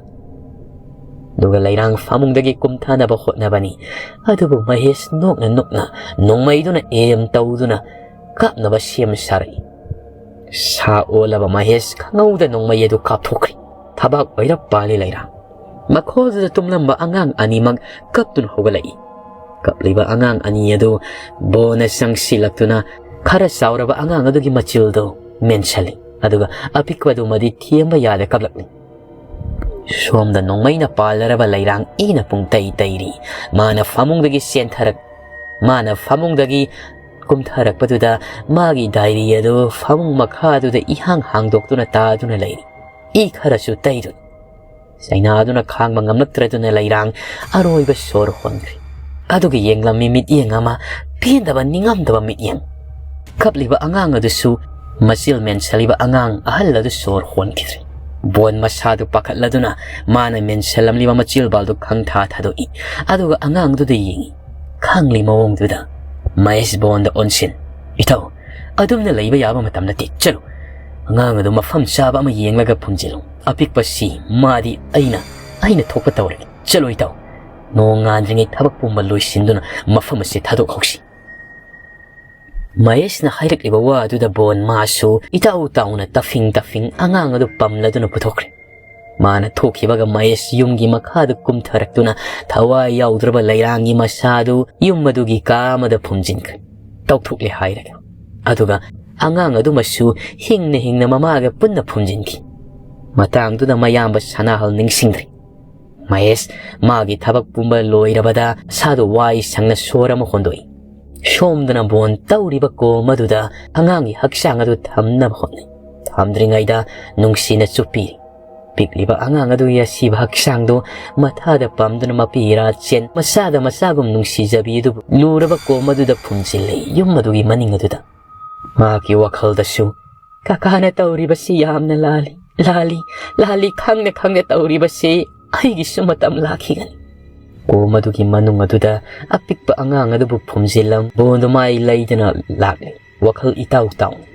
ꯑꯗꯨꯒ ꯂꯩꯔꯥꯡ ꯐꯃꯨꯡꯗꯒꯤ ꯀꯨꯝꯊꯅꯕ ꯍꯣꯠꯅꯕꯅꯤ꯫ ꯑꯗꯨꯕꯨ ꯃꯍꯦꯁ ꯅꯣꯛꯅ ꯅꯣꯛꯅ ꯅꯣꯡꯃꯩꯗꯨꯅ ꯑꯦꯝ ꯇꯧꯗꯨꯅ ꯀꯥꯞꯅꯕ ꯁꯦꯝ ꯁꯥꯔꯛꯏ꯫ ꯁꯥ ꯑꯣꯜꯂꯕ ꯃꯍꯦꯁ ꯈꯪꯍꯧꯗ ꯅꯣꯡꯃꯩ ꯑꯗꯨ ꯀꯥꯞꯊꯣꯛꯈ꯭ꯔꯤ꯫ ꯊꯕꯥꯛ ꯑꯣꯏꯔꯞ ꯄꯥꯜꯂꯤ ꯂꯩꯔꯥꯡ꯫ ꯃꯈꯣꯜꯗꯨꯗ ꯇꯨꯝꯂꯝꯕ ꯑꯉꯥꯡ ꯑꯅꯤꯃꯛ ꯀꯞꯇꯨꯅ ꯍꯧꯒꯠꯂꯛꯏ꯫ ꯀꯞꯂꯤꯕ ꯑꯉꯥꯡ ꯑꯅꯤ ꯑꯗꯨ ꯕꯣꯟꯅ ꯆꯪꯁꯤꯜꯂꯛꯇꯨꯅ ꯈꯔ ꯆꯥꯎꯔꯕ ꯑꯉꯥꯡ ꯑꯗꯨꯒꯤ ꯃꯆꯤꯜꯗꯨ ꯃꯦꯟꯁꯤꯜꯂꯤ꯫ ꯑꯗꯨꯒ ꯑꯄꯤꯛꯄꯗꯨꯃꯗꯤ ꯊꯦꯝꯕ ꯌꯥꯗ ꯀꯞꯂꯛꯂꯤ꯫ ꯁꯣꯝꯗ ꯅꯣꯡꯃꯩꯅ ꯄꯥꯜꯂꯔꯕ ꯂꯩꯔꯥꯡ ꯏꯅ ꯄꯨꯡꯇꯩ ꯇꯩꯔꯤ꯫ ꯃꯥꯅ ꯐꯃꯨꯡꯗꯒꯤ ꯆꯦꯟꯊꯔꯛ-, ꯃꯥꯅ ꯐꯃꯨꯡꯗꯒꯤ ꯀꯨꯝꯊꯔꯛꯄꯗꯨꯗ ꯃꯥꯒꯤ ꯗꯥꯏꯔꯤ ꯑꯗꯨ ꯐꯃꯨꯡ ꯃꯈꯥꯗꯨꯗ ꯏꯍꯥꯡ ꯍꯥꯡꯗꯣꯛꯇꯨꯅ ꯇꯥꯗꯨꯅ ꯂꯩꯔꯤ꯫ ꯏ ꯈꯔꯁꯨ ꯇꯩꯔꯨꯏ꯫ ꯆꯩꯅꯥꯗꯨꯅ ꯈꯥꯡꯕ ꯉꯝꯂꯛꯇ꯭ꯔꯗꯨꯅ ꯂꯩꯔꯥꯡ ꯑꯔꯣꯏꯕ ꯁꯣꯔ ꯍꯣꯟꯈ꯭ꯔꯦ꯫ ꯑꯗꯨꯒ ꯌꯦꯡꯂꯝꯃꯤ ꯃꯤꯠꯌꯦꯡ ꯑꯃ, ꯄꯦꯟꯗꯕ ꯅꯤꯡꯉꯝꯗꯕ ꯃꯤꯠꯌꯦꯡ꯫ ꯀꯞꯂꯤꯕ ꯑꯉꯥꯡ ꯑꯗꯨꯁꯨ, ꯃꯆꯤꯜ ꯃꯦꯟꯁꯤꯜꯂꯤꯕ ꯑꯉꯥꯡ ꯑꯍꯜ ꯑꯗꯨ ꯁꯣꯔ ꯍꯣꯟꯈꯤꯗ꯭ꯔꯦ꯫ ꯕꯣꯟ ꯃꯁꯥꯗꯨ ꯄꯥꯈꯠꯂꯗꯨꯅ ꯃꯥꯅ ꯃꯦꯟꯁꯤꯜꯂꯝꯂꯤꯕ ꯃꯆꯤꯜꯕꯥꯜꯗꯨ ꯈꯪꯊꯥ ꯊꯥꯗꯣꯛꯏ꯫ ꯑꯗꯨꯒ ꯑꯉꯥꯡꯗꯨꯗ ꯌꯦꯡꯏ꯫ ꯈꯪꯂꯤ ꯃꯑꯣꯡꯗꯨꯗ ꯃꯍꯦꯁ ꯕꯣꯟꯗ ꯑꯣꯟꯁꯤꯟ, "ꯏꯇꯥꯎ, ꯑꯗꯨꯝꯅ ꯂꯩꯕ ꯌꯥꯕ ꯃꯇꯝ ꯅꯠꯇꯦ꯫ ꯆꯠꯂꯨ꯫ ꯑꯉꯥꯡ ꯑꯗꯨ ꯃꯐꯝ ꯆꯥꯕ ꯑꯃ ꯌꯦꯡꯂꯒ ꯐꯨꯝꯖꯤꯜꯂꯨ꯫ ꯑꯄꯤꯛꯄꯁꯤ ꯃꯥꯗꯤ ꯑꯩꯅ, ꯑꯩꯅ ꯊꯣꯛꯄ ꯇꯧꯔꯒꯦ꯫ ꯆꯠꯂꯨ ꯏꯇꯥꯎ꯫ ꯅꯣꯡ ꯉꯥꯟꯗ꯭ꯔꯤꯉꯩ ꯊꯕꯛ ꯄꯨꯝꯕ ꯂꯣꯏꯁꯤꯟꯗꯨꯅ ꯃꯐꯝ ꯑꯁꯤ ꯊꯥꯗꯣꯛꯍꯧꯁꯤ꯫" ꯃꯍꯦꯁꯅ ꯍꯥꯏꯔꯛꯂꯤꯕ ꯋꯥ ꯑꯗꯨꯗ ꯕꯣꯟ ꯃꯥꯁꯨ ꯏꯇꯥꯎ ꯇꯥꯎꯅ ꯇꯐꯤꯡ ꯇꯐꯤꯡ ꯑꯉꯥꯡ ꯑꯗꯨ ꯄꯝꯂꯗꯨꯅ ꯄꯨꯊꯣꯛꯈ꯭ꯔꯦ꯫ ꯃꯥꯅ ꯊꯣꯛꯈꯤꯕꯒ ꯃꯍꯦꯁ ꯌꯨꯝꯒꯤ ꯃꯈꯥꯗ ꯀꯨꯝꯊꯔꯛꯇꯨꯅ ꯊꯋꯥꯏ ꯌꯥꯎꯗ꯭ꯔꯕ ꯂꯩꯔꯥꯡꯒꯤ ꯃꯁꯥꯗꯨ ꯌꯨꯝ ꯑꯗꯨꯒꯤ ꯀꯥ ꯑꯃꯗ ꯐꯨꯝꯖꯤꯟꯈ꯭ꯔꯦ꯫ ꯇꯧꯊꯣꯛꯂꯦ ꯍꯥꯏꯔꯒ꯫ ꯑꯗꯨꯒ ꯑꯉꯥꯡ ꯑꯗꯨꯃꯁꯨ ꯍꯤꯡꯅ ꯍꯤꯡꯅ ꯃꯃꯥꯒ ꯄꯨꯟꯅ ꯐꯨꯝꯖꯤꯟꯈꯤ꯫ ꯃꯇꯥꯡꯗꯨꯗ ꯃꯌꯥꯝꯕ ꯁꯅꯥꯍꯜ ꯅꯤꯡꯁꯤꯡꯗ꯭ꯔꯤ꯫ ꯃꯍꯦꯁ ꯃꯥꯒꯤ ꯊꯕꯛ ꯄꯨꯝꯕ ꯂꯣꯏꯔꯕꯗ ꯃꯁꯥꯗꯨ ꯋꯥꯏ ꯁꯪꯅ ꯁꯣꯔ ꯑꯃ ꯍꯣꯟꯗꯣꯛꯏ꯫ ꯁꯣꯝꯗꯅ ꯕꯣꯟ ꯇꯧꯔꯤꯕ ꯀꯣꯝ ꯑꯗꯨꯗ ꯑꯉꯥꯡꯒꯤ ꯍꯛꯆꯥꯡ ꯑꯗꯨ ꯊꯝꯅꯕ ꯍꯣꯠꯅꯩ꯫ ꯊꯝꯗ꯭ꯔꯤꯉꯩꯗ ꯅꯨꯡꯁꯤꯅ ꯆꯨꯞꯄꯤꯔꯤ꯫ ꯄꯤꯛꯂꯤꯕ ꯑꯉꯥꯡ ꯑꯗꯨꯒꯤ ꯑꯁꯤꯕ ꯍꯛꯆꯥꯡꯗꯨ ꯃꯊꯥꯗ ꯄꯝꯗꯨꯅ ꯃꯄꯤ ꯏꯔꯥ ꯆꯦꯟ ꯃꯆꯥꯗ ꯃꯆꯥꯒꯨꯝ ꯅꯨꯡꯁꯤꯖꯕꯤ ꯑꯗꯨꯕꯨ ꯂꯨꯔꯕ ꯀꯣꯝ ꯑꯗꯨꯗ ꯐꯨꯝꯖꯤꯜꯂꯤ꯫ ꯌꯨꯝ ꯑꯗꯨꯒꯤ ꯃꯅꯤꯡ ꯑꯗꯨꯗ ꯃꯍꯥꯛꯀꯤ ꯋꯥꯈꯜꯗꯁꯨ, "ꯀꯀꯥꯅ ꯇꯧꯔꯤꯕꯁꯤ ꯌꯥꯝꯅ ꯂꯥꯜꯂꯤ, ꯂꯥꯜꯂꯤ, ꯂꯥꯜꯂꯤ, ꯈꯪꯅ ꯈꯪꯅ ꯇꯧꯔꯤꯕꯁꯤ ꯑꯩꯒꯤꯁꯨ ꯃꯇꯝ ꯂꯥꯛꯈꯤꯒꯅꯤ"꯫ ꯀꯣꯝ ꯑꯗꯨꯒꯤ ꯃꯅꯨꯡ ꯑꯗꯨꯗ ꯑꯄꯤꯛꯄ ꯑꯉꯥꯡ ꯑꯗꯨꯕꯨ ꯐꯨꯝꯖꯤꯜꯂꯝ ꯕꯣꯟꯗꯨ ꯃꯥꯏ ꯂꯩꯗꯨꯅ ꯂꯥꯛꯂꯤ꯫ ꯋꯥꯈꯜ ꯏꯇꯥꯎ ꯇꯥꯎꯅ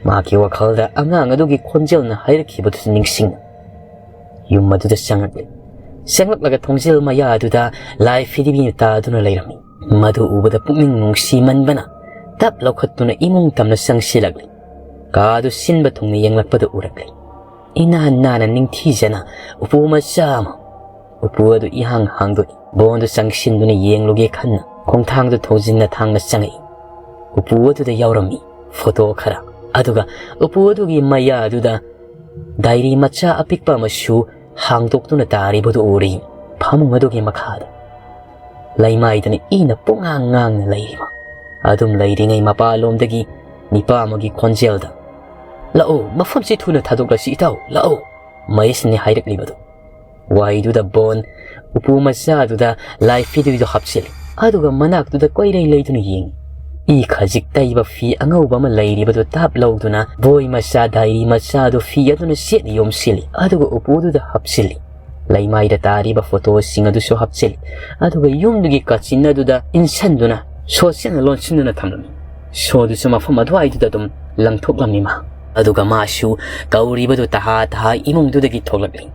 ꯃꯍꯥꯛꯀꯤ ꯋꯥꯈꯜꯗ ꯑꯉꯥꯡ ꯑꯗꯨꯒꯤ ꯈꯣꯟꯖꯦꯜꯅ ꯍꯥꯏꯔꯛꯈꯤꯕꯗꯨꯁꯨ ꯅꯤꯡꯁꯤꯡꯅ ꯌꯨꯝ ꯑꯗꯨꯗ ꯆꯪꯂꯛꯂꯤ꯫ ꯆꯪꯂꯛꯂꯒ ꯊꯣꯡꯖꯤꯜ ꯃꯌꯥ ꯑꯗꯨꯗ ꯂꯥꯏ ꯐꯤꯗꯤꯕꯤꯅ ꯇꯥꯗꯨꯅ ꯂꯩꯔꯝꯃꯤ꯫ ꯃꯗꯨ ꯎꯕꯗ ꯄꯨꯛꯅꯤꯡ ꯅꯨꯡꯁꯤꯃꯟꯕꯅ ꯇꯞ ꯂꯧꯈꯠꯇꯨꯅ ꯏꯃꯨꯡ ꯇꯝꯅ ꯆꯪꯁꯤꯜꯂꯛꯂꯤ꯫ ꯀꯥꯗꯨ ꯁꯤꯟꯕ ꯊꯨꯡꯅ ꯌꯦꯡꯂꯛꯄꯗ ꯎꯔꯛꯂꯤ꯫ ꯏꯅꯥꯟ ꯅꯥꯟꯅ ꯅꯤꯡꯊꯤꯖꯅ ꯎꯄꯨ ꯃꯆꯥ ꯑꯃ꯫ ꯎꯄꯨ ꯑꯗꯨ ꯏꯍꯥꯡ ꯍꯥꯡꯗꯣꯛꯏ꯫ ꯕꯣꯟꯗꯨ ꯆꯪꯁꯤꯟꯗꯨꯅ ꯌꯦꯡꯂꯨꯒꯦ ꯈꯟꯅ ꯈꯣꯡꯊꯥꯡꯗꯨ ꯊꯧꯖꯤꯟꯅ ꯊꯥꯡꯅ ꯆꯪꯉꯛꯏ꯫ ꯎꯄꯨ ꯑꯗꯨꯗ ꯌꯥꯎꯔꯝꯃꯤ ꯐꯣꯇꯣ ꯈꯔ꯫ ꯑꯗꯨꯒ ꯎꯄꯨ ꯑꯗꯨꯒꯤ ꯃꯌꯥ ꯑꯗꯨꯗ ꯗꯥꯏꯔꯤ ꯃꯆꯥ ꯑꯄꯤꯛꯄ ꯑꯃꯁꯨ ꯍꯥꯡꯗꯣꯛꯇꯨꯅ ꯇꯥꯔꯤꯕꯗꯨ ꯎꯔꯤ꯫ ꯐꯃꯨꯡ ꯑꯗꯨꯒꯤ ꯃꯈꯥꯗ ꯂꯩꯃꯥꯏꯗꯅ ꯏꯅ ꯄꯨꯡꯉꯥꯡ ꯉꯥꯡꯅ ꯂꯩꯔꯤꯕ꯫ ꯑꯗꯨꯝ ꯂꯩꯔꯤꯉꯩ ꯃꯄꯥꯟꯂꯣꯝꯗꯒꯤ ꯅꯤꯄꯥ ꯑꯃꯒꯤ ꯈꯣꯟꯖꯦꯜꯗ, "ꯂꯥꯛꯑꯣ, ꯃꯐꯝꯁꯤ ꯊꯨꯅ ꯊꯥꯗꯣꯛꯂꯁꯤ ꯏꯇꯥꯎ, ꯂꯥꯛꯑꯣ", ꯃꯍꯦꯁꯅꯤ ꯍꯥꯏꯔꯛꯂꯤꯕꯗꯨ꯫ ꯋꯥꯏꯗꯨꯗ ꯕꯣꯟ ꯎꯄꯨ ꯃꯆꯥꯗꯨꯗ ꯂꯥꯏ ꯐꯤꯗꯨꯏꯗꯨ ꯍꯥꯞꯆꯤꯜꯂꯤ꯫ ꯑꯗꯨꯒ ꯃꯅꯥꯛꯇꯨꯗ ꯀꯣꯏꯔꯩ ꯂꯩꯗꯨꯅ ꯌꯦꯡꯉꯤ꯫ ꯏ ꯈꯖꯤꯛ ꯇꯩꯕ ꯐꯤ ꯑꯉꯧꯕ ꯑꯃ ꯂꯩꯔꯤꯕꯗꯨ ꯇꯥꯞ ꯂꯧꯗꯨꯅ ꯕꯣꯏ ꯃꯆꯥ, ꯗꯥꯏꯔꯤ ꯃꯆꯥꯗꯨ ꯐꯤ ꯑꯗꯨꯅ ꯆꯦꯠꯅ ꯌꯣꯝꯁꯤꯜꯂꯤ꯫ ꯑꯗꯨꯒ ꯎꯄꯨꯗꯨꯗ ꯍꯥꯞꯆꯤꯜꯂꯤ꯫ ꯂꯩꯃꯥꯏꯗ ꯇꯥꯔꯤꯕ ꯐꯣꯇꯣꯁꯤꯡ ꯑꯗꯨꯁꯨ ꯍꯥꯞꯆꯤꯜꯂꯤ꯫ ꯑꯗꯨꯒ ꯌꯨꯝꯗꯨꯒꯤ ꯀꯥꯆꯤꯟ ꯑꯗꯨꯗ ꯏꯟꯁꯤꯟꯗꯨꯅ ꯁꯣ ꯆꯦꯠꯅ ꯂꯣꯟꯁꯤꯟꯗꯨꯅ ꯊꯝꯂꯝꯃꯤ꯫ ꯁꯣꯗꯨꯁꯨ ꯃꯐꯝ ꯑꯗꯨꯋꯥꯏꯗꯨꯗ ꯑꯗꯨꯝ ꯂꯪꯊꯣꯛꯂꯝꯃꯤ ꯃꯍꯥꯛ꯫ ꯑꯗꯨꯒ ꯃꯥꯁꯨ ꯀꯧꯔꯤꯕꯗꯨ ꯇꯍꯥ ꯇꯍꯥ ꯏꯃꯨꯡꯗꯨꯗꯒꯤ ꯊꯣꯛꯂꯛꯂꯤ꯫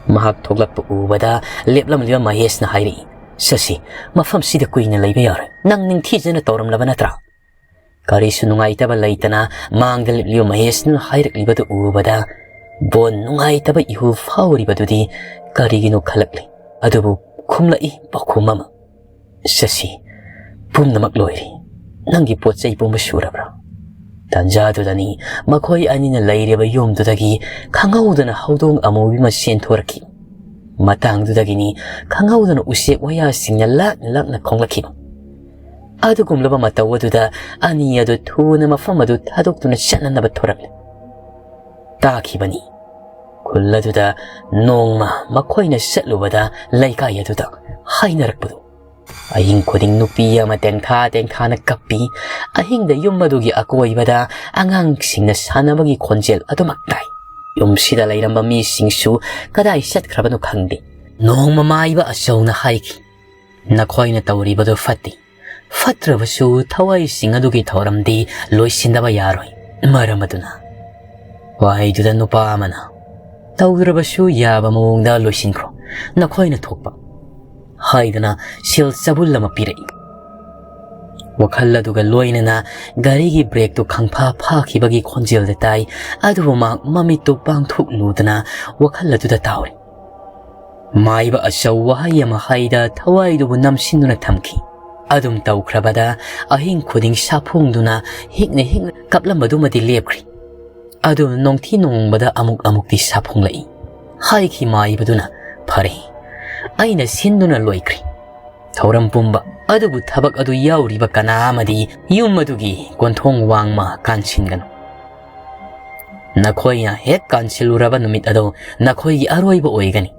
ꯃꯍꯥꯛ ꯊꯣꯛꯂꯛꯄ ꯎꯕꯗ ꯂꯦꯞꯂꯝꯂꯤꯕ ꯃꯍꯦꯁꯅ ꯍꯥꯏꯔꯛꯏ, "ꯁꯁꯤ, ꯃꯐꯝꯁꯤꯗ ꯀꯨꯏꯅ ꯂꯩꯕ ꯌꯥꯔꯣꯏ꯫ ꯅꯪ ꯅꯤꯡꯊꯤꯖꯅ ꯇꯧꯔꯝꯂꯕ ꯅꯠꯇ꯭ꯔꯥ?" ꯀꯔꯤꯁꯨ ꯅꯨꯡꯉꯥꯏꯇꯕ ꯂꯩꯇꯅ ꯃꯥꯡꯗ ꯂꯦꯞꯂꯤꯕ ꯃꯍꯦꯁꯅ ꯍꯥꯏꯔꯛꯂꯤꯕꯗꯨ ꯎꯕꯗ ꯕꯣꯟ ꯅꯨꯡꯉꯥꯏꯇꯕ ꯏꯍꯨꯜ ꯐꯥꯎꯔꯤꯕꯗꯨꯗꯤ ꯀꯔꯤꯒꯤꯅꯣ ꯈꯜꯂꯛꯂꯤ꯫ ꯑꯗꯨꯕꯨ ꯈꯨꯝꯂꯛꯏ ꯄꯥꯎꯈꯨꯝ ꯑꯃ, "ꯁꯁꯤ, "ꯄꯨꯝꯅꯃꯛ ꯂꯣꯏꯔꯦ꯫ ꯅꯪꯒꯤ ꯄꯣꯠ ꯆꯩ ꯄꯨꯝꯕ ꯁꯨꯔꯕ꯭ꯔꯥ?" ꯇꯥꯟꯖꯥꯗꯨꯗꯅꯤ ꯃꯈꯣꯏ ꯑꯅꯤꯅ ꯂꯩꯔꯤꯕ ꯌꯨꯝꯗꯨꯗꯒꯤ ꯈꯪꯍꯧꯗꯅ ꯍꯧꯗꯣꯡ ꯑꯃꯨꯕꯤ ꯑꯃ ꯆꯦꯟꯊꯣꯔꯛꯈꯤ꯫ ꯃꯇꯥꯡꯗꯨꯗꯒꯤꯅꯤ ꯈꯪꯍꯧꯗꯅ ꯎꯆꯦꯛ ꯋꯥꯌꯥꯁꯤꯡꯅ ꯂꯥꯛꯅ ꯂꯥꯛꯅ ꯈꯣꯡꯂꯛꯈꯤꯕ꯫ ꯑꯗꯨꯒꯨꯝꯂꯕ ꯃꯇꯧ ꯑꯗꯨꯗ ꯑꯅꯤ ꯑꯗꯨ ꯊꯨꯅ ꯃꯐꯝ ꯑꯗꯨ ꯊꯥꯗꯣꯛꯇꯨꯅ ꯆꯠꯅꯅꯕ ꯊꯣꯔꯛꯂꯦ꯫ ꯇꯥꯈꯤꯕꯅꯤ꯫ ꯈꯨꯜ ꯑꯗꯨꯗ ꯅꯣꯡꯃ ꯃꯈꯣꯏꯅ ꯆꯠꯂꯨꯕꯗ ꯂꯩꯀꯥꯏ ꯑꯗꯨꯗ ꯍꯥꯏꯅꯔꯛꯄꯗꯨ꯫ ꯑꯍꯤꯡ ꯈꯨꯗꯤꯡ ꯅꯨꯄꯤ ꯑꯃ ꯇꯦꯡꯊꯥ ꯇꯦꯡꯊꯥꯅ ꯀꯞꯄꯤ꯫ ꯑꯍꯤꯡꯗ ꯌꯨꯝ ꯑꯗꯨꯒꯤ ꯑꯀꯣꯏꯕꯗ ꯑꯉꯥꯡꯁꯤꯡꯅ ꯁꯥꯟꯅꯕꯒꯤ ꯈꯣꯟꯖꯦꯜ ꯑꯗꯨꯃꯛ ꯇꯥꯏ꯫ ꯌꯨꯝꯁꯤꯗ ꯂꯩꯔꯝꯕ ꯃꯤꯁꯤꯡꯁꯨ ꯀꯗꯥꯏ ꯆꯠꯈ꯭ꯔꯕꯅꯣ ꯈꯪꯗꯦ꯫ ꯅꯣꯡꯃ ꯃꯥꯏꯕ ꯑꯆꯧꯅ ꯍꯥꯏꯈꯤ, "ꯅꯈꯣꯏꯅ ꯇꯧꯔꯤꯕꯗꯨ ꯐꯠꯇꯦ꯫ ꯐꯠꯇ꯭ꯔꯕꯁꯨ ꯊꯋꯥꯏꯁꯤꯡ ꯑꯗꯨꯒꯤ ꯊꯧꯔꯝꯗꯤ ꯂꯣꯏꯁꯤꯟꯗꯕ ꯌꯥꯔꯣꯏ꯫ ꯃꯔꯝ ꯑꯗꯨꯅ" ꯋꯥꯍꯩꯗꯨꯗ ꯅꯨꯄꯥ ꯑꯃꯅ, "ꯇꯧꯗ꯭ꯔꯕꯁꯨ ꯌꯥꯕ ꯃꯑꯣꯡꯗ ꯂꯣꯏꯁꯤꯟꯈ꯭ꯔꯣ, ꯅꯈꯣꯏꯅ ꯊꯣꯛꯄ" ꯍꯥꯏꯗꯨꯅ ꯁꯦꯜ ꯆꯕꯨꯜ ꯑꯃ ꯄꯤꯔꯛꯏ꯫ ꯋꯥꯈꯜ ꯑꯗꯨꯒ ꯂꯣꯏꯅꯅ ꯒꯥꯔꯤꯒꯤ ꯕ꯭ꯔꯦꯛꯇꯨ ꯈꯪꯐꯥ ꯐꯥꯈꯤꯕꯒꯤ ꯈꯣꯟꯖꯦꯜꯗ ꯇꯥꯏ, ꯑꯗꯨꯕꯨ ꯃꯍꯥꯛ ꯃꯃꯤꯠꯇꯨ ꯄꯥꯡꯊꯣꯛꯂꯨꯗꯅ ꯋꯥꯈꯜ ꯑꯗꯨꯗ ꯇꯥꯎꯔꯤ꯫ ꯃꯥꯏꯕ ꯑꯆꯧ ꯋꯥꯍꯩ ꯑꯃ ꯍꯥꯏꯗ ꯊꯋꯥꯏꯗꯨꯕꯨ ꯅꯝꯁꯤꯟꯗꯨꯅ ꯊꯝꯈꯤ꯫ ꯑꯗꯨꯝ ꯇꯧꯈ꯭ꯔꯕꯗ ꯑꯍꯤꯡ ꯈꯨꯗꯤꯡ ꯁꯥꯐꯣꯡꯗꯨꯅ ꯍꯤꯛꯅ ꯍꯤꯛꯅ ꯀꯞꯂꯝꯕꯗꯨꯃꯗꯤ ꯂꯦꯞꯈ꯭ꯔꯤ꯫ ꯑꯗꯨ ꯅꯣꯡꯊꯤ ꯅꯣꯡꯕꯗ ꯑꯃꯨꯛ ꯑꯃꯨꯛꯇꯤ ꯁꯥꯐꯣꯡꯂꯛꯏ꯫ ꯍꯥꯏꯈꯤ ꯃꯥꯏꯕꯗꯨꯅ, "ꯐꯔꯦ, ꯑꯩꯅ ꯁꯤꯟꯗꯨꯅ ꯂꯣꯏꯈ꯭ꯔꯦ ꯊꯧꯔꯝ ꯄꯨꯝꯕ꯫ ꯑꯗꯨꯕꯨ ꯊꯕꯛ ꯑꯗꯨ ꯌꯥꯎꯔꯤꯕ ꯀꯅꯥ ꯑꯃꯗꯤ ꯌꯨꯝ ꯑꯗꯨꯒꯤ ꯀꯣꯟꯊꯣꯡ ꯋꯥꯡꯃ ꯀꯥꯟꯁꯤꯟꯒꯅꯨ꯫ ꯅꯈꯣꯏꯅ ꯍꯦꯛ ꯀꯥꯟꯁꯤꯜꯂꯨꯔꯕ ꯅꯨꯃꯤꯠ ꯑꯗꯨ ꯅꯈꯣꯏꯒꯤ ꯑꯔꯣꯏꯕ ꯑꯣꯏꯒꯅꯤ꯫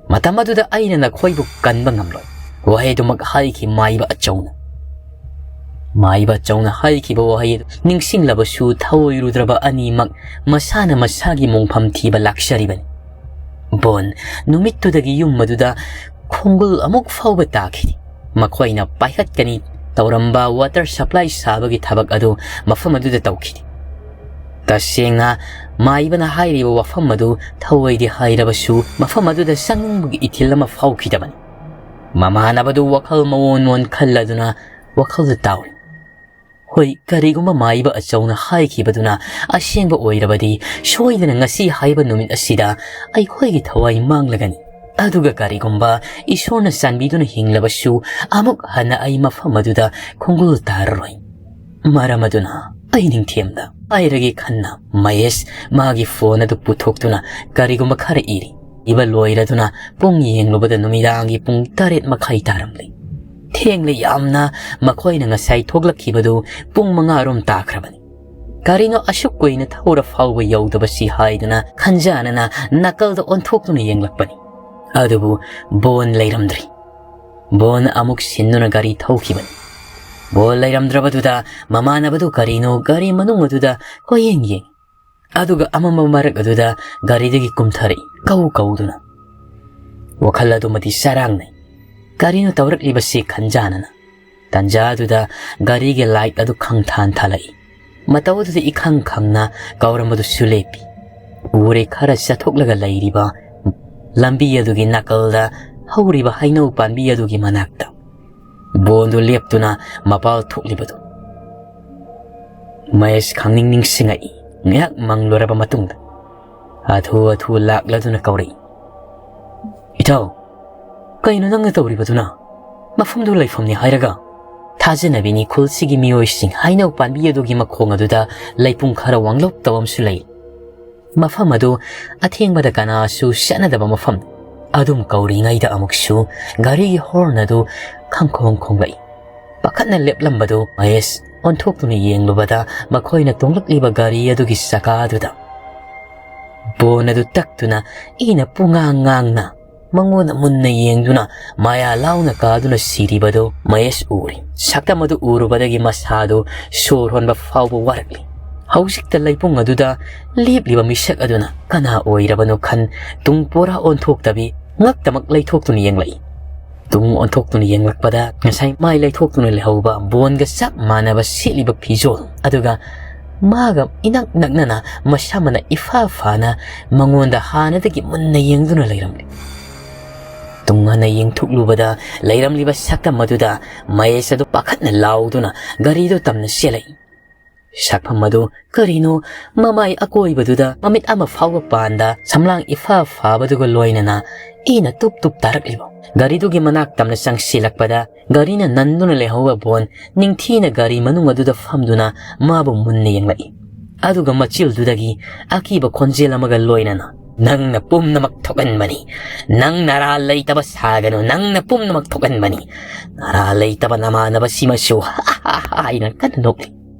ꯃꯇꯝ ꯑꯗꯨꯗ ꯑꯩꯅ ꯅꯈꯣꯏꯕꯨ ꯀꯟꯕ ꯉꯝꯂꯣꯏ"꯫ ꯋꯥꯍꯩ ꯑꯗꯨꯃꯛ ꯍꯥꯏꯈꯤ ꯃꯥꯏꯕ ꯑꯆꯧꯅ꯫ ꯃꯥꯏꯕ ꯑꯆꯧꯅ ꯍꯥꯏꯈꯤꯕ ꯋꯥꯍꯩ ꯑꯗꯨ ꯅꯤꯡꯁꯤꯡꯂꯕꯁꯨ ꯊꯧꯑꯣꯏꯔꯨꯗ꯭ꯔꯕ ꯑꯅꯤꯃꯛ ꯃꯁꯥꯅ ꯃꯁꯥꯒꯤ ꯃꯣꯡꯐꯝ ꯊꯤꯕ ꯂꯥꯛꯆꯔꯤꯕꯅꯤ꯫ ꯕꯣꯟ ꯅꯨꯃꯤꯠꯇꯨꯗꯒꯤ ꯌꯨꯝ ꯑꯗꯨꯗ ꯈꯣꯡꯒꯨꯜ ꯑꯃꯨꯛ ꯐꯥꯎꯕ ꯇꯥꯈꯤꯗꯦ꯫ ꯃꯈꯣꯏꯅ ꯄꯥꯏꯈꯠꯀꯅꯤ ꯇꯧꯔꯝꯕ ꯋꯥꯇꯔ ꯁꯄ꯭ꯂꯥꯏ ꯁꯥꯕꯒꯤ ꯊꯕꯛ ꯑꯗꯨ ꯃꯐꯝ ꯑꯗꯨꯗ ꯇꯧꯈꯤꯗꯦ꯫ ꯇꯁꯦꯡꯅ, ꯃꯥꯏꯕꯅ ꯍꯥꯏꯔꯤꯕ ꯋꯥꯐꯝ ꯑꯗꯨ ꯊꯧꯑꯣꯏꯗꯦ ꯍꯥꯏꯔꯕꯁꯨ, ꯃꯐꯝ ꯑꯗꯨꯗ ꯆꯪꯅꯤꯡꯕꯒꯤ ꯏꯊꯤꯜ ꯑꯃ ꯐꯥꯎꯈꯤꯗꯕꯅꯤ꯫ ꯃꯃꯥꯟꯅꯕꯗꯨ ꯋꯥꯈꯜ ꯃꯑꯣꯟ ꯃꯑꯣꯟ ꯈꯜꯂꯗꯨꯅ ꯋꯥꯈꯜꯗ ꯇꯥꯎꯔꯤ꯫ ꯍꯣꯏ, ꯀꯔꯤꯒꯨꯝꯕ ꯃꯥꯏꯕ ꯑꯆꯧꯅ ꯍꯥꯏꯈꯤꯕꯗꯨꯅ ꯑꯁꯦꯡꯕ ꯑꯣꯏꯔꯕꯗꯤ, ꯁꯣꯏꯗꯅ ꯉꯁꯤ ꯍꯥꯏꯕ ꯅꯨꯃꯤꯠ ꯑꯁꯤꯗ ꯑꯩꯈꯣꯏꯒꯤ ꯊꯋꯥꯏ ꯃꯥꯡꯂꯒꯅꯤ꯫ ꯑꯗꯨꯒ ꯀꯔꯤꯒꯨꯝꯕ ꯏꯁꯣꯔꯅ ꯆꯥꯟꯕꯤꯗꯨꯅ ꯍꯤꯡꯂꯕꯁꯨ, ꯑꯃꯨꯛ ꯍꯟꯅ ꯑꯩ ꯃꯐꯝ ꯑꯗꯨꯗ ꯈꯣꯡꯒꯨꯜ ꯇꯥꯔꯔꯣꯏ꯫ ꯃꯔꯝ ꯑꯗꯨꯅ ꯑꯩ ꯅꯤꯡꯊꯦꯝꯗ ꯍꯥꯏꯔꯒꯦ ꯈꯟꯅ ꯃꯍꯦꯁ ꯃꯥꯒꯤ ꯐꯣꯟ ꯑꯗꯨ ꯄꯨꯊꯣꯛꯇꯨꯅ ꯀꯔꯤꯒꯨꯝꯕ ꯈꯔ ꯏꯔꯤ꯫ ꯏꯕ ꯂꯣꯏꯔꯗꯨꯅ ꯄꯨꯡ ꯌꯦꯡꯂꯨꯕꯗ ꯅꯨꯃꯤꯗꯥꯡꯒꯤ ꯄꯨꯡ ꯇꯔꯦꯠ ꯃꯈꯥꯏ ꯇꯥꯔꯝꯂꯤ꯫ ꯊꯦꯡꯂꯦ ꯌꯥꯝꯅ, ꯃꯈꯣꯏꯅ ꯉꯁꯥꯏ ꯊꯣꯛꯂꯛꯈꯤꯕꯗꯨ ꯄꯨꯡ ꯃꯉꯥ ꯔꯣꯝ ꯇꯥꯈ꯭ꯔꯕꯅꯤ꯫ ꯀꯔꯤꯅꯣ ꯑꯁꯨꯛ ꯀꯨꯏꯅ ꯊꯧꯔ ꯐꯥꯎꯕ ꯌꯧꯗꯕꯁꯤ ꯍꯥꯏꯗꯨꯅ ꯈꯟꯖꯥꯅꯅ ꯅꯥꯀꯜꯗ ꯑꯣꯟꯊꯣꯛꯇꯨꯅ ꯌꯦꯡꯂꯛꯄꯅꯤ꯫ ꯑꯗꯨꯕꯨ ꯕꯣꯟ ꯂꯩꯔꯝꯗ꯭ꯔꯤ꯫ ꯕꯣꯟ ꯑꯃꯨꯛ ꯁꯤꯟꯗꯨꯅ ꯒꯥꯔꯤ ꯊꯧꯈꯤꯕꯅꯤ꯫ ꯕꯣꯟ ꯂꯩꯔꯝꯗ꯭ꯔꯕꯗꯨꯗ ꯃꯃꯥꯟꯅꯕꯗꯨ ꯀꯔꯤꯅꯣ ꯒꯥꯔꯤ ꯃꯅꯨꯡ ꯑꯗꯨꯗ ꯀꯣꯏꯌꯦꯡ ꯌꯦꯡ꯫ ꯑꯗꯨꯒ ꯑꯃꯝꯕ ꯃꯔꯛ ꯑꯗꯨꯗ ꯒꯥꯔꯤꯗꯒꯤ ꯀꯨꯝꯊꯔꯛꯏ, ꯀꯧ ꯀꯧꯗꯨꯅ꯫ ꯋꯥꯈꯜ ꯑꯗꯨꯃꯗꯤ ꯆꯔꯥꯡꯅꯩ꯫ ꯀꯔꯤꯅꯣ ꯇꯧꯔꯛꯂꯤꯕꯁꯤ ꯈꯟꯖꯥꯅꯅ꯫ ꯇꯟꯖꯥ ꯑꯗꯨꯗ ꯒꯥꯔꯤꯒꯤ ꯂꯥꯏꯠ ꯑꯗꯨ ꯈꯪꯊꯥꯟ ꯊꯥꯜꯂꯛꯏ꯫ ꯃꯇꯧ ꯑꯗꯨꯗ ꯏꯈꯪ ꯈꯪꯅ ꯀꯧꯔꯝꯕꯗꯨꯁꯨ ꯂꯦꯞꯄꯤ꯫ ꯎꯔꯦ ꯈꯔ ꯆꯠꯊꯣꯛꯂꯒ ꯂꯩꯔꯤꯕ ꯂꯝꯕꯤ ꯑꯗꯨꯒꯤ ꯅꯥꯀꯜꯗ ꯍꯧꯔꯤꯕ ꯍꯩꯅꯧ ꯄꯥꯝꯕꯤ ꯑꯗꯨꯒꯤ ꯃꯅꯥꯛꯇ꯫ ꯕꯣꯟꯗꯨ ꯂꯦꯞꯇꯨꯅ ꯃꯄꯥꯜ ꯊꯣꯛꯂꯤꯕꯗꯨ꯫ ꯃꯍꯦꯁ ꯈꯪꯅꯤꯡ ꯅꯤꯡꯁꯤꯡꯉꯛꯏ꯫ ꯉꯥꯏꯍꯥꯛ ꯃꯪꯂꯨꯔꯕ ꯃꯇꯨꯡꯗ ꯍꯥꯊꯨ ꯍꯥꯊꯨ ꯂꯥꯛꯂꯗꯨꯅ ꯀꯧꯔꯛꯏ, "ꯏꯇꯥꯎ, ꯀꯩꯅꯣ ꯅꯪꯅ ꯇꯧꯔꯤꯕꯗꯨꯅ? ꯃꯐꯝꯗꯨ ꯂꯩꯐꯝꯅꯤ ꯍꯥꯏꯔꯒ?" ꯊꯥꯖꯅꯕꯤꯅꯤ ꯈꯨꯜꯁꯤꯒꯤ ꯃꯤꯑꯣꯏꯁꯤꯡ ꯍꯩꯅꯧ ꯄꯥꯝꯕꯤ ꯑꯗꯨꯒꯤ ꯃꯈꯣꯡ ꯑꯗꯨꯗ ꯂꯩꯄꯨꯡ ꯈꯔ ꯋꯥꯡꯂꯞ ꯇꯧꯕ ꯑꯃꯁꯨ ꯂꯩ꯫ ꯃꯐꯝ ꯑꯗꯨ ꯑꯊꯦꯡꯕꯗ ꯀꯅꯥꯁꯨ ꯆꯠꯅꯗꯕ ꯃꯐꯝ꯫ ꯑꯗꯨꯝ ꯀꯧꯔꯤꯉꯩꯗ ꯑꯃꯨꯛꯁꯨ ꯒꯥꯔꯤꯒꯤ ꯍꯣꯔꯟ ꯑꯗꯨ ꯈꯪꯈꯣꯡ ꯈꯣꯡꯂꯛꯏ꯫ ꯄꯥꯈꯠꯅ ꯂꯦꯞꯂꯝꯕꯗꯨ ꯃꯍꯦꯁ ꯑꯣꯟꯊꯣꯛꯇꯨꯅ ꯌꯦꯡꯂꯨꯕꯗ ꯃꯈꯣꯏꯅ ꯇꯣꯡꯂꯛꯂꯤꯕ ꯒꯥꯔꯤ ꯑꯗꯨꯒꯤ ꯆꯀꯥ ꯑꯗꯨꯗ ꯕꯣꯟ ꯑꯗꯨ ꯇꯛꯇꯨꯅ ꯏꯅ ꯄꯨꯡꯉꯥꯡ ꯉꯥꯡꯅ ꯃꯉꯣꯟꯗ ꯃꯨꯟꯅ ꯌꯦꯡꯗꯨꯅ ꯃꯌꯥ ꯂꯥꯎꯅ ꯀꯥꯗꯨꯅ ꯁꯤꯔꯤꯕꯗꯨ ꯃꯍꯦꯁ ꯎꯔꯤ꯫ ꯁꯛꯇꯝ ꯑꯗꯨ ꯎꯔꯨꯕꯗꯒꯤ ꯃꯁꯥꯗꯨ ꯁꯣꯔ ꯍꯣꯟꯕ ꯐꯥꯎꯕ ꯋꯥꯔꯛꯂꯤ꯫ ꯍꯧꯖꯤꯛꯇ ꯂꯩꯄꯨꯡ ꯑꯗꯨꯗ ꯂꯦꯞꯂꯤꯕ ꯃꯤꯁꯛ ꯑꯗꯨꯅ ꯀꯅꯥ ꯑꯣꯏꯔꯕꯅꯣ ꯈꯟ ꯇꯨꯡ ꯄꯨꯔꯥ ꯑꯣꯟꯊꯣꯛꯇꯕꯤ ꯉꯛꯇꯃꯛ ꯂꯩꯊꯣꯛꯇꯨꯅ ꯌꯦꯡꯂꯛꯏ꯫ ꯇꯨꯡ ꯑꯣꯟꯊꯣꯛꯇꯨꯅ ꯌꯦꯡꯂꯛꯄꯗ ꯉꯁꯥꯏ ꯃꯥꯏ ꯂꯩꯊꯣꯛꯇꯨꯅ ꯂꯩꯍꯧꯕ ꯕꯣꯟꯒ ꯆꯞ ꯃꯥꯟꯅꯕ ꯁꯦꯠꯂꯤꯕ ꯐꯤꯖꯣꯜ ꯑꯗꯨꯒ ꯃꯥꯒ ꯏꯅꯛ ꯅꯛꯅꯅ ꯃꯁꯥꯃꯛꯅ ꯏꯐꯥ ꯐꯥꯅ ꯃꯉꯣꯟꯗ ꯍꯥꯟꯅꯗꯒꯤ ꯃꯨꯟꯅ ꯌꯦꯡꯗꯨꯅ ꯂꯩꯔꯝꯂꯤ꯫ ꯇꯨꯡ ꯍꯟꯅ ꯌꯦꯡꯊꯣꯛꯂꯨꯕꯗ ꯂꯩꯔꯝꯂꯤꯕ ꯁꯛꯇꯝ ꯑꯗꯨꯗ ꯃꯍꯦꯁ ꯑꯗꯨ ꯄꯥꯈꯠꯅ ꯂꯥꯎꯗꯨꯅ ꯒꯥꯔꯤꯗꯨ ꯇꯝꯅ ꯆꯦꯜꯂꯛꯏ꯫ ꯁꯛꯐꯝ ꯑꯗꯨ ꯀꯔꯤꯅꯣ ꯃꯃꯥꯏ ꯑꯀꯣꯏꯕꯗꯨꯗ ꯃꯃꯤꯠ ꯑꯃ ꯐꯥꯎꯕ ꯄꯥꯟꯗ ꯁꯝꯂꯥꯡ ꯏꯐꯥ ꯐꯥꯕꯗꯨꯒ ꯂꯣꯏꯅꯅ ꯏꯅ ꯇꯨꯞ ꯇꯨꯞ ꯇꯥꯔꯛꯂꯤꯕ꯫ ꯒꯥꯔꯤꯗꯨꯒꯤ ꯃꯅꯥꯛ ꯇꯝꯅ ꯆꯪꯁꯤꯜꯂꯛꯄꯗ ꯒꯥꯔꯤꯅ ꯅꯟꯗꯨꯅ ꯂꯩꯍꯧꯕ ꯕꯣꯟ ꯅꯤꯡꯊꯤꯅ ꯒꯥꯔꯤ ꯃꯅꯨꯡ ꯑꯗꯨꯗ ꯐꯝꯗꯨꯅ ꯃꯥꯕꯨ ꯃꯨꯟꯅ ꯌꯦꯡꯂꯛꯏ꯫ ꯑꯗꯨꯒ ꯃꯆꯤꯜꯗꯨꯗꯒꯤ ꯑꯀꯤꯕ ꯈꯣꯟꯖꯦꯜ ꯑꯃꯒ ꯂꯣꯏꯅꯅ, "ꯅꯪꯅ ꯄꯨꯝꯅꯃꯛ ꯊꯣꯛꯍꯟꯕꯅꯤ꯫ ꯅꯪ ꯅꯔꯥ ꯂꯩꯇꯕ ꯁꯥꯒꯅꯨ꯫ ꯅꯪꯅ ꯄꯨꯝꯅꯃꯛ ꯊꯣꯛꯍꯟꯕꯅꯤ꯫ ꯅꯔꯥ ꯂꯩꯇꯕ ꯅꯃꯥꯟꯅꯕꯁꯤꯃꯁꯨ" ꯍꯥꯏꯅ ꯀꯟꯅ ꯅꯣꯛꯂꯤ꯫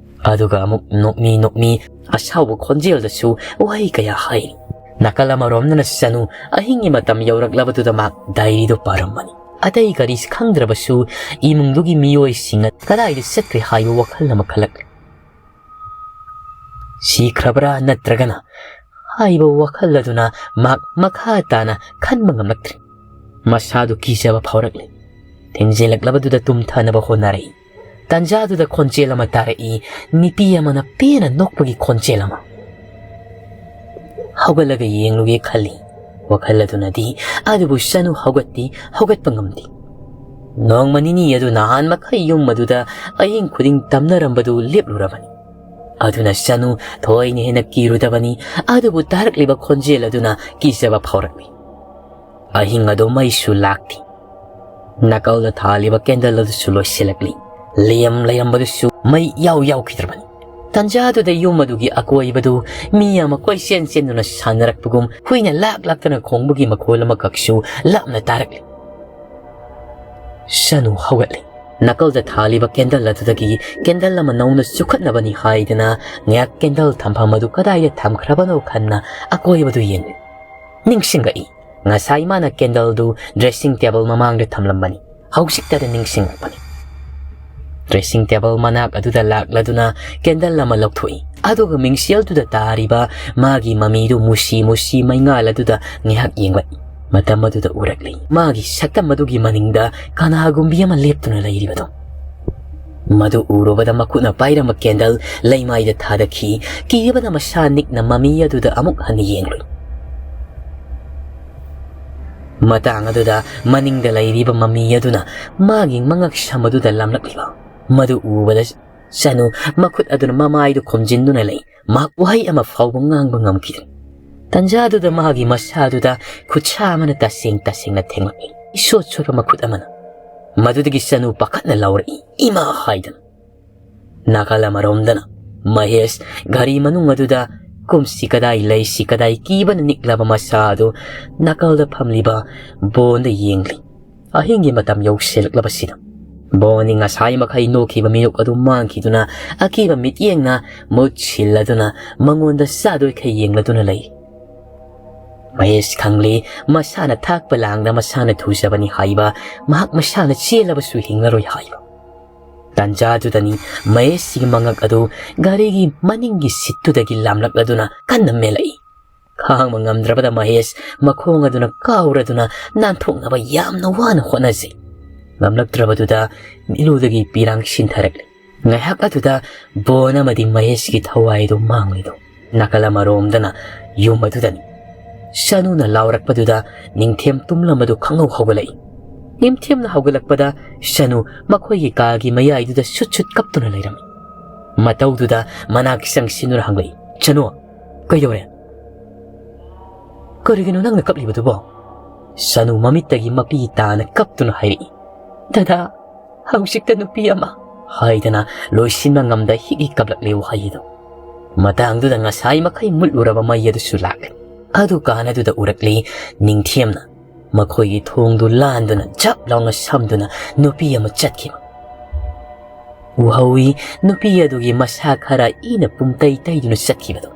ꯑꯗꯨꯒ ꯑꯃꯨꯛ ꯅꯣꯛꯃꯤ ꯅꯣꯛꯃꯤ ꯑꯁꯥꯎꯕ ꯈꯣꯟꯖꯦꯜꯗꯁꯨ ꯋꯥꯍꯩ ꯀꯌꯥ ꯍꯥꯏꯔꯤ꯫ ꯅꯥꯀꯜ ꯑꯃꯔꯣꯝꯗꯅ ꯁꯅꯨ ꯑꯍꯤꯡꯒꯤ ꯃꯇꯝ ꯌꯧꯔꯛꯂꯕꯗꯨꯗ ꯃꯍꯥꯛ ꯗꯥꯏꯔꯤꯗꯨ ꯄꯥꯔꯝꯕꯅꯤ꯫ ꯑꯇꯩ ꯀꯔꯤꯁꯨ ꯈꯪꯗ꯭ꯔꯕꯁꯨ ꯏꯃꯨꯡꯗꯨꯒꯤ ꯃꯤꯑꯣꯏꯁꯤꯡꯅ ꯀꯗꯥꯏꯗ ꯆꯠꯈ꯭ꯔꯦ ꯍꯥꯏꯕ ꯋꯥꯈꯜ ꯑꯃ ꯈꯜꯂꯛꯂꯤ꯫ ꯁꯤꯈ꯭ꯔꯕ꯭ꯔꯥ ꯅꯠꯇ꯭ꯔꯒꯅ ꯍꯥꯏꯕ ꯋꯥꯈꯜ ꯑꯗꯨꯅ ꯃꯍꯥꯛ ꯃꯈꯥ ꯇꯥꯅ ꯈꯟꯕ ꯉꯝꯂꯛꯇ꯭ꯔꯦ꯫ ꯃꯁꯥꯗꯨ ꯀꯤꯖꯕ ꯐꯥꯎꯔꯛꯂꯦ꯫ ꯊꯦꯡꯖꯤꯜꯂꯛꯂꯕꯗꯨꯗ ꯇꯨꯝꯊꯅꯕ ꯍꯣꯠꯅꯔꯛꯏ꯫ ꯇꯟꯖꯥꯗꯨꯗ ꯈꯣꯟꯖꯦꯜ ꯑꯃ ꯇꯥꯔꯛꯏ꯫ ꯅꯨꯄꯤ ꯑꯃꯅ ꯄꯦꯟꯅ ꯅꯣꯛꯄꯒꯤ ꯈꯣꯟꯖꯦꯜ ꯑꯃ꯫ ꯍꯧꯒꯠꯂꯒ ꯌꯦꯡꯂꯨꯒꯦ ꯈꯜꯂꯤ꯫ ꯋꯥꯈꯜ ꯑꯗꯨꯅꯗꯤ ꯑꯗꯨꯕꯨ ꯁꯅꯨ ꯍꯧꯒꯠꯇꯤ, ꯍꯧꯒꯠꯄ ꯉꯝꯗꯦ꯫ ꯅꯣꯡꯃ ꯅꯤꯅꯤ ꯑꯗꯨ ꯅꯍꯥꯟ ꯃꯈꯩ ꯌꯨꯝ ꯑꯗꯨꯗ ꯑꯍꯤꯡ ꯈꯨꯗꯤꯡ ꯇꯝꯅꯔꯝꯕꯗꯨ ꯂꯦꯞꯂꯨꯔꯕꯅꯤ꯫ ꯑꯗꯨꯅ ꯁꯅꯨ ꯊꯣꯏꯅ ꯍꯦꯟꯅ ꯀꯤꯔꯨꯗꯕꯅꯤ, ꯑꯗꯨꯕꯨ ꯇꯥꯔꯛꯂꯤꯕ ꯈꯣꯟꯖꯦꯜ ꯑꯗꯨꯅ ꯀꯤꯖꯕ ꯐꯥꯎꯔꯛꯂꯤ꯫ ꯑꯍꯤꯡ ꯑꯗꯨ ꯃꯩꯁꯨ ꯂꯥꯛꯇꯦ꯫ ꯅꯥꯀꯜꯗ ꯊꯥꯜꯂꯤꯕ ꯀꯦꯟꯗꯜ ꯑꯗꯨꯁꯨ ꯂꯣꯏꯁꯤꯜꯂꯛꯂꯤ꯫ ꯂꯦꯝ ꯂꯩꯔꯝꯕꯗꯨꯁꯨ ꯃꯩ ꯌꯥꯎ ꯌꯥꯎꯈꯤꯗ꯭ꯔꯕꯅꯤ꯫ ꯇꯟꯖꯥꯗꯨꯗ ꯌꯨꯝ ꯑꯗꯨꯒꯤ ꯑꯀꯣꯏꯕꯗꯨ ꯃꯤ ꯑꯃ ꯀꯣꯏꯆꯦꯟ ꯆꯦꯟꯗꯨꯅ ꯁꯥꯟꯅꯔꯛꯄꯒꯨꯝ ꯍꯨꯏꯅ ꯂꯥꯛ ꯂꯥꯛꯇꯅ ꯈꯣꯡꯕꯒꯤ ꯃꯈꯣꯜ ꯑꯃꯈꯛꯁꯨ ꯂꯥꯞꯅ ꯇꯥꯔꯛꯂꯤ꯫ ꯁꯅꯨ ꯍꯧꯒꯠꯂꯤ꯫ ꯅꯥꯀꯜꯗ ꯊꯥꯜꯂꯤꯕ ꯀꯦꯟꯗꯜ ꯑꯗꯨꯗꯒꯤ ꯀꯦꯟꯗꯜ ꯑꯃ ꯅꯧꯅ ꯆꯨꯈꯠꯅꯕꯅꯤ ꯍꯥꯏꯗꯅ ꯉꯥꯏꯍꯥꯛ ꯀꯦꯟꯗꯜ ꯊꯝꯐꯝ ꯑꯗꯨ ꯀꯗꯥꯏꯗ ꯊꯝꯈ꯭ꯔꯕꯅꯣ ꯈꯟꯅ ꯑꯀꯣꯏꯕꯗꯨ ꯌꯦꯡꯂꯤ꯫ ꯅꯤꯡꯁꯤꯡꯂꯛꯏ꯫ ꯉꯁꯥꯏ ꯃꯥꯅ ꯀꯦꯟꯗꯜꯗꯨ ꯗ꯭ꯔꯦꯁꯤꯡ ꯇꯦꯕꯜ ꯃꯃꯥꯡꯗ ꯊꯝꯂꯝꯕꯅꯤ꯫ ꯍꯧꯖꯤꯛꯇꯗ ꯅꯤꯡꯁꯤꯡꯂꯛꯄꯅꯤ꯫ ꯗ꯭ꯔꯦꯁꯤꯡ ꯇꯦꯕꯜ ꯃꯅꯥꯛ ꯑꯗꯨꯗ ꯂꯥꯛꯂꯗꯨꯅ ꯀꯦꯟꯗꯜ ꯑꯃ ꯂꯧꯊꯣꯛꯏ꯫ ꯑꯗꯨꯒ ꯃꯤꯡꯁꯦꯜꯗꯨꯗ ꯇꯥꯔꯤꯕ ꯃꯥꯒꯤ ꯃꯃꯤꯗꯨ ꯃꯨꯁꯤ ꯃꯨꯁꯤ ꯃꯩꯉꯥꯜ ꯑꯗꯨꯗ ꯉꯥꯏꯍꯥꯛ ꯌꯦꯡꯂꯛꯏ꯫ ꯃꯇꯝ ꯑꯗꯨꯗ ꯎꯔꯛꯂꯤ꯫ ꯃꯥꯒꯤ ꯁꯛꯇꯝ ꯑꯗꯨꯒꯤ ꯃꯅꯤꯡꯗ ꯀꯅꯥꯒꯨꯝꯕꯤ ꯑꯃ ꯂꯦꯞꯇꯨꯅ ꯂꯩꯔꯤꯕꯗꯨ꯫ ꯃꯗꯨ ꯎꯔꯨꯕꯗ ꯃꯈꯨꯠꯅ ꯄꯥꯏꯔꯝꯕ ꯀꯦꯟꯗꯜ ꯂꯩꯃꯥꯏꯗ ꯊꯥꯗꯈꯤ꯫ ꯀꯤꯕꯅ ꯃꯁꯥ ꯅꯤꯛꯅ ꯃꯃꯤ ꯑꯗꯨꯗ ꯑꯃꯨꯛ ꯍꯟꯅ ꯌꯦꯡꯂꯨꯏ꯫ ꯃꯇꯥꯡ ꯑꯗꯨꯗ ꯃꯅꯤꯡꯗ ꯂꯩꯔꯤꯕ ꯃꯃꯤ ꯑꯗꯨꯅ ꯃꯥꯒꯤ ꯃꯉꯛꯁꯝ ꯑꯗꯨꯗ ꯂꯥꯝꯂꯛꯂꯤꯕ ꯃꯗꯨ ꯎꯕꯗ ꯁꯅꯨ ꯃꯈꯨꯠ ꯑꯗꯨꯅ ꯃꯃꯥꯏꯗꯨ ꯈꯨꯝꯖꯤꯟꯗꯨꯅ ꯂꯩ꯫ ꯃꯍꯥꯛ ꯋꯥꯍꯩ ꯑꯃ ꯐꯥꯎꯕ ꯉꯥꯡꯕ ꯉꯝꯈꯤꯗꯦ꯫ ꯇꯟꯖꯥꯗꯨꯗ ꯃꯥꯒꯤ ꯃꯁꯥꯗꯨꯗ ꯈꯨꯠꯁꯥ ꯑꯃꯅ ꯇꯁꯦꯡ ꯇꯁꯦꯡꯅ ꯊꯦꯡꯂꯛꯏ꯫ ꯏꯁꯣꯠ ꯁꯣꯠꯄ ꯃꯈꯨꯠ ꯑꯃꯅ꯫ ꯃꯗꯨꯗꯒꯤ ꯁꯅꯨ ꯄꯥꯈꯠꯅ ꯂꯥꯎꯔꯛꯏ, "ꯏꯃꯥ!" ꯍꯥꯏꯗꯅ꯫ ꯅꯥꯀꯜ ꯑꯃꯔꯣꯝꯗꯅ ꯃꯍꯦꯁ ꯘꯔꯤ ꯃꯅꯨꯡ ꯑꯗꯨꯗ ꯀꯨꯝꯁꯤ ꯀꯗꯥꯏ ꯂꯩꯁꯤ ꯀꯗꯥꯏ ꯀꯤꯕꯅ ꯅꯤꯛꯂꯕ ꯃꯁꯥ ꯑꯗꯨ ꯅꯥꯀꯜꯗ ꯐꯝꯂꯤꯕ ꯕꯣꯟꯗ ꯌꯦꯡꯂꯤ꯫ ꯑꯍꯤꯡꯒꯤ ꯃꯇꯝ ꯌꯧꯁꯤꯜꯂꯛꯂꯕꯁꯤꯗ ꯕꯣꯟꯅꯤ ꯉꯁꯥꯏ ꯃꯈꯩ ꯅꯣꯛꯈꯤꯕ ꯃꯤꯅꯣꯛ ꯑꯗꯨ ꯃꯥꯡꯈꯤꯗꯨꯅ ꯑꯀꯤꯕ ꯃꯤꯠꯌꯦꯡꯅ ꯃꯨꯠ ꯁꯤꯜꯂꯗꯨꯅ ꯃꯉꯣꯟꯗ ꯆꯥꯗꯣꯏꯈꯩ ꯌꯦꯡꯂꯗꯨꯅ ꯂꯩ꯫ ꯃꯍꯦꯁ ꯈꯪꯂꯤ, ꯃꯁꯥꯅ ꯊꯥꯛꯄ ꯂꯥꯡꯗ ꯃꯁꯥꯅ ꯊꯨꯖꯕꯅꯤ ꯍꯥꯏꯕ, ꯃꯍꯥꯛ ꯃꯁꯥꯅ ꯆꯦꯜꯂꯕꯁꯨ ꯍꯤꯡꯂꯔꯣꯏ ꯍꯥꯏꯕ꯫ ꯇꯥꯟꯖꯥꯗꯨꯗꯅꯤ ꯃꯍꯦꯁꯀꯤ ꯃꯉꯛ ꯑꯗꯨ ꯒꯥꯔꯤꯒꯤ ꯃꯅꯤꯡꯒꯤ ꯁꯤꯠꯇꯨꯗꯒꯤ ꯂꯥꯝꯂꯛꯂꯗꯨꯅ ꯀꯟꯅ ꯃꯦꯜꯂꯛꯏ꯫ ꯈꯥꯡꯕ ꯉꯝꯗ꯭ꯔꯕꯗ ꯃꯍꯦꯁ ꯃꯈꯣꯡ ꯑꯗꯨꯅ ꯀꯥꯎꯔꯗꯨꯅ ꯅꯥꯟꯊꯣꯛꯅꯕ ꯌꯥꯝꯅ ꯋꯥꯅ ꯍꯣꯠꯅꯖꯩ꯫ ꯉꯝꯂꯛꯇ꯭ꯔꯕꯗꯨꯗ ꯃꯤꯠꯂꯨꯗꯒꯤ ꯄꯤꯔꯥꯡ ꯁꯤꯟꯊꯔꯛꯂꯤ꯫ ꯉꯥꯏꯍꯥꯛ ꯑꯗꯨꯗ ꯕꯣꯟ ꯑꯃꯗꯤ ꯃꯍꯦꯁꯀꯤ ꯊꯋꯥꯏꯗꯨ ꯃꯥꯡꯂꯤꯗꯨ ꯅꯥꯀꯜ ꯑꯃꯔꯣꯝꯗꯅ ꯌꯨꯝ ꯑꯗꯨꯗꯅꯤ꯫ ꯁꯅꯨꯅ ꯂꯥꯎꯔꯛꯄꯗꯨꯗ ꯅꯤꯡꯊꯦꯝ ꯇꯨꯝꯂꯝꯕꯗꯨ ꯈꯪꯍꯧ ꯍꯧꯒꯠꯂꯛꯏ꯫ ꯅꯤꯡꯊꯦꯝꯅ ꯍꯧꯒꯠꯂꯛꯄꯗ ꯁꯅꯨ ꯃꯈꯣꯏꯒꯤ ꯀꯥꯒꯤ ꯃꯌꯥꯏꯗꯨꯗ ꯁꯨꯠ ꯁꯨꯠ ꯀꯞꯇꯨꯅ ꯂꯩꯔꯝꯃꯤ꯫ ꯃꯇꯧꯗꯨꯗ ꯃꯅꯥꯛ ꯆꯪꯁꯤꯟꯗꯨꯅ ꯍꯪꯂꯛꯏ, "ꯁꯅꯨ, ꯀꯩꯗꯧꯔꯦ? ꯀꯔꯤꯒꯤꯅꯣ ꯅꯪꯅ ꯀꯞꯂꯤꯕꯗꯨꯕꯣ?" ꯁꯅꯨ ꯃꯃꯤꯠꯇꯒꯤ ꯃꯄꯤ ꯇꯥꯅ ꯀꯞꯇꯨꯅ ꯍꯥꯏꯔꯛꯏ, "ꯗꯗꯥ, ꯍꯧꯖꯤꯛꯇ ꯅꯨꯄꯤ ꯑꯃ" ꯍꯥꯏꯗꯅ ꯂꯣꯏꯁꯤꯟꯕ ꯉꯝꯗ ꯍꯤꯛ ꯍꯤꯛ ꯀꯞꯂꯛꯂꯤ ꯋꯥꯍꯩꯗꯣ꯫ ꯃꯇꯥꯡꯗꯨꯗ ꯉꯁꯥꯏ ꯃꯈꯩ ꯃꯨꯠꯂꯨꯔꯕ ꯃꯩ ꯑꯗꯨꯁꯨ ꯂꯥꯛꯂꯦ꯫ ꯑꯗꯨꯀꯥꯟ ꯑꯗꯨꯗ ꯎꯔꯛꯂꯤ ꯅꯤꯡꯊꯦꯝꯅ ꯃꯈꯣꯏꯒꯤ ꯊꯣꯡꯗꯨ ꯂꯥꯟꯗꯨꯅ ꯖꯞ ꯂꯥꯎꯅ ꯁꯝꯗꯨꯅ ꯅꯨꯄꯤ ꯑꯃ ꯆꯠꯈꯤꯕ ꯎꯍꯧꯏ꯫ ꯅꯨꯄꯤ ꯑꯗꯨꯒꯤ ꯃꯁꯥ ꯈꯔ ꯏꯅ ꯄꯨꯝꯇꯩ ꯇꯩꯗꯨꯅ ꯆꯠꯈꯤꯕꯗꯨ꯫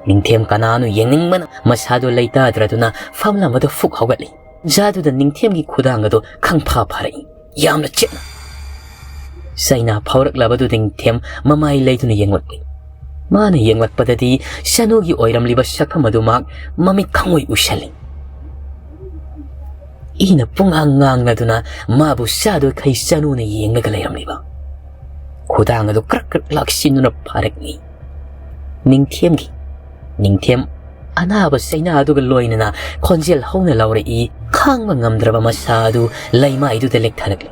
ꯅꯤꯡꯊꯦꯝ ꯀꯅꯥꯅꯣ ꯌꯦꯡꯅꯤꯡꯕꯅ ꯃꯁꯥꯗꯨ ꯂꯩꯇꯥꯗ꯭ꯔꯗꯨꯅ ꯐꯝꯂꯝꯕꯗꯨ ꯐꯨꯛ ꯍꯧꯒꯠꯂꯤ꯫ ꯖꯥꯗꯨꯗ ꯅꯤꯡꯊꯦꯝꯒꯤ ꯈꯨꯗꯥꯡ ꯑꯗꯨ ꯈꯪꯐꯥ ꯐꯥꯔꯛꯏ꯫ ꯌꯥꯝꯅ ꯆꯦꯠꯅ꯫ ꯆꯩꯅꯥ ꯐꯥꯎꯔꯛꯂꯕꯗꯨ ꯅꯤꯡꯊꯦꯝ ꯃꯃꯥꯏ ꯂꯩꯗꯨꯅ ꯌꯦꯡꯂꯛꯂꯤ꯫ ꯃꯥꯅ ꯌꯦꯡꯂꯛꯄꯗꯗꯤ ꯁꯅꯨꯒꯤ ꯑꯣꯏꯔꯝꯂꯤꯕ ꯁꯛꯐꯝ ꯑꯗꯨꯃꯛ ꯃꯃꯤꯠ ꯈꯪꯉꯣꯏ ꯎꯁꯜꯂꯤ꯫ ꯏꯅ ꯄꯨꯡꯉꯥꯡ ꯉꯥꯡꯂꯗꯨꯅ ꯃꯥꯕꯨ ꯆꯥꯗꯣꯏꯈꯩ ꯁꯅꯨꯅ ꯌꯦꯡꯂꯒ ꯂꯩꯔꯝꯂꯤꯕ꯫ ꯈꯨꯗꯥꯡ ꯑꯗꯨ ꯀ꯭ꯔꯛ ꯀ꯭ꯔꯛ ꯂꯥꯛꯁꯤꯟꯗꯨꯅ ꯐꯥꯔꯛꯏ꯫ ꯅꯤꯡꯊꯦꯝꯒꯤ, ꯅꯤꯡꯊꯦꯝ ꯑꯅꯥꯕ ꯆꯩꯅꯥ ꯑꯗꯨꯒ ꯂꯣꯏꯅꯅ ꯈꯣꯟꯖꯦꯜ ꯍꯧꯅ ꯂꯥꯎꯔꯛꯏ꯫ ꯈꯥꯡꯕ ꯉꯝꯗ꯭ꯔꯕ ꯃꯁꯥ ꯑꯗꯨ ꯂꯩꯃꯥꯏꯗꯨꯗ ꯂꯦꯛꯊꯔꯛꯂꯤ꯫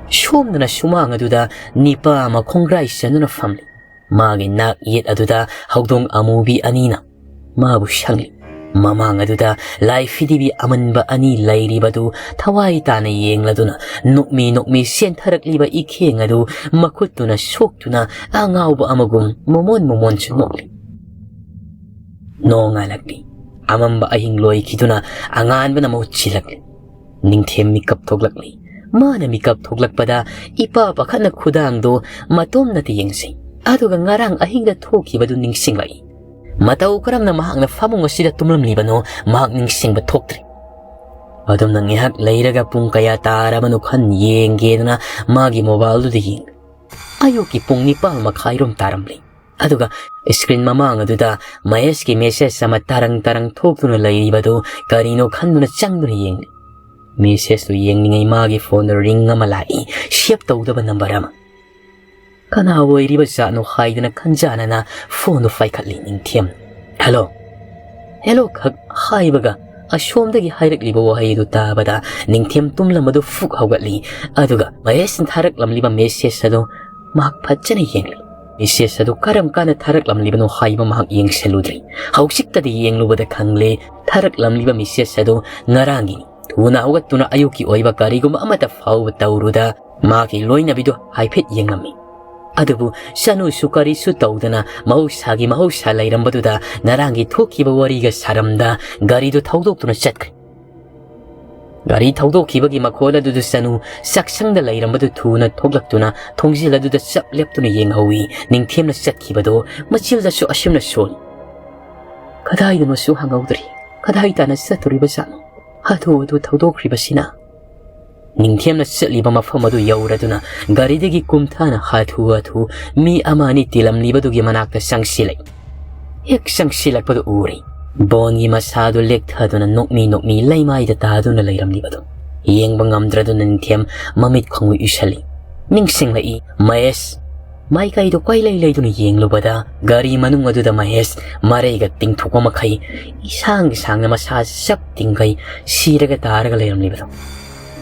ꯁꯣꯝꯗꯅ ꯁꯨꯃꯥꯡ ꯑꯗꯨꯗ ꯅꯤꯄꯥ ꯑꯃ ꯈꯣꯡꯒ꯭ꯔꯥꯏ ꯆꯟꯗꯨꯅ ꯐꯝꯂꯤ꯫ ꯃꯥꯒꯤ ꯅꯥꯛ ꯌꯦꯠ ꯑꯗꯨꯗ ꯍꯧꯗꯣꯡ ꯑꯃꯨꯕꯤ ꯑꯅꯤꯅ ꯃꯥꯕꯨ ꯁꯪꯂꯤ꯫ ꯃꯃꯥꯡ ꯑꯗꯨꯗ ꯂꯥꯏ ꯐꯤꯗꯤꯕꯤ ꯑꯃꯟꯕ ꯑꯅꯤ ꯂꯩꯔꯤꯕꯗꯨ ꯊꯋꯥꯏ ꯇꯥꯅ ꯌꯦꯡꯂꯗꯨꯅ ꯅꯣꯛꯃꯤ ꯅꯣꯛꯃꯤ ꯆꯦꯟꯊꯔꯛꯂꯤꯕ ꯏꯈꯦꯡ ꯑꯗꯨ ꯃꯈꯨꯠꯇꯨꯅ ꯁꯣꯛꯇꯨꯅ ꯑꯉꯥꯎꯕ ꯑꯃꯒꯨꯝ ꯃꯣꯃꯣꯟ ꯃꯣꯃꯣꯟꯁꯨ ꯅꯣꯛꯂꯤ꯫ ꯅꯣꯡꯉꯥꯜꯂꯛꯂꯤ꯫ ꯑꯃꯝꯕ ꯑꯍꯤꯡ ꯂꯣꯏꯈꯤꯗꯨꯅ ꯑꯉꯥꯟꯕꯅ ꯃꯍꯨꯠ ꯁꯤꯜꯂꯛꯂꯤ꯫ ꯅꯤꯡꯊꯦꯝ ꯃꯤꯀꯞ ꯊꯣꯛꯂꯛꯂꯤ꯫ ꯃꯥꯅ ꯃꯤꯀꯞ ꯊꯣꯛꯂꯛꯄꯗ ꯏꯄꯥ ꯄꯥꯈꯠꯅ ꯈꯨꯗꯥꯡꯗꯨ ꯃꯇꯣꯝꯅꯇ ꯌꯦꯡꯁꯤ꯫ ꯑꯗꯨꯒ ꯉꯔꯥꯡ ꯑꯍꯤꯡꯗ ꯊꯣꯛꯈꯤꯕꯗꯨ ꯅꯤꯡꯁꯤꯡꯂꯛꯏ꯫ ꯃꯇꯧ ꯀꯔꯝꯅ ꯃꯍꯥꯛꯅ ꯐꯃꯨꯡ ꯑꯁꯤꯗ ꯇꯨꯝꯂꯝꯂꯤꯕꯅꯣ ꯃꯍꯥꯛ ꯅꯤꯡꯁꯤꯡꯕ ꯊꯣꯛꯇ꯭ꯔꯤ꯫ ꯑꯗꯨꯝꯅ ꯉꯥꯏꯍꯥꯛ ꯂꯩꯔꯒ ꯄꯨꯡ ꯀꯌꯥ ꯇꯥꯔꯕꯅꯣ ꯈꯟ ꯌꯦꯡꯒꯦꯗꯅ ꯃꯥꯒꯤ ꯃꯣꯕꯥꯏꯜꯗꯨꯗ ꯌꯦꯡꯂꯤ꯫ ꯑꯌꯨꯛꯀꯤ ꯄꯨꯡ ꯅꯤꯄꯥꯜ ꯃꯈꯥꯏꯔꯣꯝ ꯇꯥꯔꯝꯂꯤ꯫ ꯑꯗꯨꯒ ꯁ꯭ꯀ꯭ꯔꯤꯟ ꯃꯃꯥꯡ ꯑꯗꯨꯗ ꯃꯍꯦꯁꯀꯤ ꯃꯦꯁꯦꯖ ꯑꯃ ꯇꯔꯪ ꯇꯔꯪ ꯊꯣꯛꯇꯨꯅ ꯂꯩꯔꯤꯕꯗꯨ ꯀꯔꯤꯅꯣ ꯈꯟꯗꯨꯅ ꯆꯪꯗꯨꯅ ꯌꯦꯡꯂꯤ꯫ ꯃꯦꯁꯦꯖꯇꯨ ꯌꯦꯡꯂꯤꯉꯩ ꯃꯥꯒꯤ ꯐꯣꯟꯗ ꯔꯤꯡ ꯑꯃ ꯂꯥꯛꯏ, ꯁꯦꯞ ꯇꯧꯗꯕ ꯅꯝꯕꯔ ꯑꯃ꯫ ꯀꯅꯥ ꯑꯣꯏꯔꯤꯕ ꯖꯥꯠꯅꯣ ꯍꯥꯏꯗꯨꯅ ꯈꯟꯖꯥꯅꯅ ꯐꯣꯟꯗꯨ ꯄꯥꯏꯈꯠꯂꯤ ꯅꯤꯡꯊꯦꯝ꯫ "ꯍꯦꯜꯂꯣ, ꯍꯦꯜꯂꯣ" ꯈꯛ ꯍꯥꯏꯕꯒ ꯑꯁꯣꯝꯗꯒꯤ ꯍꯥꯏꯔꯛꯂꯤꯕ ꯋꯥꯍꯩ ꯑꯗꯨ ꯇꯥꯕꯗ ꯅꯤꯡꯊꯦꯝ ꯇꯨꯝꯂꯝꯕꯗꯨ ꯐꯨꯛ ꯍꯧꯒꯠꯂꯤ꯫ ꯑꯗꯨꯒ ꯃꯍꯦꯁꯅ ꯊꯥꯔꯛꯂꯝꯂꯤꯕ ꯃꯦꯁꯦꯖ ꯑꯗꯨ ꯃꯍꯥꯛ ꯐꯖꯅ ꯌꯦꯡꯂꯤ꯫ ꯃꯦꯁꯦꯖ ꯑꯗꯨ ꯀꯔꯝ ꯀꯥꯟꯗ ꯊꯥꯔꯛꯂꯝꯂꯤꯕꯅꯣ ꯍꯥꯏꯕ ꯃꯍꯥꯛ ꯌꯦꯡꯁꯤꯜꯂꯨꯗ꯭ꯔꯤ꯫ ꯍꯧꯖꯤꯛꯇꯗꯤ ꯌꯦꯡꯂꯨꯕꯗ ꯈꯪꯂꯦ, ꯊꯥꯔꯛꯂꯝꯂꯤꯕ ꯃꯦꯁꯦꯖ ꯑꯗꯨ ꯉꯔꯥꯡꯒꯤꯅꯤ꯫ ꯊꯨꯅ ꯍꯧꯒꯠꯇꯨꯅ ꯑꯌꯨꯛꯀꯤ ꯑꯣꯏꯕ ꯀꯔꯤꯒꯨꯝꯕ ꯑꯃꯠꯇ ꯐꯥꯎꯕ ꯇꯧꯔꯨꯗ ꯃꯥꯒꯤ ꯂꯣꯏꯅꯕꯤꯗꯨ ꯍꯥꯏꯐꯦꯠ ꯌꯦꯡꯂꯝꯃꯤ꯫ ꯑꯗꯨꯕꯨ ꯆꯅꯨꯁꯨ ꯀꯔꯤꯁꯨ ꯇꯧꯗꯅ ꯃꯍꯧꯁꯥꯒꯤ ꯃꯍꯧꯁꯥ ꯂꯩꯔꯝꯕꯗꯨꯗ ꯉꯔꯥꯡꯒꯤ ꯊꯣꯛꯈꯤꯕ ꯋꯥꯔꯤꯒ ꯁꯥꯔꯝꯗ ꯒꯥꯔꯤꯗꯨ ꯊꯧꯗꯣꯛꯇꯨꯅ ꯆꯠꯈ꯭ꯔꯦ꯫ ꯒꯥꯔꯤ ꯊꯧꯗꯣꯛꯈꯤꯕꯒꯤ ꯃꯈꯣꯜ ꯑꯗꯨꯗ ꯆꯅꯨ ꯆꯥꯛꯁꯪꯗ ꯂꯩꯔꯝꯕꯗꯨ ꯊꯨꯅ ꯊꯣꯛꯂꯛꯇꯨꯅ ꯊꯣꯡꯖꯤꯜ ꯑꯗꯨꯗ ꯆꯞ ꯂꯦꯞꯇꯨꯅ ꯌꯦꯡꯍꯧꯏ꯫ ꯅꯤꯡꯊꯦꯝꯅ ꯆꯠꯈꯤꯕꯗꯨ ꯃꯆꯤꯜꯗꯁꯨ ꯑꯁꯨꯝꯅ ꯁꯣꯜꯂꯤ꯫ ꯀꯗꯥꯏꯗꯅꯣꯁꯨ ꯍꯪꯍꯧꯗ꯭ꯔꯤ꯫ ꯀꯗꯥꯏ ꯇꯥꯅ ꯆꯠꯇꯣꯔꯤꯕ ꯖꯥꯠꯅꯣ? ꯍꯥꯊꯨ ꯍꯥꯊꯨ ꯊꯧꯗꯣꯛꯈ꯭ꯔꯤꯕꯁꯤꯅ꯫ ꯅꯤꯡꯊꯦꯝꯅ ꯆꯠꯂꯤꯕ ꯃꯐꯝ ꯑꯗꯨ ꯌꯧꯔꯗꯨꯅ ꯒꯥꯔꯤꯗꯒꯤ ꯀꯨꯝꯊꯅ ꯍꯥꯊꯨ ꯍꯥꯊꯨ ꯃꯤ ꯑꯃ ꯑꯅꯤ ꯇꯤꯜꯂꯝꯂꯤꯕꯗꯨꯒꯤ ꯃꯅꯥꯛꯇ ꯆꯪꯁꯤꯜꯂꯛꯏ꯫ ꯍꯦꯛ ꯆꯪꯁꯤꯜꯂꯛꯄꯗ ꯎꯔꯦ꯫ ꯕꯣꯟꯒꯤ ꯃꯁꯥꯗꯨ ꯂꯦꯛꯊꯗꯨꯅ ꯅꯣꯛꯃꯤ ꯅꯣꯛꯃꯤ ꯂꯩꯃꯥꯏꯗ ꯇꯥꯗꯨꯅ ꯂꯩꯔꯝꯂꯤꯕꯗꯨ꯫ ꯌꯦꯡꯕ ꯉꯝꯗ꯭ꯔꯗꯨꯅ ꯅꯤꯡꯊꯦꯝ ꯃꯃꯤꯠ ꯈꯣꯡꯒꯨ ꯎꯏꯁꯜꯂꯤ꯫ ꯅꯤꯡꯁꯤꯡꯂꯛꯏ꯫ ꯃꯍꯦꯁ꯫ ꯃꯥꯏꯀꯩꯗꯨ ꯀꯣꯏꯂꯩ ꯂꯩꯗꯨꯅ ꯌꯦꯡꯂꯨꯕꯗ ꯒꯥꯔꯤ ꯃꯅꯨꯡ ꯑꯗꯨꯗ ꯃꯍꯦꯁ ꯃꯔꯩꯒ ꯇꯤꯡꯊꯣꯛꯄ ꯃꯈꯩ ꯏꯁꯥꯡ ꯁꯥꯡꯅ ꯃꯁꯥ ꯆꯞ ꯇꯤꯡꯈꯩ ꯁꯤꯔꯒ ꯇꯥꯔꯒ ꯂꯩꯔꯝꯂꯤꯕꯗꯨ꯫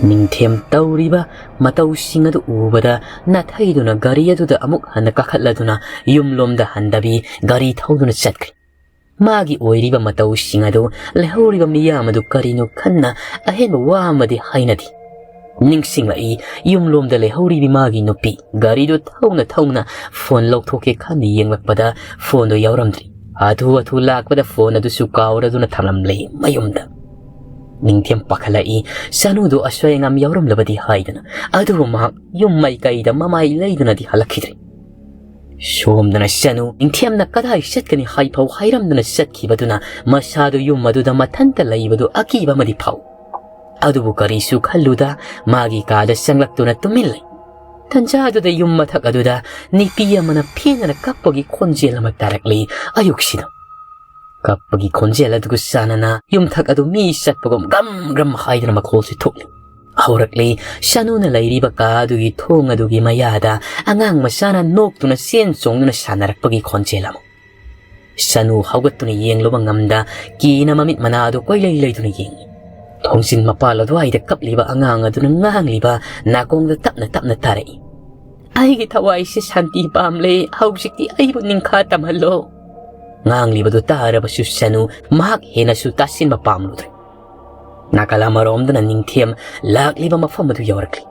ꯅꯤꯡꯊꯦꯝ ꯇꯧꯔꯤꯕ ꯃꯇꯧꯁꯤꯡ ꯑꯗꯨ ꯎꯕꯗ ꯅꯥꯊꯩꯗꯨꯅ ꯒꯥꯔꯤ ꯑꯗꯨꯗ ꯑꯃꯨꯛ ꯍꯟꯅ ꯀꯥꯈꯠꯂꯗꯨꯅ ꯌꯨꯝꯂꯣꯝꯗ ꯍꯟꯗꯕꯤ ꯒꯥꯔꯤ ꯊꯧꯗꯨꯅ ꯆꯠꯈ꯭ꯔꯦ꯫ ꯃꯥꯒꯤ ꯑꯣꯏꯔꯤꯕ ꯃꯇꯧꯁꯤꯡ ꯑꯗꯨ ꯂꯩꯍꯧꯔꯤꯕ ꯃꯤꯌꯥꯝ ꯑꯗꯨ ꯀꯔꯤꯅꯣ ꯈꯟꯅ ꯑꯍꯦꯟꯕ ꯋꯥ ꯑꯃꯗꯤ ꯍꯥꯏꯅꯗꯦ꯫ ꯅꯤꯡꯁꯤꯡꯂꯛꯏ ꯌꯨꯝꯂꯣꯝꯗ ꯂꯩꯍꯧꯔꯤꯕꯤ ꯃꯥꯒꯤ ꯅꯨꯄꯤ꯫ ꯒꯥꯔꯤꯗꯨ ꯊꯧꯅ ꯊꯧꯅ ꯐꯣꯟ ꯂꯧꯊꯣꯛꯀꯦ ꯈꯟꯅ ꯌꯦꯡꯂꯛꯄꯗ ꯐꯣꯟꯗꯨ ꯌꯥꯎꯔꯝꯗ꯭ꯔꯤ꯫ ꯍꯥꯊꯨ ꯍꯥꯊꯨ ꯂꯥꯛꯄꯗ ꯐꯣꯟ ꯑꯗꯨꯁꯨ ꯀꯥꯎꯔꯗꯨꯅ ꯊꯝꯂꯝꯂꯦ ꯃꯌꯨꯝꯗ꯫ ꯅꯤꯡꯊꯦꯝ ꯄꯥꯈꯠꯂꯛꯏ, ꯁꯅꯨꯗꯨ ꯑꯁꯣꯏ ꯑꯉꯥꯝ ꯌꯥꯎꯔꯝꯂꯕꯗꯤ ꯍꯥꯏꯗꯅ꯫ ꯑꯗꯨꯕꯨ ꯃꯍꯥꯛ ꯌꯨꯝ ꯃꯥꯏꯀꯩꯗ ꯃꯃꯥꯏ ꯂꯩꯗꯨꯅꯗꯤ ꯍꯜꯂꯛꯈꯤꯗ꯭ꯔꯦ꯫ ꯁꯣꯝꯗꯅ ꯁꯅꯨ ꯅꯤꯡꯊꯦꯝꯅ ꯀꯗꯥꯏ ꯆꯠꯀꯅꯤ ꯍꯥꯏꯐꯥꯎ ꯍꯥꯏꯔꯝꯗꯅ ꯆꯠꯈꯤꯕꯗꯨꯅ ꯃꯁꯥꯗꯨ ꯌꯨꯝ ꯑꯗꯨꯗ ꯃꯊꯟꯇ ꯂꯩꯕꯗꯨ ꯑꯀꯤꯕ ꯑꯃꯗꯤ ꯐꯥꯎ꯫ ꯑꯗꯨꯕꯨ ꯀꯔꯤꯁꯨ ꯈꯜꯂꯨꯗ ꯃꯥꯒꯤ ꯀꯥꯗ ꯆꯪꯂꯛꯇꯨꯅ ꯇꯨꯃꯤꯟ ꯂꯩ꯫ ꯇꯟꯖꯥ ꯑꯗꯨꯗ ꯌꯨꯝ ꯃꯊꯛ ꯑꯗꯨꯗ ꯅꯨꯄꯤ ꯑꯃꯅ ꯐꯦꯟꯗꯅ ꯀꯞꯄꯒꯤ ꯈꯣꯟꯖꯦꯜ ꯑꯃ ꯇꯥꯔꯛꯂꯤ ꯑꯌꯨꯛꯁꯤꯗ꯫ ꯀꯞꯄꯒꯤ ꯈꯣꯟꯖꯦꯜ ꯑꯗꯨꯒ ꯆꯥꯟꯅꯅ ꯌꯨꯝꯊꯛ ꯑꯗꯨ ꯃꯤ ꯆꯠꯄꯒꯨꯝ ꯒ꯭ꯔꯝ ꯒ꯭ꯔꯝ ꯍꯥꯏꯗꯨꯅ ꯃꯈꯣꯜꯁꯨ ꯊꯣꯛꯂꯤ꯫ ꯍꯧꯔꯛꯂꯤ ꯁꯅꯨꯅ ꯂꯩꯔꯤꯕ ꯀꯥ ꯑꯗꯨꯒꯤ ꯊꯣꯡ ꯑꯗꯨꯒꯤ ꯃꯌꯥꯗ ꯑꯉꯥꯡ ꯃꯆꯥꯅ ꯅꯣꯛꯇꯨꯅ ꯆꯦꯟ ꯆꯣꯡꯗꯨꯅ ꯁꯥꯟꯅꯔꯛꯄꯒꯤ ꯈꯣꯟꯖꯦꯜ ꯑꯃ꯫ ꯁꯅꯨ ꯍꯧꯒꯠꯇꯨꯅ ꯌꯦꯡꯂꯨꯕ ꯉꯝꯗ ꯀꯤꯅ ꯃꯃꯤꯠ ꯃꯅꯥ ꯑꯗꯨ ꯀꯣꯏꯂꯩ ꯂꯩꯗꯨꯅ ꯌꯦꯡꯏ꯫ ꯊꯣꯡꯖꯤꯟ ꯃꯄꯥꯜ ꯑꯗꯨꯋꯥꯏꯗ ꯀꯞꯂꯤꯕ ꯑꯉꯥꯡ ꯑꯗꯨꯅ ꯉꯥꯡꯂꯤꯕ ꯅꯥꯀꯣꯡꯗ ꯇꯞꯅ ꯇꯞꯅ ꯇꯥꯔꯛꯏ꯫ "ꯑꯩꯒꯤ ꯊꯋꯥꯏꯁꯦ ꯁꯥꯟꯇꯤ ꯄꯥꯝꯂꯦ, ꯍꯧꯖꯤꯛꯇꯤ ꯑꯩꯕꯨ ꯅꯤꯡꯈꯥ ꯇꯝꯍꯜꯂꯣ"꯫ ꯉꯥꯡꯂꯤꯕꯗꯨ ꯇꯥꯔꯕꯁꯨ ꯁꯅꯨ ꯃꯍꯥꯛ ꯍꯦꯟꯅꯁꯨ ꯇꯥꯁꯤꯟꯕ ꯄꯥꯝꯂꯨꯗ꯭ꯔꯦ꯫ ꯅꯥꯀꯜ ꯑꯃꯔꯣꯝꯗꯅ ꯅꯤꯡꯊꯦꯝ ꯂꯥꯛꯂꯤꯕ ꯃꯐꯝ ꯑꯗꯨ ꯌꯧꯔꯛꯂꯤ꯫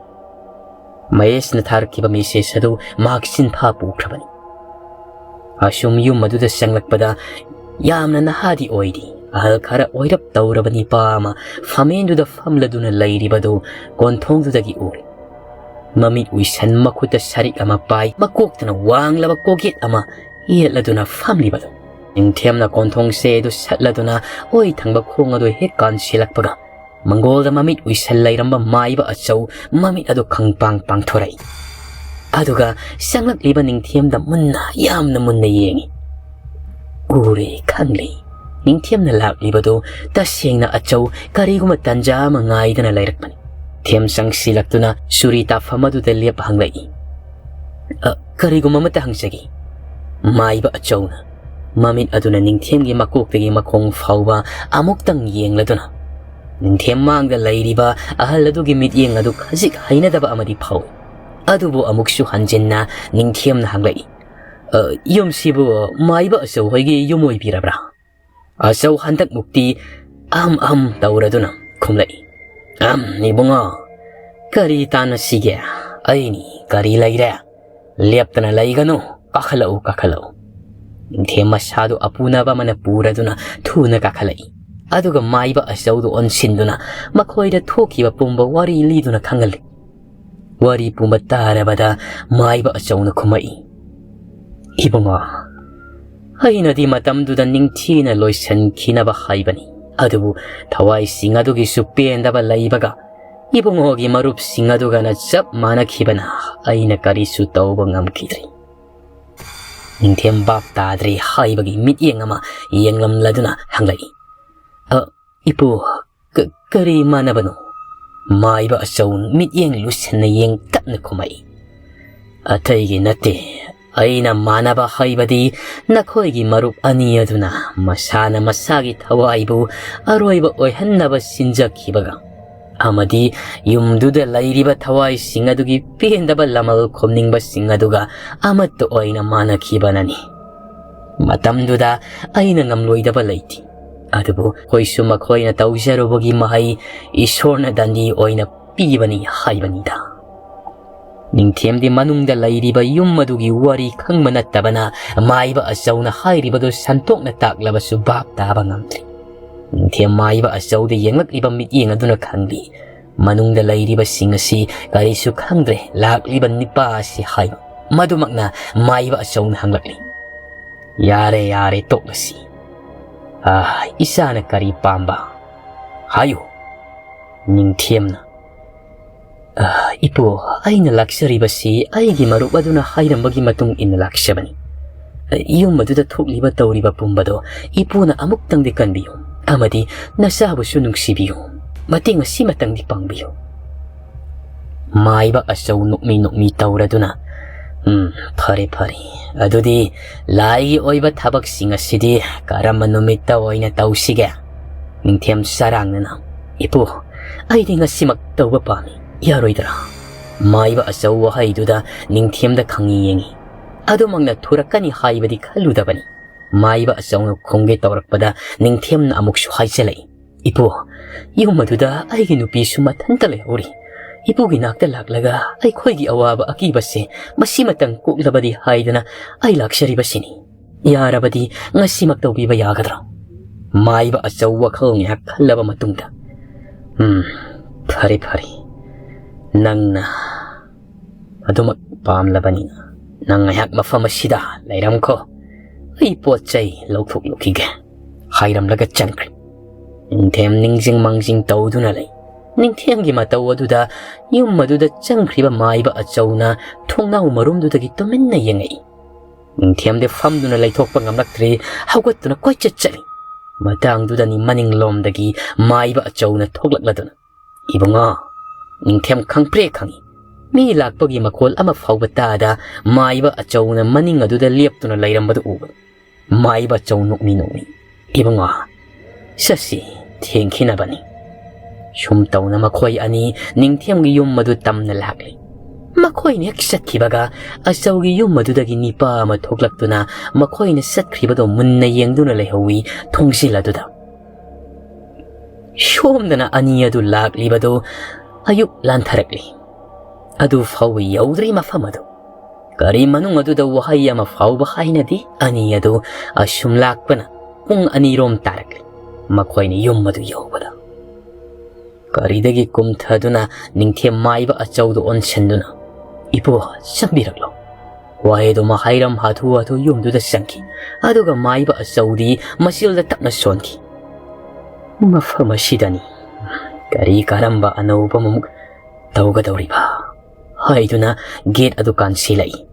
ꯃꯍꯦꯁꯅ ꯊꯥꯔꯛꯈꯤꯕ ꯃꯦꯁꯦꯖ ꯑꯗꯨ ꯃꯍꯥꯛ ꯆꯤꯟꯐꯥ ꯄꯨꯈ꯭ꯔꯕꯅꯤ꯫ ꯑꯁꯨꯝ ꯌꯨꯝ ꯑꯗꯨꯗ ꯆꯪꯂꯛꯄꯗ ꯌꯥꯝꯅ ꯅꯍꯥꯗꯤ ꯑꯣꯏꯔꯤ, ꯑꯍꯜ ꯈꯔ ꯑꯣꯏꯔꯞ ꯇꯧꯔꯕ ꯅꯤꯄꯥ ꯑꯃ ꯐꯃꯦꯟꯗꯨꯗ ꯐꯝꯂꯗꯨꯅ ꯂꯩꯔꯤꯕꯗꯨ ꯀꯣꯟꯊꯣꯡꯗꯨꯗꯒꯤ ꯎꯔꯦ꯫ ꯃꯃꯤꯠ ꯎꯏꯁꯟ ꯃꯈꯨꯠꯇ ꯁꯔꯤꯛ ꯑꯃ ꯄꯥꯏ, ꯃꯀꯣꯛꯇꯅ ꯋꯥꯡꯂꯕ ꯀꯣꯛꯌꯦꯠ ꯑꯃ ꯌꯦꯠꯂꯗꯨꯅ ꯐꯝꯂꯤꯕꯗꯨ꯫ ꯅꯤꯡꯊꯦꯝꯅ ꯀꯣꯟꯊꯣꯡꯁꯦ ꯑꯗꯨ ꯁꯠꯂꯗꯨꯅ ꯑꯣꯏ ꯊꯪꯕ ꯈꯣꯡ ꯑꯗꯨ ꯍꯦꯛ ꯀꯥꯟꯁꯤꯜꯂꯛꯄꯒ ꯃꯪꯒꯣꯜꯗ ꯃꯃꯤꯠ ꯎꯏꯁꯜ ꯂꯩꯔꯝꯕ ꯃꯥꯏꯕ ꯑꯆꯧ ꯃꯃꯤꯠ ꯑꯗꯨ ꯈꯪꯄꯥꯡ ꯄꯥꯡꯊꯣꯔꯛꯏ꯫ ꯑꯗꯨꯒ ꯆꯪꯂꯛꯂꯤꯕ ꯅꯤꯡꯊꯦꯝꯗ ꯃꯨꯟꯅ, ꯌꯥꯝꯅ ꯃꯨꯟꯅ ꯌꯦꯡꯏ꯫ ꯎꯔꯦ ꯈꯪꯂꯦ꯫ ꯅꯤꯡꯊꯦꯝꯅ ꯂꯥꯛꯂꯤꯕꯗꯨ ꯇꯁꯦꯡꯅ ꯑꯆꯧ ꯀꯔꯤꯒꯨꯝꯕ ꯇꯟꯖꯥ ꯑꯃ ꯉꯥꯏꯗꯅ ꯂꯩꯔꯛꯄꯅꯤ꯫ ꯊꯦꯝ ꯆꯪꯁꯤꯜꯂꯛꯇꯨꯅ ꯆꯨꯔꯤ ꯇꯥꯐꯝ ꯑꯗꯨꯗ ꯂꯦꯞ ꯍꯪꯂꯛꯏ꯫ "ꯑ, ꯀꯔꯤꯒꯨꯝꯕ ꯑꯃꯠꯇ ꯍꯪꯖꯒꯦ"꯫ ꯃꯥꯏꯕ ꯑꯆꯧꯅ ꯃꯃꯤꯠ ꯑꯗꯨꯅ ꯅꯤꯡꯊꯦꯝꯒꯤ ꯃꯀꯣꯛꯇꯒꯤ ꯃꯈꯣꯡ ꯐꯥꯎꯕ ꯑꯃꯨꯛꯇꯪ ꯌꯦꯡꯂꯗꯨꯅ, ꯅꯤꯡꯊꯦꯝ ꯃꯥꯡꯗ ꯂꯩꯔꯤꯕ ꯑꯍꯜ ꯑꯗꯨꯒꯤ ꯃꯤꯠꯌꯦꯡ ꯑꯗꯨ ꯈꯖꯤꯛ ꯍꯩꯅꯗꯕ ꯑꯃꯗꯤ ꯐꯥꯎꯏ꯫ ꯑꯗꯨꯕꯨ ꯑꯃꯨꯛꯁꯨ ꯍꯟꯖꯤꯟꯅ ꯅꯤꯡꯊꯦꯝꯅ ꯍꯪꯂꯛꯏ, "ꯑ, ꯌꯨꯝꯁꯤꯕꯨ ꯃꯥꯏꯕ ꯑꯆꯧ ꯍꯣꯏꯒꯤ ꯌꯨꯝ ꯑꯣꯏꯕꯤꯔꯕ꯭ꯔꯥ?" ꯑꯆꯧ ꯍꯟꯗꯛꯃꯨꯛꯇꯤ ꯑꯍꯝ ꯑꯍꯝ ꯇꯧꯔꯗꯨꯅ ꯈꯨꯝꯂꯛꯏ, "ꯑꯝ, ꯏꯕꯨꯡꯉꯣ, ꯀꯔꯤ ꯇꯥꯟꯅꯁꯤꯒꯦ? ꯑꯩꯅꯤ, ꯀꯔꯤ ꯂꯩꯔꯦ? ꯂꯦꯞꯇꯅ ꯂꯩꯒꯅꯨ, ꯀꯥꯈꯠꯂꯛꯎ, ꯀꯥꯈꯠꯂꯛꯎ꯫" ꯅꯤꯡꯊꯦꯝ ꯃꯁꯥꯗꯨ ꯑꯄꯨꯅꯕ ꯑꯃꯅ ꯄꯨꯔꯗꯨꯅ ꯊꯨꯅ ꯀꯥꯈꯠꯂꯛꯏ꯫ ꯑꯗꯨꯒ ꯃꯥꯏꯕ ꯑꯆꯧꯗꯨ ꯑꯣꯟꯁꯤꯟꯗꯨꯅ ꯃꯈꯣꯏꯗ ꯊꯣꯛꯈꯤꯕ ꯄꯨꯝꯕ ꯋꯥꯔꯤ ꯂꯤꯗꯨꯅ ꯈꯪꯍꯜꯂꯤ꯫ ꯋꯥꯔꯤ ꯄꯨꯝꯕ ꯇꯥꯔꯕꯗ ꯃꯥꯏꯕ ꯑꯆꯧꯅ ꯈꯨꯝꯃꯛꯏ, "ꯏꯕꯨꯡꯉꯣ, ꯑꯩꯅꯗꯤ ꯃꯇꯝꯗꯨꯗ ꯅꯤꯡꯊꯤꯅ ꯂꯣꯏꯁꯤꯟꯈꯤꯅꯕ ꯍꯥꯏꯕꯅꯤ, ꯑꯗꯨꯕꯨ ꯊꯋꯥꯏꯁꯤꯡ ꯑꯗꯨꯒꯤꯁꯨ ꯄꯦꯟꯗꯕ ꯂꯩꯕꯒ ꯏꯕꯨꯡꯉꯣꯒꯤ ꯃꯔꯨꯞꯁꯤꯡ ꯑꯗꯨꯒꯅ ꯆꯞ ꯃꯥꯟꯅꯈꯤꯕꯅ ꯑꯩꯅ ꯀꯔꯤꯁꯨ ꯇꯧꯕ ꯉꯝꯈꯤꯗ꯭ꯔꯦ꯫" ꯅꯤꯡꯊꯦꯝ ꯚꯥꯞ ꯇꯥꯗ꯭ꯔꯦ ꯍꯥꯏꯕꯒꯤ ꯃꯤꯠꯌꯦꯡ ꯑꯃ ꯌꯦꯡꯂꯝꯂꯗꯨꯅ ꯍꯪꯂꯛꯏ, "ꯑ, ꯏꯄꯨ, ꯀ-, ꯀꯔꯤ ꯃꯥꯟꯅꯕꯅꯣ?" ꯃꯥꯏꯕ ꯑꯆꯧ ꯃꯤꯠꯌꯦꯡ ꯂꯨꯁꯟꯅ ꯌꯦꯡꯇꯞꯅ ꯈꯨꯝꯃꯛꯏ, "ꯑꯇꯩꯒꯤ ꯅꯠꯇꯦ, ꯑꯩꯅ ꯃꯥꯟꯅꯕ ꯍꯥꯏꯕꯗꯤ ꯅꯈꯣꯏꯒꯤ ꯃꯔꯨꯞ ꯑꯅꯤ ꯑꯗꯨꯅ ꯃꯁꯥꯅ ꯃꯁꯥꯒꯤ ꯊꯋꯥꯏꯕꯨ ꯑꯔꯣꯏꯕ ꯑꯣꯏꯍꯟꯅꯕ ꯁꯤꯟꯖꯈꯤꯕꯒ ꯑꯃꯗꯤ ꯌꯨꯝꯗꯨꯗ ꯂꯩꯔꯤꯕ ꯊꯋꯥꯏꯁꯤꯡ ꯑꯗꯨꯒꯤ ꯄꯦꯟꯗꯕ ꯂꯃꯜ ꯈꯣꯝꯅꯤꯡꯕꯁꯤꯡ ꯑꯗꯨꯒ ꯑꯃꯠꯇ ꯑꯣꯏꯅ ꯃꯥꯟꯅꯈꯤꯕꯅꯅꯤ꯫ ꯃꯇꯝꯗꯨꯗ ꯑꯩꯅ ꯉꯝꯂꯣꯏꯗꯕ ꯂꯩꯇꯦ, ꯑꯗꯨꯕꯨ ꯑꯩꯈꯣꯏꯁꯨ ꯃꯈꯣꯏꯅ ꯇꯧꯖꯔꯨꯕꯒꯤ ꯃꯍꯩ ꯏꯁꯣꯔꯅ ꯗꯟꯗꯤ ꯑꯣꯏꯅ ꯄꯤꯕꯅꯤ ꯍꯥꯏꯕꯅꯤꯗ꯫" ꯅꯤꯡꯊꯦꯝꯗꯤ ꯃꯅꯨꯡꯗ ꯂꯩꯔꯤꯕ ꯌꯨꯝ ꯑꯗꯨꯒꯤ ꯋꯥꯔꯤ ꯈꯪꯕ ꯅꯠꯇꯕꯅ ꯃꯥꯏꯕ ꯑꯆꯧꯅ ꯍꯥꯏꯔꯤꯕꯗꯨ ꯁꯟꯇꯣꯛꯅ ꯇꯥꯛꯂꯕꯁꯨ ꯚꯥꯞ ꯇꯥꯕ ꯉꯝꯗ꯭ꯔꯤ꯫ ꯅꯤꯡꯊꯦꯝ ꯃꯥꯏꯕ ꯑꯆꯧꯗ ꯌꯦꯡꯂꯛꯂꯤꯕ ꯃꯤꯠꯌꯦꯡ ꯑꯗꯨꯅ ꯈꯪꯂꯤ, ꯃꯅꯨꯡꯗ ꯂꯩꯔꯤꯕꯁꯤꯡ ꯑꯁꯤ ꯀꯔꯤꯁꯨ ꯈꯪꯗ꯭ꯔꯦ, ꯂꯥꯛꯂꯤꯕ ꯅꯤꯄꯥ ꯑꯁꯤ ꯍꯥꯏꯕ꯫ ꯃꯗꯨꯃꯛꯅ ꯃꯥꯏꯕ ꯑꯆꯧꯅ ꯍꯪꯂꯛꯂꯤ, "ꯌꯥꯔꯦ, ꯌꯥꯔꯦ, ꯇꯣꯛꯂꯁꯤ꯫ ꯑꯥ, ꯏꯆꯥꯅ ꯀꯔꯤ ꯄꯥꯝꯕ? ꯍꯥꯏꯌꯨ꯫" ꯅꯤꯡꯊꯦꯝꯅ, "ꯑꯥ, ꯏꯄꯨ, ꯑꯩꯅ ꯂꯥꯛꯆꯔꯤꯕꯁꯤ ꯑꯩꯒꯤ ꯃꯔꯨꯞ ꯑꯗꯨꯅ ꯍꯥꯏꯔꯝꯕꯒꯤ ꯃꯇꯨꯡ ꯏꯟꯅ ꯂꯥꯛꯆꯕꯅꯤ꯫ ꯌꯨꯝ ꯑꯗꯨꯗ ꯊꯣꯛꯂꯤꯕ ꯇꯧꯔꯤꯕ ꯄꯨꯝꯕꯗꯣ ꯏꯄꯨꯅ ꯑꯃꯨꯛꯇꯪꯗꯤ ꯀꯟꯕꯤꯌꯨ, ꯑꯃꯗꯤ ꯅꯆꯥꯕꯨꯁꯨ ꯅꯨꯡꯁꯤꯕꯤꯌꯨ꯫ ꯃꯇꯦꯡ ꯑꯁꯤꯃꯇꯪꯗꯤ ꯄꯥꯡꯕꯤꯌꯨ꯫" ꯃꯥꯏꯕ ꯑꯆꯧ ꯅꯣꯛꯃꯤ ꯅꯣꯛꯃꯤ ꯇꯧꯔꯗꯨꯅ, "ꯎꯝ, ꯐꯔꯦ, ꯐꯔꯦ꯫ ꯑꯗꯨꯗꯤ ꯂꯥꯏꯒꯤ ꯑꯣꯏꯕ ꯊꯕꯛꯁꯤꯡ ꯑꯁꯤꯗꯤ ꯀꯔꯝꯕ ꯅꯨꯃꯤꯠꯇ ꯑꯣꯏꯅ ꯇꯧꯁꯤꯒꯦ?" ꯅꯤꯡꯊꯦꯝ ꯆꯔꯥꯡꯅꯅ, "ꯏꯄꯨ, ꯑꯩꯗꯤ ꯉꯁꯤꯃꯛ ꯇꯧꯕ ꯄꯥꯝꯃꯤ, ꯌꯥꯔꯣꯏꯗ꯭ꯔꯥ?" ꯃꯥꯏꯕ ꯑꯆꯧ ꯋꯥꯍꯩꯗꯨꯗ ꯅꯤꯡꯊꯦꯝꯗ ꯈꯪꯉꯤ ꯌꯦꯡꯉꯤ꯫ ꯑꯗꯨꯃꯛꯅ ꯊꯨꯔꯛꯀꯅꯤ ꯍꯥꯏꯕꯗꯤ ꯈꯜꯂꯨꯗꯕꯅꯤ꯫ ꯃꯥꯏꯕ ꯑꯆꯧꯅ ꯈꯨꯝꯒꯦ ꯇꯧꯔꯛꯄꯗ ꯅꯤꯡꯊꯦꯝꯅ ꯑꯃꯨꯛꯁꯨ ꯍꯥꯏꯖꯤꯜꯂꯛꯏ, "ꯏꯄꯨ, ꯌꯨꯝ ꯑꯗꯨꯗ ꯑꯩꯒꯤ ꯅꯨꯄꯤꯁꯨ ꯃꯊꯟꯇ ꯂꯩꯍꯧꯔꯤ꯫ ꯏꯄꯨꯒꯤ ꯅꯥꯛꯇ ꯂꯥꯛꯂꯒ ꯑꯩꯈꯣꯏꯒꯤ ꯑꯋꯥꯕ ꯑꯀꯤꯕꯁꯦ ꯃꯁꯤꯃꯇꯪ ꯀꯣꯛꯂꯕꯗꯤ ꯍꯥꯏꯗꯅ ꯑꯩ ꯂꯥꯛꯆꯔꯤꯕꯁꯤꯅꯤ꯫ ꯌꯥꯔꯕꯗꯤ ꯉꯁꯤꯃꯛ ꯇꯧꯕꯤꯕ ꯌꯥꯒꯗ꯭ꯔꯣ?" ꯃꯥꯏꯕ ꯑꯆꯧ ꯋꯥꯈꯜ ꯉꯥꯏꯍꯥꯛ ꯈꯜꯂꯕ ꯃꯇꯨꯡꯗ, "ꯎꯝ, ꯐꯔꯦ, ꯐꯔꯦ꯫ ꯅꯪꯅ ꯑꯗꯨꯃꯛ ꯄꯥꯝꯂꯕꯅꯤꯅ ꯅꯪ ꯉꯥꯏꯍꯥꯛ ꯃꯐꯝ ꯑꯁꯤꯗ ꯂꯩꯔꯝꯈꯣ꯫ ꯑꯩ ꯄꯣꯠ ꯆꯩ ꯂꯧꯊꯣꯛꯂꯨꯈꯤꯒꯦ" ꯍꯥꯏꯔꯝꯂꯒ ꯆꯪꯈ꯭ꯔꯦ꯫ ꯅꯤꯡꯊꯦꯝ ꯅꯤꯡꯖꯤꯡ ꯃꯥꯡꯖꯤꯡ ꯇꯧꯗꯨꯅ ꯂꯩ꯫ ꯅꯤꯡꯊꯦꯝꯒꯤ ꯃꯇꯧ ꯑꯗꯨꯗ ꯌꯨꯝ ꯑꯗꯨꯗ ꯆꯪꯈ꯭ꯔꯤꯕ ꯃꯥꯏꯕ ꯑꯆꯧꯅ ꯊꯣꯡꯅꯥꯎ ꯃꯔꯨꯝꯗꯨꯗꯒꯤ ꯇꯨꯃꯤꯟꯅ ꯌꯦꯡꯉꯛꯏ꯫ ꯅꯤꯡꯊꯦꯝꯗꯤ ꯐꯝꯗꯨꯅ ꯂꯩꯊꯣꯛꯄ ꯉꯝꯂꯛꯇ꯭ꯔꯦ, ꯍꯧꯒꯠꯇꯨꯅ ꯀꯣꯏꯆꯠ ꯆꯠꯂꯤ꯫ ꯃꯇꯥꯡꯗꯨꯗꯅꯤ ꯃꯅꯤꯡꯂꯣꯝꯗꯒꯤ ꯃꯥꯏꯕ ꯑꯆꯧꯅ ꯊꯣꯛꯂꯛꯂꯗꯨꯅ, "ꯏꯕꯨꯡꯉꯣ!" ꯅꯤꯡꯊꯦꯝ ꯈꯪꯄ꯭ꯔꯦ ꯈꯪꯏ꯫ ꯃꯤ ꯂꯥꯛꯄꯒꯤ ꯃꯈꯣꯜ ꯑꯃ ꯐꯥꯎꯕ ꯇꯥꯗ ꯃꯥꯏꯕ ꯑꯆꯧꯅ ꯃꯅꯤꯡ ꯑꯗꯨꯗ ꯂꯦꯞꯇꯨꯅ ꯂꯩꯔꯝꯕꯗꯨ ꯎꯕ꯫ ꯃꯥꯏꯕ ꯑꯆꯧ ꯅꯣꯛꯃꯤ ꯅꯣꯛꯃꯤ, "ꯏꯕꯨꯡꯉꯣ, ꯆꯠꯁꯤ, ꯊꯦꯡꯈꯤꯅꯕꯅꯤ"꯫ ꯁꯨꯝ ꯇꯧꯅ ꯃꯈꯣꯏ ꯑꯅꯤ ꯅꯤꯡꯊꯦꯝꯒꯤ ꯌꯨꯝ ꯑꯗꯨ ꯇꯝꯅ ꯂꯥꯛꯂꯤ꯫ ꯃꯈꯣꯏꯅ ꯍꯦꯛ ꯆꯠꯈꯤꯕꯒ ꯑꯆꯧꯒꯤ ꯌꯨꯝ ꯑꯗꯨꯗꯒꯤ ꯅꯤꯄꯥ ꯑꯃ ꯊꯣꯛꯂꯛꯇꯨꯅ ꯃꯈꯣꯏꯅ ꯆꯠꯈ꯭ꯔꯤꯕꯗꯨ ꯃꯨꯟꯅ ꯌꯦꯡꯗꯨꯅ ꯂꯩꯍꯧꯏ ꯊꯣꯡꯖꯤꯜ ꯑꯗꯨꯗ꯫ ꯁꯣꯝꯗꯅ ꯑꯅꯤ ꯑꯗꯨ ꯂꯥꯛꯂꯤꯕꯗꯨ ꯑꯌꯨꯛ ꯂꯥꯟꯊꯔꯛꯂꯤ꯫ ꯑꯗꯨ ꯐꯥꯎꯕ ꯌꯧꯗ꯭ꯔꯤ ꯃꯐꯝ ꯑꯗꯨ꯫ ꯒꯥꯔꯤ ꯃꯅꯨꯡ ꯑꯗꯨꯗ ꯋꯥꯍꯩ ꯑꯃ ꯐꯥꯎꯕ ꯍꯥꯏꯅꯗꯦ꯫ ꯑꯅꯤ ꯑꯗꯨ ꯑꯁꯨꯝ ꯂꯥꯛꯄꯅ ꯄꯨꯡ ꯑꯅꯤꯔꯣꯝ ꯇꯥꯔꯛꯂꯤ꯫ ꯃꯈꯣꯏꯅ ꯌꯨꯝ ꯑꯗꯨ ꯌꯧꯕꯗ ꯒꯥꯔꯤꯗꯒꯤ ꯀꯨꯝꯊꯗꯨꯅ ꯅꯤꯡꯊꯦꯝ ꯃꯥꯏꯕ ꯑꯆꯧꯗꯨ ꯑꯣꯟꯁꯤꯟꯗꯨꯅ, "ꯏꯄꯨ, ꯆꯪꯕꯤꯔꯛꯂꯣ"꯫ ꯋꯥꯍꯩꯗꯨꯃ ꯍꯥꯏꯔꯝ ꯍꯥꯊꯨ ꯍꯥꯊꯨ ꯌꯨꯝꯗꯨꯗ ꯆꯪꯈꯤ꯫ ꯑꯗꯨꯒ ꯃꯥꯏꯕ ꯑꯆꯧꯗꯤ ꯃꯆꯤꯜꯗ ꯇꯞꯅ ꯁꯣꯟꯈꯤ꯫ "ꯃꯐꯝ ꯑꯁꯤꯗꯅꯤ꯫ ꯀꯔꯤ ꯀꯔꯝꯕ ꯑꯅꯧꯕ ꯑꯃꯨꯛ ꯇꯧꯒꯗꯧꯔꯤꯕ?" ꯍꯥꯏꯗꯨꯅ ꯒꯦꯠ ꯑꯗꯨ ꯀꯥꯟꯁꯤꯜꯂꯛꯏ꯫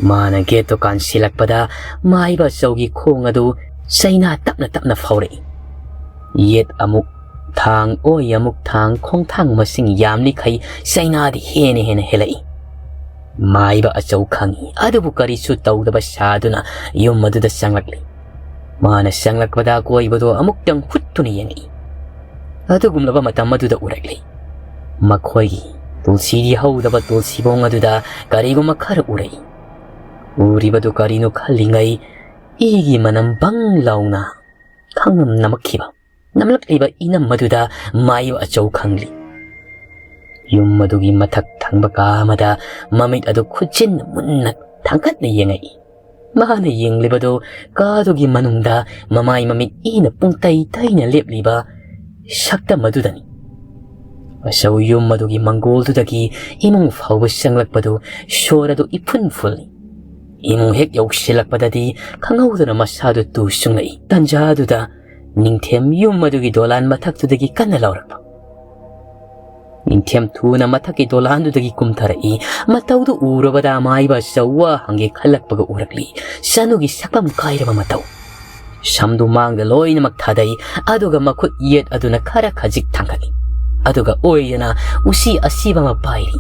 ꯃꯥꯅ ꯒꯦꯠꯇꯨ ꯀꯥꯟꯁꯤꯜꯂꯛꯄꯗ ꯃꯥꯏꯕ ꯑꯆꯧꯒꯤ ꯈꯣꯡ ꯑꯗꯨ ꯆꯩꯅꯥ ꯇꯞꯅ ꯇꯞꯅ ꯐꯥꯎꯔꯛꯏ꯫ ꯌꯦꯠ ꯑꯃꯨꯛ ꯊꯥꯡ, ꯑꯣꯏ ꯑꯃꯨꯛ ꯊꯥꯡ, ꯈꯣꯡꯊꯥꯡ ꯃꯁꯤꯡ ꯌꯥꯝꯂꯤꯈꯩ ꯆꯩꯅꯥꯗꯤ ꯍꯦꯟꯅ ꯍꯦꯟꯅ ꯍꯦꯜꯂꯛꯏ꯫ ꯃꯥꯏꯕ ꯑꯆꯧ ꯈꯪꯏ, ꯑꯗꯨꯕꯨ ꯀꯔꯤꯁꯨ ꯇꯧꯗꯕ ꯁꯥꯗꯨꯅ ꯌꯨꯝ ꯑꯗꯨꯗ ꯆꯪꯂꯛꯂꯤ꯫ ꯃꯥꯅ ꯆꯪꯂꯛꯄꯗ ꯑꯀꯣꯏꯕꯗꯨ ꯑꯃꯨꯛꯇꯪ ꯍꯨꯠꯇꯨꯅ ꯌꯦꯡꯉꯛꯏ꯫ ꯑꯗꯨꯒꯨꯝꯂꯕ ꯃꯇꯝ ꯑꯗꯨꯗ ꯎꯔꯛꯂꯤ꯫ ꯃꯈꯣꯏꯒꯤ ꯇꯨꯜꯁꯤꯗꯤ ꯍꯧꯗꯕ ꯇꯨꯜꯁꯤꯕꯣꯡ ꯑꯗꯨꯗ ꯀꯔꯤꯒꯨꯝꯕ ꯈꯔ ꯎꯔꯛꯏ꯫ ꯎꯔꯤꯕꯗꯨ ꯀꯔꯤꯅꯣ ꯈꯜꯂꯤꯉꯩ ꯏꯒꯤ ꯃꯅꯝ ꯕꯪ ꯂꯥꯎꯅ ꯈꯪꯅꯝ ꯅꯝꯃꯛꯈꯤꯕ ꯅꯝꯂꯛꯂꯤꯕ ꯏꯅꯝ ꯑꯗꯨꯗ ꯃꯥꯏꯕ ꯑꯆꯧ ꯈꯪꯂꯤ꯫ ꯌꯨꯝ ꯑꯗꯨꯒꯤ ꯃꯊꯛ ꯊꯪꯕ ꯀꯥ ꯑꯃꯗ ꯃꯃꯤꯠ ꯑꯗꯨ ꯈꯨꯖꯤꯟꯅ ꯃꯨꯟꯅ ꯊꯥꯡꯒꯠꯅ ꯌꯦꯡꯉꯛꯏ꯫ ꯃꯍꯥꯛꯅ ꯌꯦꯡꯂꯤꯕꯗꯨ ꯀꯥꯗꯨꯒꯤ ꯃꯅꯨꯡꯗ ꯃꯃꯥꯏ ꯃꯃꯤꯠ ꯏꯅ ꯄꯨꯡꯇꯩ ꯇꯩꯅ ꯂꯦꯞꯂꯤꯕ ꯁꯛꯇꯝ ꯑꯗꯨꯗꯅꯤ꯫ ꯑꯆꯧ ꯌꯨꯝ ꯑꯗꯨꯒꯤ ꯃꯪꯒꯣꯜꯗꯨꯗꯒꯤ ꯏꯃꯨꯡ ꯐꯥꯎꯕ ꯆꯪꯂꯛꯄꯗꯨ ꯁꯣꯔ ꯑꯗꯨ ꯏꯐꯨꯟ ꯐꯨꯜꯂꯤ꯫ ꯏꯃꯨꯡ ꯍꯦꯛ ꯌꯧꯁꯤꯜꯂꯛꯄꯗꯗꯤ ꯈꯪꯍꯧꯗꯅ ꯃꯁꯥꯗꯨ ꯇꯨ ꯆꯨꯡꯂꯛꯏ꯫ ꯇꯟꯖꯥꯗꯨꯗ ꯅꯤꯡꯊꯦꯝ ꯌꯨꯝ ꯑꯗꯨꯒꯤ ꯗꯣꯂꯥꯟ ꯃꯊꯛꯇꯨꯗꯒꯤ ꯀꯟꯅ ꯂꯥꯎꯔꯛꯄ꯫ ꯅꯤꯡꯊꯦꯝ ꯊꯨꯅ ꯃꯊꯛꯀꯤ ꯗꯣꯂꯥꯟꯗꯨꯗꯒꯤ ꯀꯨꯝꯊꯔꯛꯏ꯫ ꯃꯇꯧꯗꯨ ꯎꯔꯕꯗ ꯃꯥꯏꯕ ꯑꯆꯧ ꯋꯥ ꯍꯪꯒꯦ ꯈꯜꯂꯛꯄꯒ ꯎꯔꯛꯂꯤ꯫ ꯆꯅꯨꯒꯤ ꯁꯛꯐꯝ ꯀꯥꯏꯔꯕ ꯃꯇꯧ꯫ ꯁꯝꯗꯨ ꯃꯥꯡꯗ ꯂꯣꯏꯅꯃꯛ ꯊꯥꯗꯩ, ꯑꯗꯨꯒ ꯃꯈꯨꯠ ꯌꯦꯠ ꯑꯗꯨꯅ ꯈꯔ ꯈꯖꯤꯛ ꯊꯥꯡꯒꯠꯂꯤ꯫ ꯑꯗꯨꯒ ꯑꯣꯏꯗꯅ ꯎꯆꯤ ꯑꯁꯤꯕ ꯑꯃ ꯄꯥꯏꯔꯤ꯫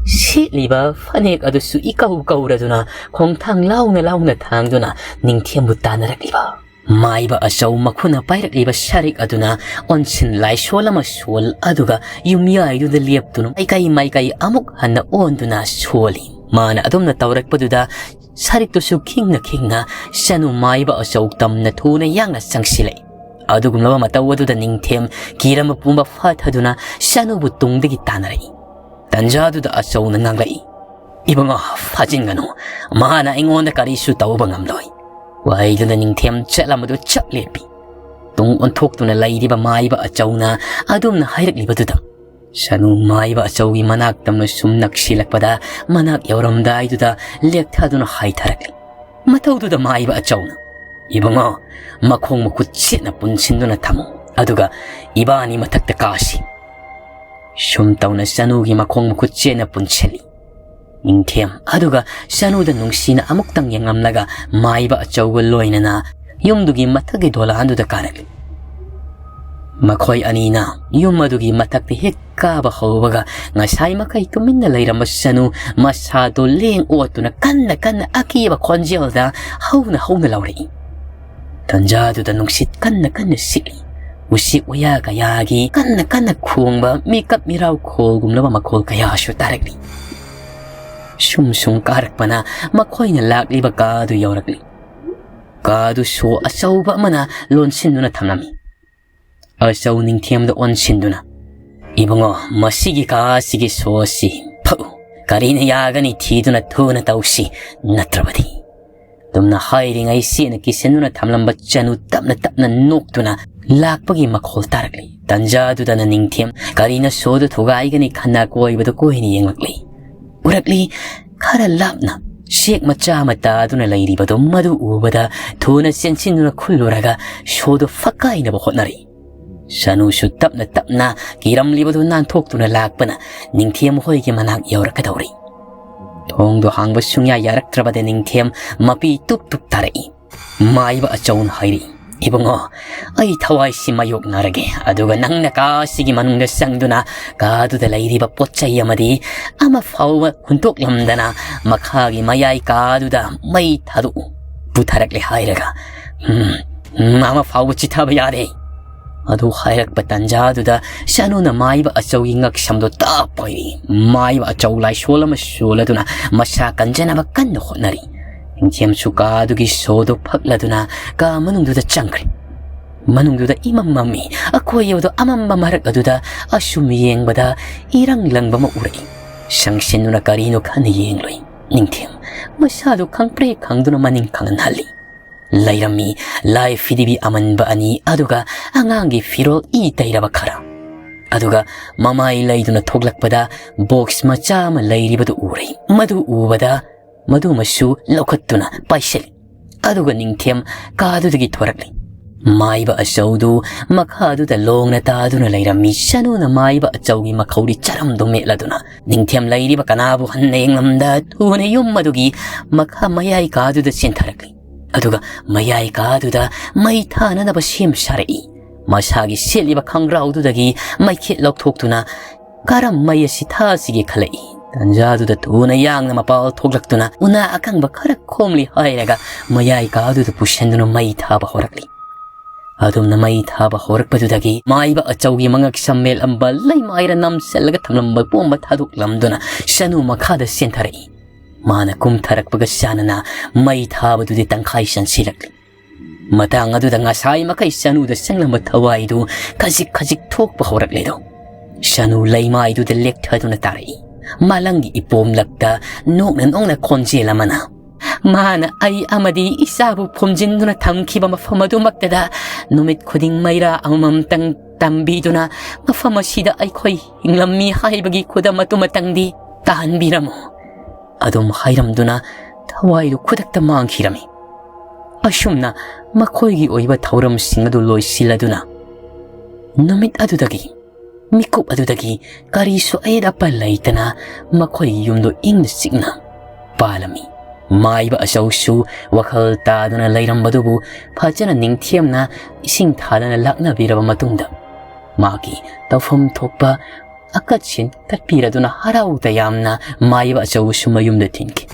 ꯁꯦꯠꯂꯤꯕ ꯐꯅꯦꯛ ꯑꯗꯨꯁꯨ ꯏꯀꯧ ꯀꯧꯔꯗꯨꯅ ꯈꯣꯡꯊꯥꯡ ꯂꯥꯎꯅ ꯂꯥꯎꯅ ꯊꯥꯡꯗꯨꯅ ꯅꯤꯡꯊꯦꯝꯕꯨ ꯇꯥꯟꯅꯔꯛꯂꯤꯕ꯫ ꯃꯥꯏꯕ ꯑꯆꯧ ꯃꯈꯨꯠꯅ ꯄꯥꯏꯔꯛꯂꯤꯕ ꯁꯔꯤꯛ ꯑꯗꯨꯅ ꯑꯣꯟꯁꯤꯟ ꯂꯥꯏꯁꯣꯜ ꯑꯃ ꯁꯣꯜ, ꯑꯗꯨꯒ ꯌꯨꯝꯌꯥꯏꯗꯨꯗ ꯂꯦꯞꯇꯨꯅ ꯃꯥꯏꯀꯩ ꯃꯥꯏꯀꯩ ꯑꯃꯨꯛ ꯍꯟꯅ ꯑꯣꯟꯗꯨꯅ ꯁꯣꯜꯂꯤ꯫ ꯃꯥꯅ ꯑꯗꯨꯝꯅ ꯇꯧꯔꯛꯄꯗꯨꯗ ꯁꯔꯤꯛꯇꯨꯁꯨ ꯈꯤꯡꯅ ꯈꯤꯡꯅ ꯆꯅꯨ ꯃꯥꯏꯕ ꯑꯆꯧ ꯇꯝꯅ ꯊꯨꯅ ꯌꯥꯡꯅ ꯆꯪꯁꯤꯜꯂꯛꯏ꯫ ꯑꯗꯨꯒꯨꯝꯂꯕ ꯃꯇꯧ ꯑꯗꯨꯗ ꯅꯤꯡꯊꯦꯝ ꯀꯤꯔꯝꯕ ꯄꯨꯝꯕ ꯐꯥꯊꯗꯨꯅ ꯆꯅꯨꯕꯨ ꯇꯨꯡꯗꯒꯤ ꯇꯥꯟꯅꯔꯛꯏ꯫ ꯇꯟꯖꯥꯗꯨꯗ ꯑꯆꯧꯅ ꯉꯥꯡꯂꯛꯏ, "ꯏꯕꯨꯡꯉꯣ, ꯐꯥꯖꯤꯟꯒꯅꯨ꯫ ꯃꯥꯅ ꯑꯩꯉꯣꯟꯗ ꯀꯔꯤꯁꯨ ꯇꯧꯕ ꯉꯝꯂꯣꯏ"꯫ ꯋꯥꯍꯩꯗꯨꯅ ꯅꯤꯡꯊꯦꯝ ꯆꯠꯂꯝꯕꯗꯨ ꯆꯞ ꯂꯦꯞꯄꯤ꯫ ꯇꯨꯡ ꯑꯣꯟꯊꯣꯛꯇꯨꯅ ꯂꯩꯔꯤꯕ ꯃꯥꯏꯕ ꯑꯆꯧꯅ ꯑꯗꯨꯝꯅ ꯍꯥꯏꯔꯛꯂꯤꯕꯗꯨꯗ ꯆꯅꯨ ꯃꯥꯏꯕ ꯑꯆꯧꯒꯤ ꯃꯅꯥꯛ ꯇꯝꯅ ꯁꯨꯝ ꯅꯛꯁꯤꯜꯂꯛꯄꯗ ꯃꯅꯥꯛ ꯌꯧꯔꯝꯗꯥꯏꯗꯨꯗ ꯂꯦꯛꯊꯗꯨꯅ ꯍꯥꯏꯊꯔꯛꯂꯤ꯫ ꯃꯇꯧꯗꯨꯗ ꯃꯥꯏꯕ ꯑꯆꯧꯅ, "ꯏꯕꯨꯡꯉꯣ, ꯃꯈꯣꯡ ꯃꯈꯨꯠ ꯆꯦꯠꯅ ꯄꯨꯟꯁꯤꯟꯗꯨꯅ ꯊꯝꯃꯨ, ꯑꯗꯨꯒ ꯏꯕꯥꯅꯤ ꯃꯊꯛꯇ ꯀꯥꯁꯤ"꯫ ꯁꯨꯝ ꯇꯧꯅ ꯆꯅꯨꯒꯤ ꯃꯈꯣꯡ ꯃꯈꯨꯠ ꯆꯦꯠꯅ ꯄꯨꯟꯁꯤꯜꯂꯤ꯫ ꯅꯤꯡꯊꯦꯝ ꯑꯗꯨꯒ ꯆꯅꯨꯗ ꯅꯨꯡꯁꯤꯅ ꯑꯃꯨꯛꯇꯪ ꯌꯦꯡꯂꯝꯂꯒ ꯃꯥꯏꯕ ꯑꯆꯧꯕ ꯂꯣꯏꯅꯅ ꯌꯨꯝꯗꯨꯒꯤ ꯃꯊꯛꯀꯤ ꯗꯣꯂꯥꯟꯗꯨꯗ ꯀꯥꯔꯛꯂꯤ꯫ ꯃꯈꯣꯏ ꯑꯅꯤꯅ ꯌꯨꯝ ꯑꯗꯨꯒꯤ ꯃꯊꯛꯇ ꯍꯦꯛ ꯀꯥꯕ ꯍꯧꯕꯒ ꯉꯁꯥꯏ ꯃꯈꯩ ꯇꯨꯃꯤꯟꯅ ꯂꯩꯔꯝꯕ ꯆꯅꯨ ꯃꯁꯥꯗꯨ ꯂꯦꯡ ꯑꯣꯠꯇꯨꯅ ꯀꯟꯅ ꯀꯟꯅ ꯑꯀꯤꯕ ꯈꯣꯟꯖꯦꯜꯗ ꯍꯧꯅ ꯍꯧꯅ ꯂꯥꯎꯔꯛꯏ꯫ ꯇꯟꯖꯥꯗꯨꯗ ꯅꯨꯡꯁꯤꯠ ꯀꯟꯅ ꯀꯟꯅ ꯁꯤꯠꯂꯤ꯫ ꯎꯆꯦꯛ ꯋꯥꯌꯥ ꯀꯌꯥꯒꯤ ꯀꯟꯅ ꯀꯟꯅ ꯈꯣꯡꯕ ꯃꯤꯀꯞ ꯃꯤꯔꯥꯎ ꯈꯣꯜꯒꯨꯝꯂꯕ ꯃꯈꯣꯜ ꯀꯌꯥꯁꯨ ꯇꯥꯔꯛꯂꯤ꯫ ꯁꯨꯝ ꯁꯨꯝ ꯀꯥꯔꯛꯄꯅ ꯃꯈꯣꯏꯅ ꯂꯥꯛꯂꯤꯕ ꯀꯥ ꯑꯗꯨ ꯌꯧꯔꯛꯂꯤ꯫ ꯀꯥ ꯑꯗꯨ ꯁꯣ ꯑꯆꯧꯕ ꯑꯃꯅ ꯂꯣꯟꯁꯤꯟꯗꯨꯅ ꯊꯝꯂꯝꯃꯤ꯫ ꯑꯆꯧ ꯅꯤꯡꯊꯦꯝꯗ ꯑꯣꯟꯁꯤꯟꯗꯨꯅ, "ꯏꯕꯨꯡꯉꯣ, ꯃꯁꯤꯒꯤ ꯀꯥ ꯑꯁꯤꯒꯤ ꯁꯣ ꯑꯁꯤ ꯐꯛꯎ꯫ ꯀꯔꯤꯅ ꯌꯥꯒꯅꯤ ꯊꯤꯗꯨꯅ ꯊꯨꯅ ꯇꯧꯁꯤ, ꯅꯠꯇ꯭ꯔꯕꯗꯤ"꯫ ꯑꯗꯨꯝꯅ ꯍꯥꯏꯔꯤꯉꯩ ꯆꯦꯅ ꯀꯤꯁꯤꯟꯗꯨꯅ ꯊꯝꯂꯝꯕ ꯆꯅꯨ ꯇꯞꯅ ꯇꯞꯅ ꯅꯣꯛꯇꯨꯅ ꯂꯥꯛꯄꯒꯤ ꯃꯈꯣꯜ ꯇꯥꯔꯛꯂꯤ꯫ ꯇꯟꯖꯥꯗꯨꯗꯅ ꯅꯤꯡꯊꯦꯝ ꯀꯔꯤꯅ ꯁꯣꯗꯨ ꯊꯨꯒꯥꯏꯒꯅꯤ ꯈꯟꯅ ꯀꯣꯏꯕꯗꯨ ꯀꯣꯏꯅ ꯌꯦꯡꯂꯛꯂꯤ꯫ ꯎꯔꯛꯂꯤ, ꯈꯔ ꯂꯥꯞꯅ ꯆꯦꯛ ꯃꯆꯥ ꯑꯃ ꯇꯥꯗꯨꯅ ꯂꯩꯔꯤꯕꯗꯨ ꯃꯗꯨ ꯎꯕꯗ ꯊꯨꯅ ꯆꯦꯟꯁꯤꯟꯗꯨꯅ ꯈꯨꯜꯂꯨꯔꯒ ꯁꯣꯗꯨ ꯐꯛꯀꯥꯏꯅꯕ ꯍꯣꯠꯅꯔꯤ꯫ ꯁꯅꯨꯁꯨ ꯇꯞꯅ ꯇꯞꯅ ꯀꯤꯔꯝꯂꯤꯕꯗꯨ ꯅꯥꯟꯊꯣꯛꯇꯨꯅ ꯂꯥꯛꯄꯅ ꯅꯤꯡꯊꯦꯝ ꯍꯣꯏꯒꯤ ꯃꯅꯥꯛ ꯌꯧꯔꯛꯀꯗꯧꯔꯤ꯫ ꯊꯣꯡꯗꯨ ꯍꯥꯡꯕ ꯁꯨꯡꯌꯥ ꯌꯥꯔꯛꯇ꯭ꯔꯕꯗ ꯅꯤꯡꯊꯦꯝ ꯃꯄꯤ ꯇꯨꯞ ꯇꯨꯞ ꯇꯥꯔꯛꯏ꯫ ꯃꯥꯏꯕ ꯑꯆꯧꯅ ꯍꯥꯏꯔꯛꯏ, "ꯏꯕꯨꯡꯉꯣ, ꯑꯩ ꯊꯋꯥꯏꯁꯤ ꯃꯥꯌꯣꯛꯅꯔꯒꯦ, ꯑꯗꯨꯒ ꯅꯪꯅ ꯀꯥ ꯑꯁꯤꯒꯤ ꯃꯅꯨꯡꯗ ꯆꯪꯗꯨꯅ ꯀꯥꯗꯨꯗ ꯂꯩꯔꯤꯕ ꯄꯣꯠ ꯆꯩ ꯑꯃꯗꯤ ꯑꯃ ꯐꯥꯎꯕ ꯍꯨꯟꯗꯣꯛꯂꯝꯗꯅ ꯃꯈꯥꯒꯤ ꯃꯌꯥꯏ ꯀꯥꯗꯨꯗ ꯃꯩ ꯊꯥꯗꯣꯛꯎ꯫ ꯄꯨꯊꯔꯛꯂꯦ ꯍꯥꯏꯔꯒ, ꯎꯝ, ꯎꯝ, ꯑꯃ ꯐꯥꯎꯕ ꯆꯤꯊꯕ ꯌꯥꯔꯦ"꯫ ꯑꯗꯨ ꯍꯥꯏꯔꯛꯄ ꯇꯟꯖꯥꯗꯨꯗ ꯁꯅꯨꯅ ꯃꯥꯏꯕ ꯑꯆꯧꯒꯤ ꯉꯛꯁꯝꯗꯣ ꯇꯞ ꯄꯥꯏꯔꯛꯏ꯫ ꯃꯥꯏꯕ ꯑꯆꯧ ꯂꯥꯏꯁꯣꯜ ꯑꯃ ꯁꯣꯜꯂꯗꯨꯅ ꯃꯁꯥ ꯀꯟꯖꯅꯕ ꯀꯟꯅ ꯍꯣꯠꯅꯔꯤ꯫ ꯅꯤꯡꯊꯦꯝꯁꯨ ꯀꯥꯗꯨꯒꯤ ꯁꯣꯗꯣ ꯐꯛꯂꯗꯨꯅ ꯀꯥ ꯃꯅꯨꯡꯗꯨꯗ ꯆꯪꯈ꯭ꯔꯦ꯫ ꯃꯅꯨꯡꯗꯨꯗ ꯏꯃꯝ ꯃꯝꯃꯤ꯫ ꯑꯀꯣꯏꯕꯗꯣ ꯑꯃꯝꯕ ꯃꯔꯛ ꯑꯗꯨꯗ ꯑꯁꯨꯝ ꯌꯦꯡꯕꯗ ꯏꯔꯪ ꯂꯪꯕ ꯑꯃ ꯎꯔꯛꯏ꯫ ꯁꯪꯁꯤꯟꯗꯨꯅ ꯀꯔꯤꯅꯣ ꯈꯟꯅ ꯌꯦꯡꯂꯨꯏ꯫ ꯅꯤꯡꯊꯦꯝ ꯃꯁꯥꯗꯨ ꯈꯪꯄ꯭ꯔꯦꯛ ꯈꯪꯗꯨꯅ ꯃꯅꯤꯡ ꯈꯪꯍꯟꯍꯜꯂꯤ꯫ ꯂꯩꯔꯝꯃꯤ ꯂꯥꯏ ꯐꯤꯗꯤꯕꯤ ꯑꯃꯟꯕ ꯑꯅꯤ, ꯑꯗꯨꯒ ꯑꯉꯥꯡꯒꯤ ꯐꯤꯔꯣꯜ ꯏ ꯇꯩꯔꯕ ꯈꯔ꯫ ꯑꯗꯨꯒ ꯃꯃꯥꯏ ꯂꯩꯗꯨꯅ ꯊꯣꯛꯂꯛꯄꯗ ꯕꯣꯛꯁ ꯃꯆꯥ ꯑꯃ ꯂꯩꯔꯤꯕꯗꯨ ꯎꯔꯦ꯫ ꯃꯗꯨ ꯎꯕꯗ ꯃꯗꯨꯃꯁꯨ ꯂꯧꯈꯠꯇꯨꯅ ꯄꯥꯏꯁꯤꯜꯂꯤ꯫ ꯑꯗꯨꯒ ꯅꯤꯡꯊꯦꯝ ꯀꯥꯗꯨꯗꯒꯤ ꯊꯣꯔꯛꯂꯤ꯫ ꯃꯥꯏꯕ ꯑꯆꯧꯗꯨ ꯃꯈꯥꯗꯨꯗ ꯂꯣꯡꯅ ꯇꯥꯗꯨꯅ ꯂꯩꯔꯝꯃꯤ꯫ ꯁꯅꯨꯅ ꯃꯥꯏꯕ ꯑꯆꯧꯒꯤ ꯃꯈꯧꯔꯤ ꯆꯔꯝꯗꯨ ꯃꯦꯠꯂꯗꯨꯅ ꯅꯤꯡꯊꯦꯝ ꯂꯩꯔꯤꯕ ꯀꯅꯥꯕꯨ ꯍꯟꯅ ꯌꯦꯡꯂꯝꯗ ꯊꯨꯅ ꯌꯨꯝ ꯑꯗꯨꯒꯤ ꯃꯈꯥ ꯃꯌꯥꯏ ꯀꯥꯗꯨꯗ ꯆꯦꯟꯊꯔꯛꯂꯤ꯫ ꯑꯗꯨꯒ ꯃꯌꯥꯏ ꯀꯥꯗꯨꯗ ꯃꯩ ꯊꯥꯅꯅꯕ ꯁꯦꯝ ꯁꯥꯔꯛꯏ꯫ ꯃꯁꯥꯒꯤ ꯁꯦꯠꯂꯤꯕ ꯈꯪꯒ꯭ꯔꯥꯎꯗꯨꯗꯒꯤ ꯃꯩꯈꯦꯠ ꯂꯧꯊꯣꯛꯇꯨꯅ ꯀꯔꯝ ꯃꯩ ꯑꯁꯤ ꯊꯥꯁꯤꯒꯦ ꯈꯜꯂꯛꯏ꯫ ꯇꯟꯖꯥꯗꯨꯗ ꯊꯨꯅ ꯌꯥꯡꯅ ꯃꯄꯥꯜ ꯊꯣꯛꯂꯛꯇꯨꯅ ꯎꯅꯥ ꯑꯀꯪꯕ ꯈꯔ ꯈꯣꯝꯂꯤ ꯍꯥꯏꯔꯒ ꯃꯌꯥꯏ ꯀꯥꯗꯨꯗ ꯄꯨꯁꯤꯟꯗꯨꯅ ꯃꯩ ꯊꯥꯕ ꯍꯧꯔꯛꯂꯤ꯫ ꯑꯗꯨꯝꯅ ꯃꯩ ꯊꯥꯕ ꯍꯧꯔꯛꯄꯗꯨꯗꯒꯤ ꯃꯥꯏꯕ ꯑꯆꯧꯒꯤ ꯃꯉꯛ ꯁꯝ ꯃꯦꯠꯂꯝꯕ ꯂꯩꯃꯥꯏꯔ ꯅꯝꯁꯤꯜꯂꯒ ꯊꯝꯂꯝꯕ ꯄꯣꯝꯕ ꯊꯥꯗꯣꯛꯂꯝꯗꯨꯅ ꯁꯅꯨ ꯃꯈꯥꯗ ꯆꯦꯟꯊꯔꯛꯏ꯫ ꯃꯥꯅ ꯀꯨꯝꯊꯔꯛꯄꯒ ꯆꯥꯟꯅꯅ ꯃꯩ ꯊꯥꯕꯗꯨꯗꯤ ꯇꯪꯈꯥꯏ ꯆꯟꯁꯤꯜꯂꯛꯂꯤ꯫ ꯃꯇꯥꯡ ꯑꯗꯨꯗ ꯉꯁꯥꯏ ꯃꯈꯩ ꯁꯅꯨꯗ ꯆꯪꯂꯝꯕ ꯊꯋꯥꯏꯗꯨ ꯈꯖꯤꯛ ꯈꯖꯤꯛ ꯊꯣꯛꯄ ꯍꯧꯔꯛꯂꯦꯗꯣ꯫ ꯁꯅꯨ ꯂꯩꯃꯥꯏꯗꯨꯗ ꯂꯦꯛꯊꯗꯨꯅ ꯇꯥꯔꯛꯏ꯫ ꯃꯥꯂꯪꯒꯤ ꯏꯄꯣꯝꯂꯛꯇ ꯅꯣꯛꯅ ꯅꯣꯛꯅ ꯈꯣꯟꯖꯦꯜ ꯑꯃꯅ, "ꯃꯥꯅ ꯑꯩ ꯑꯃꯗꯤ ꯏꯆꯥꯕꯨ ꯐꯨꯝꯖꯤꯟꯗꯨꯅ ꯊꯝꯈꯤꯕ ꯃꯐꯝ ꯑꯗꯨꯃꯛꯇꯗ ꯅꯨꯃꯤꯠ ꯈꯨꯗꯤꯡ ꯃꯩꯔꯥ ꯑꯃꯃꯝꯇꯪ ꯇꯝꯕꯤꯗꯨꯅ ꯃꯐꯝ ꯑꯁꯤꯗ ꯑꯩꯈꯣꯏ ꯍꯤꯡꯂꯝꯃꯤ ꯍꯥꯏꯕꯒꯤ ꯈꯨꯗꯝ ꯑꯗꯨꯃꯇꯪꯗꯤ ꯇꯥꯍꯟꯕꯤꯔꯝꯃꯨ" ꯑꯗꯨꯝ ꯍꯥꯏꯔꯝꯗꯨꯅ ꯊꯋꯥꯏꯗꯨ ꯈꯨꯗꯛꯇ ꯃꯥꯡꯈꯤꯔꯝꯃꯤ꯫ ꯑꯁꯨꯝꯅ ꯃꯈꯣꯏꯒꯤ ꯑꯣꯏꯕ ꯊꯧꯔꯝꯁꯤꯡ ꯑꯗꯨ ꯂꯣꯏꯁꯤꯜꯂꯗꯨꯅ ꯅꯨꯃꯤꯠ ꯑꯗꯨꯗꯒꯤ, ꯃꯤꯀꯨꯞ ꯑꯗꯨꯗꯒꯤ ꯀꯔꯤꯁꯨ ꯑꯌꯦꯠ ꯑꯄꯟ ꯂꯩꯇꯅ ꯃꯈꯣꯏꯒꯤ ꯌꯨꯝꯗꯨ ꯏꯪꯅ ꯆꯤꯛꯅ ꯄꯥꯜꯂꯝꯃꯤ꯫ ꯃꯥꯏꯕ ꯑꯆꯧꯁꯨ ꯋꯥꯈꯜ ꯇꯥꯗꯨꯅ ꯂꯩꯔꯝꯕꯗꯨꯕꯨ ꯐꯖꯅ ꯅꯤꯡꯊꯤꯅ ꯏꯁꯤꯡ ꯊꯥꯗꯅ ꯂꯥꯛꯅꯕꯤꯔꯕ ꯃꯇꯨꯡꯗ ꯃꯥꯒꯤ ꯇꯧꯐꯝ ꯊꯣꯛꯄ ꯑꯀꯠꯁꯤꯟ ꯀꯠꯄꯤꯔꯗꯨꯅ ꯍꯔꯥꯎ ꯇꯌꯥꯝꯅ ꯃꯥꯏꯕ ꯑꯆꯧꯕꯁꯨ ꯃꯌꯨꯝꯗ ꯊꯤꯟꯈꯤ꯫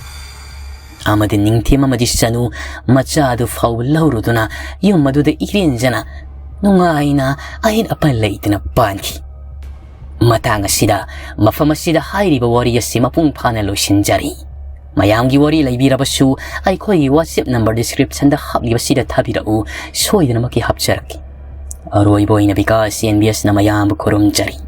ꯑꯃꯗꯤ ꯅꯤꯡꯊꯦꯝ ꯑꯃꯗꯤ ꯁꯅꯨ ꯃꯆꯥꯗꯨ ꯐꯥꯎꯕ ꯂꯧꯔꯨꯗꯨꯅ ꯌꯨꯝ ꯑꯗꯨꯗ ꯏꯔꯦꯟꯖꯅ ꯅꯨꯡꯉꯥꯏꯅ ꯑꯍꯦꯟ ꯑꯄꯟ ꯂꯩꯇꯅ ꯄꯥꯟꯈꯤ꯫ ꯃꯇꯥꯡ ꯑꯁꯤꯗ ꯃꯐꯝ ꯑꯁꯤꯗ ꯍꯥꯏꯔꯤꯕ ꯋꯥꯔꯤ ꯑꯁꯤ ꯃꯄꯨꯡ ꯐꯥꯅ ꯂꯣꯏꯁꯤꯟꯖꯔꯤ꯫ ꯃꯌꯥꯝꯒꯤ ꯋꯥꯔꯤ ꯂꯩꯕꯤꯔꯕꯁꯨ ꯑꯩꯈꯣꯏꯒꯤ WhatsApp number descriptionꯗ ꯍꯥꯞꯂꯤꯕꯁꯤꯗ ꯊꯥꯕꯤꯔꯛꯎ, ꯁꯣꯏꯗꯅꯃꯛꯀꯤ ꯍꯥꯞꯆꯔꯛꯀꯦ꯫ ꯑꯔꯣꯏꯕ ꯑꯣꯏꯅ ꯕꯤꯀꯥꯁ NBSꯅ ꯃꯌꯥꯝꯕꯨ ꯈꯨꯔꯨꯝꯖꯔꯤ꯫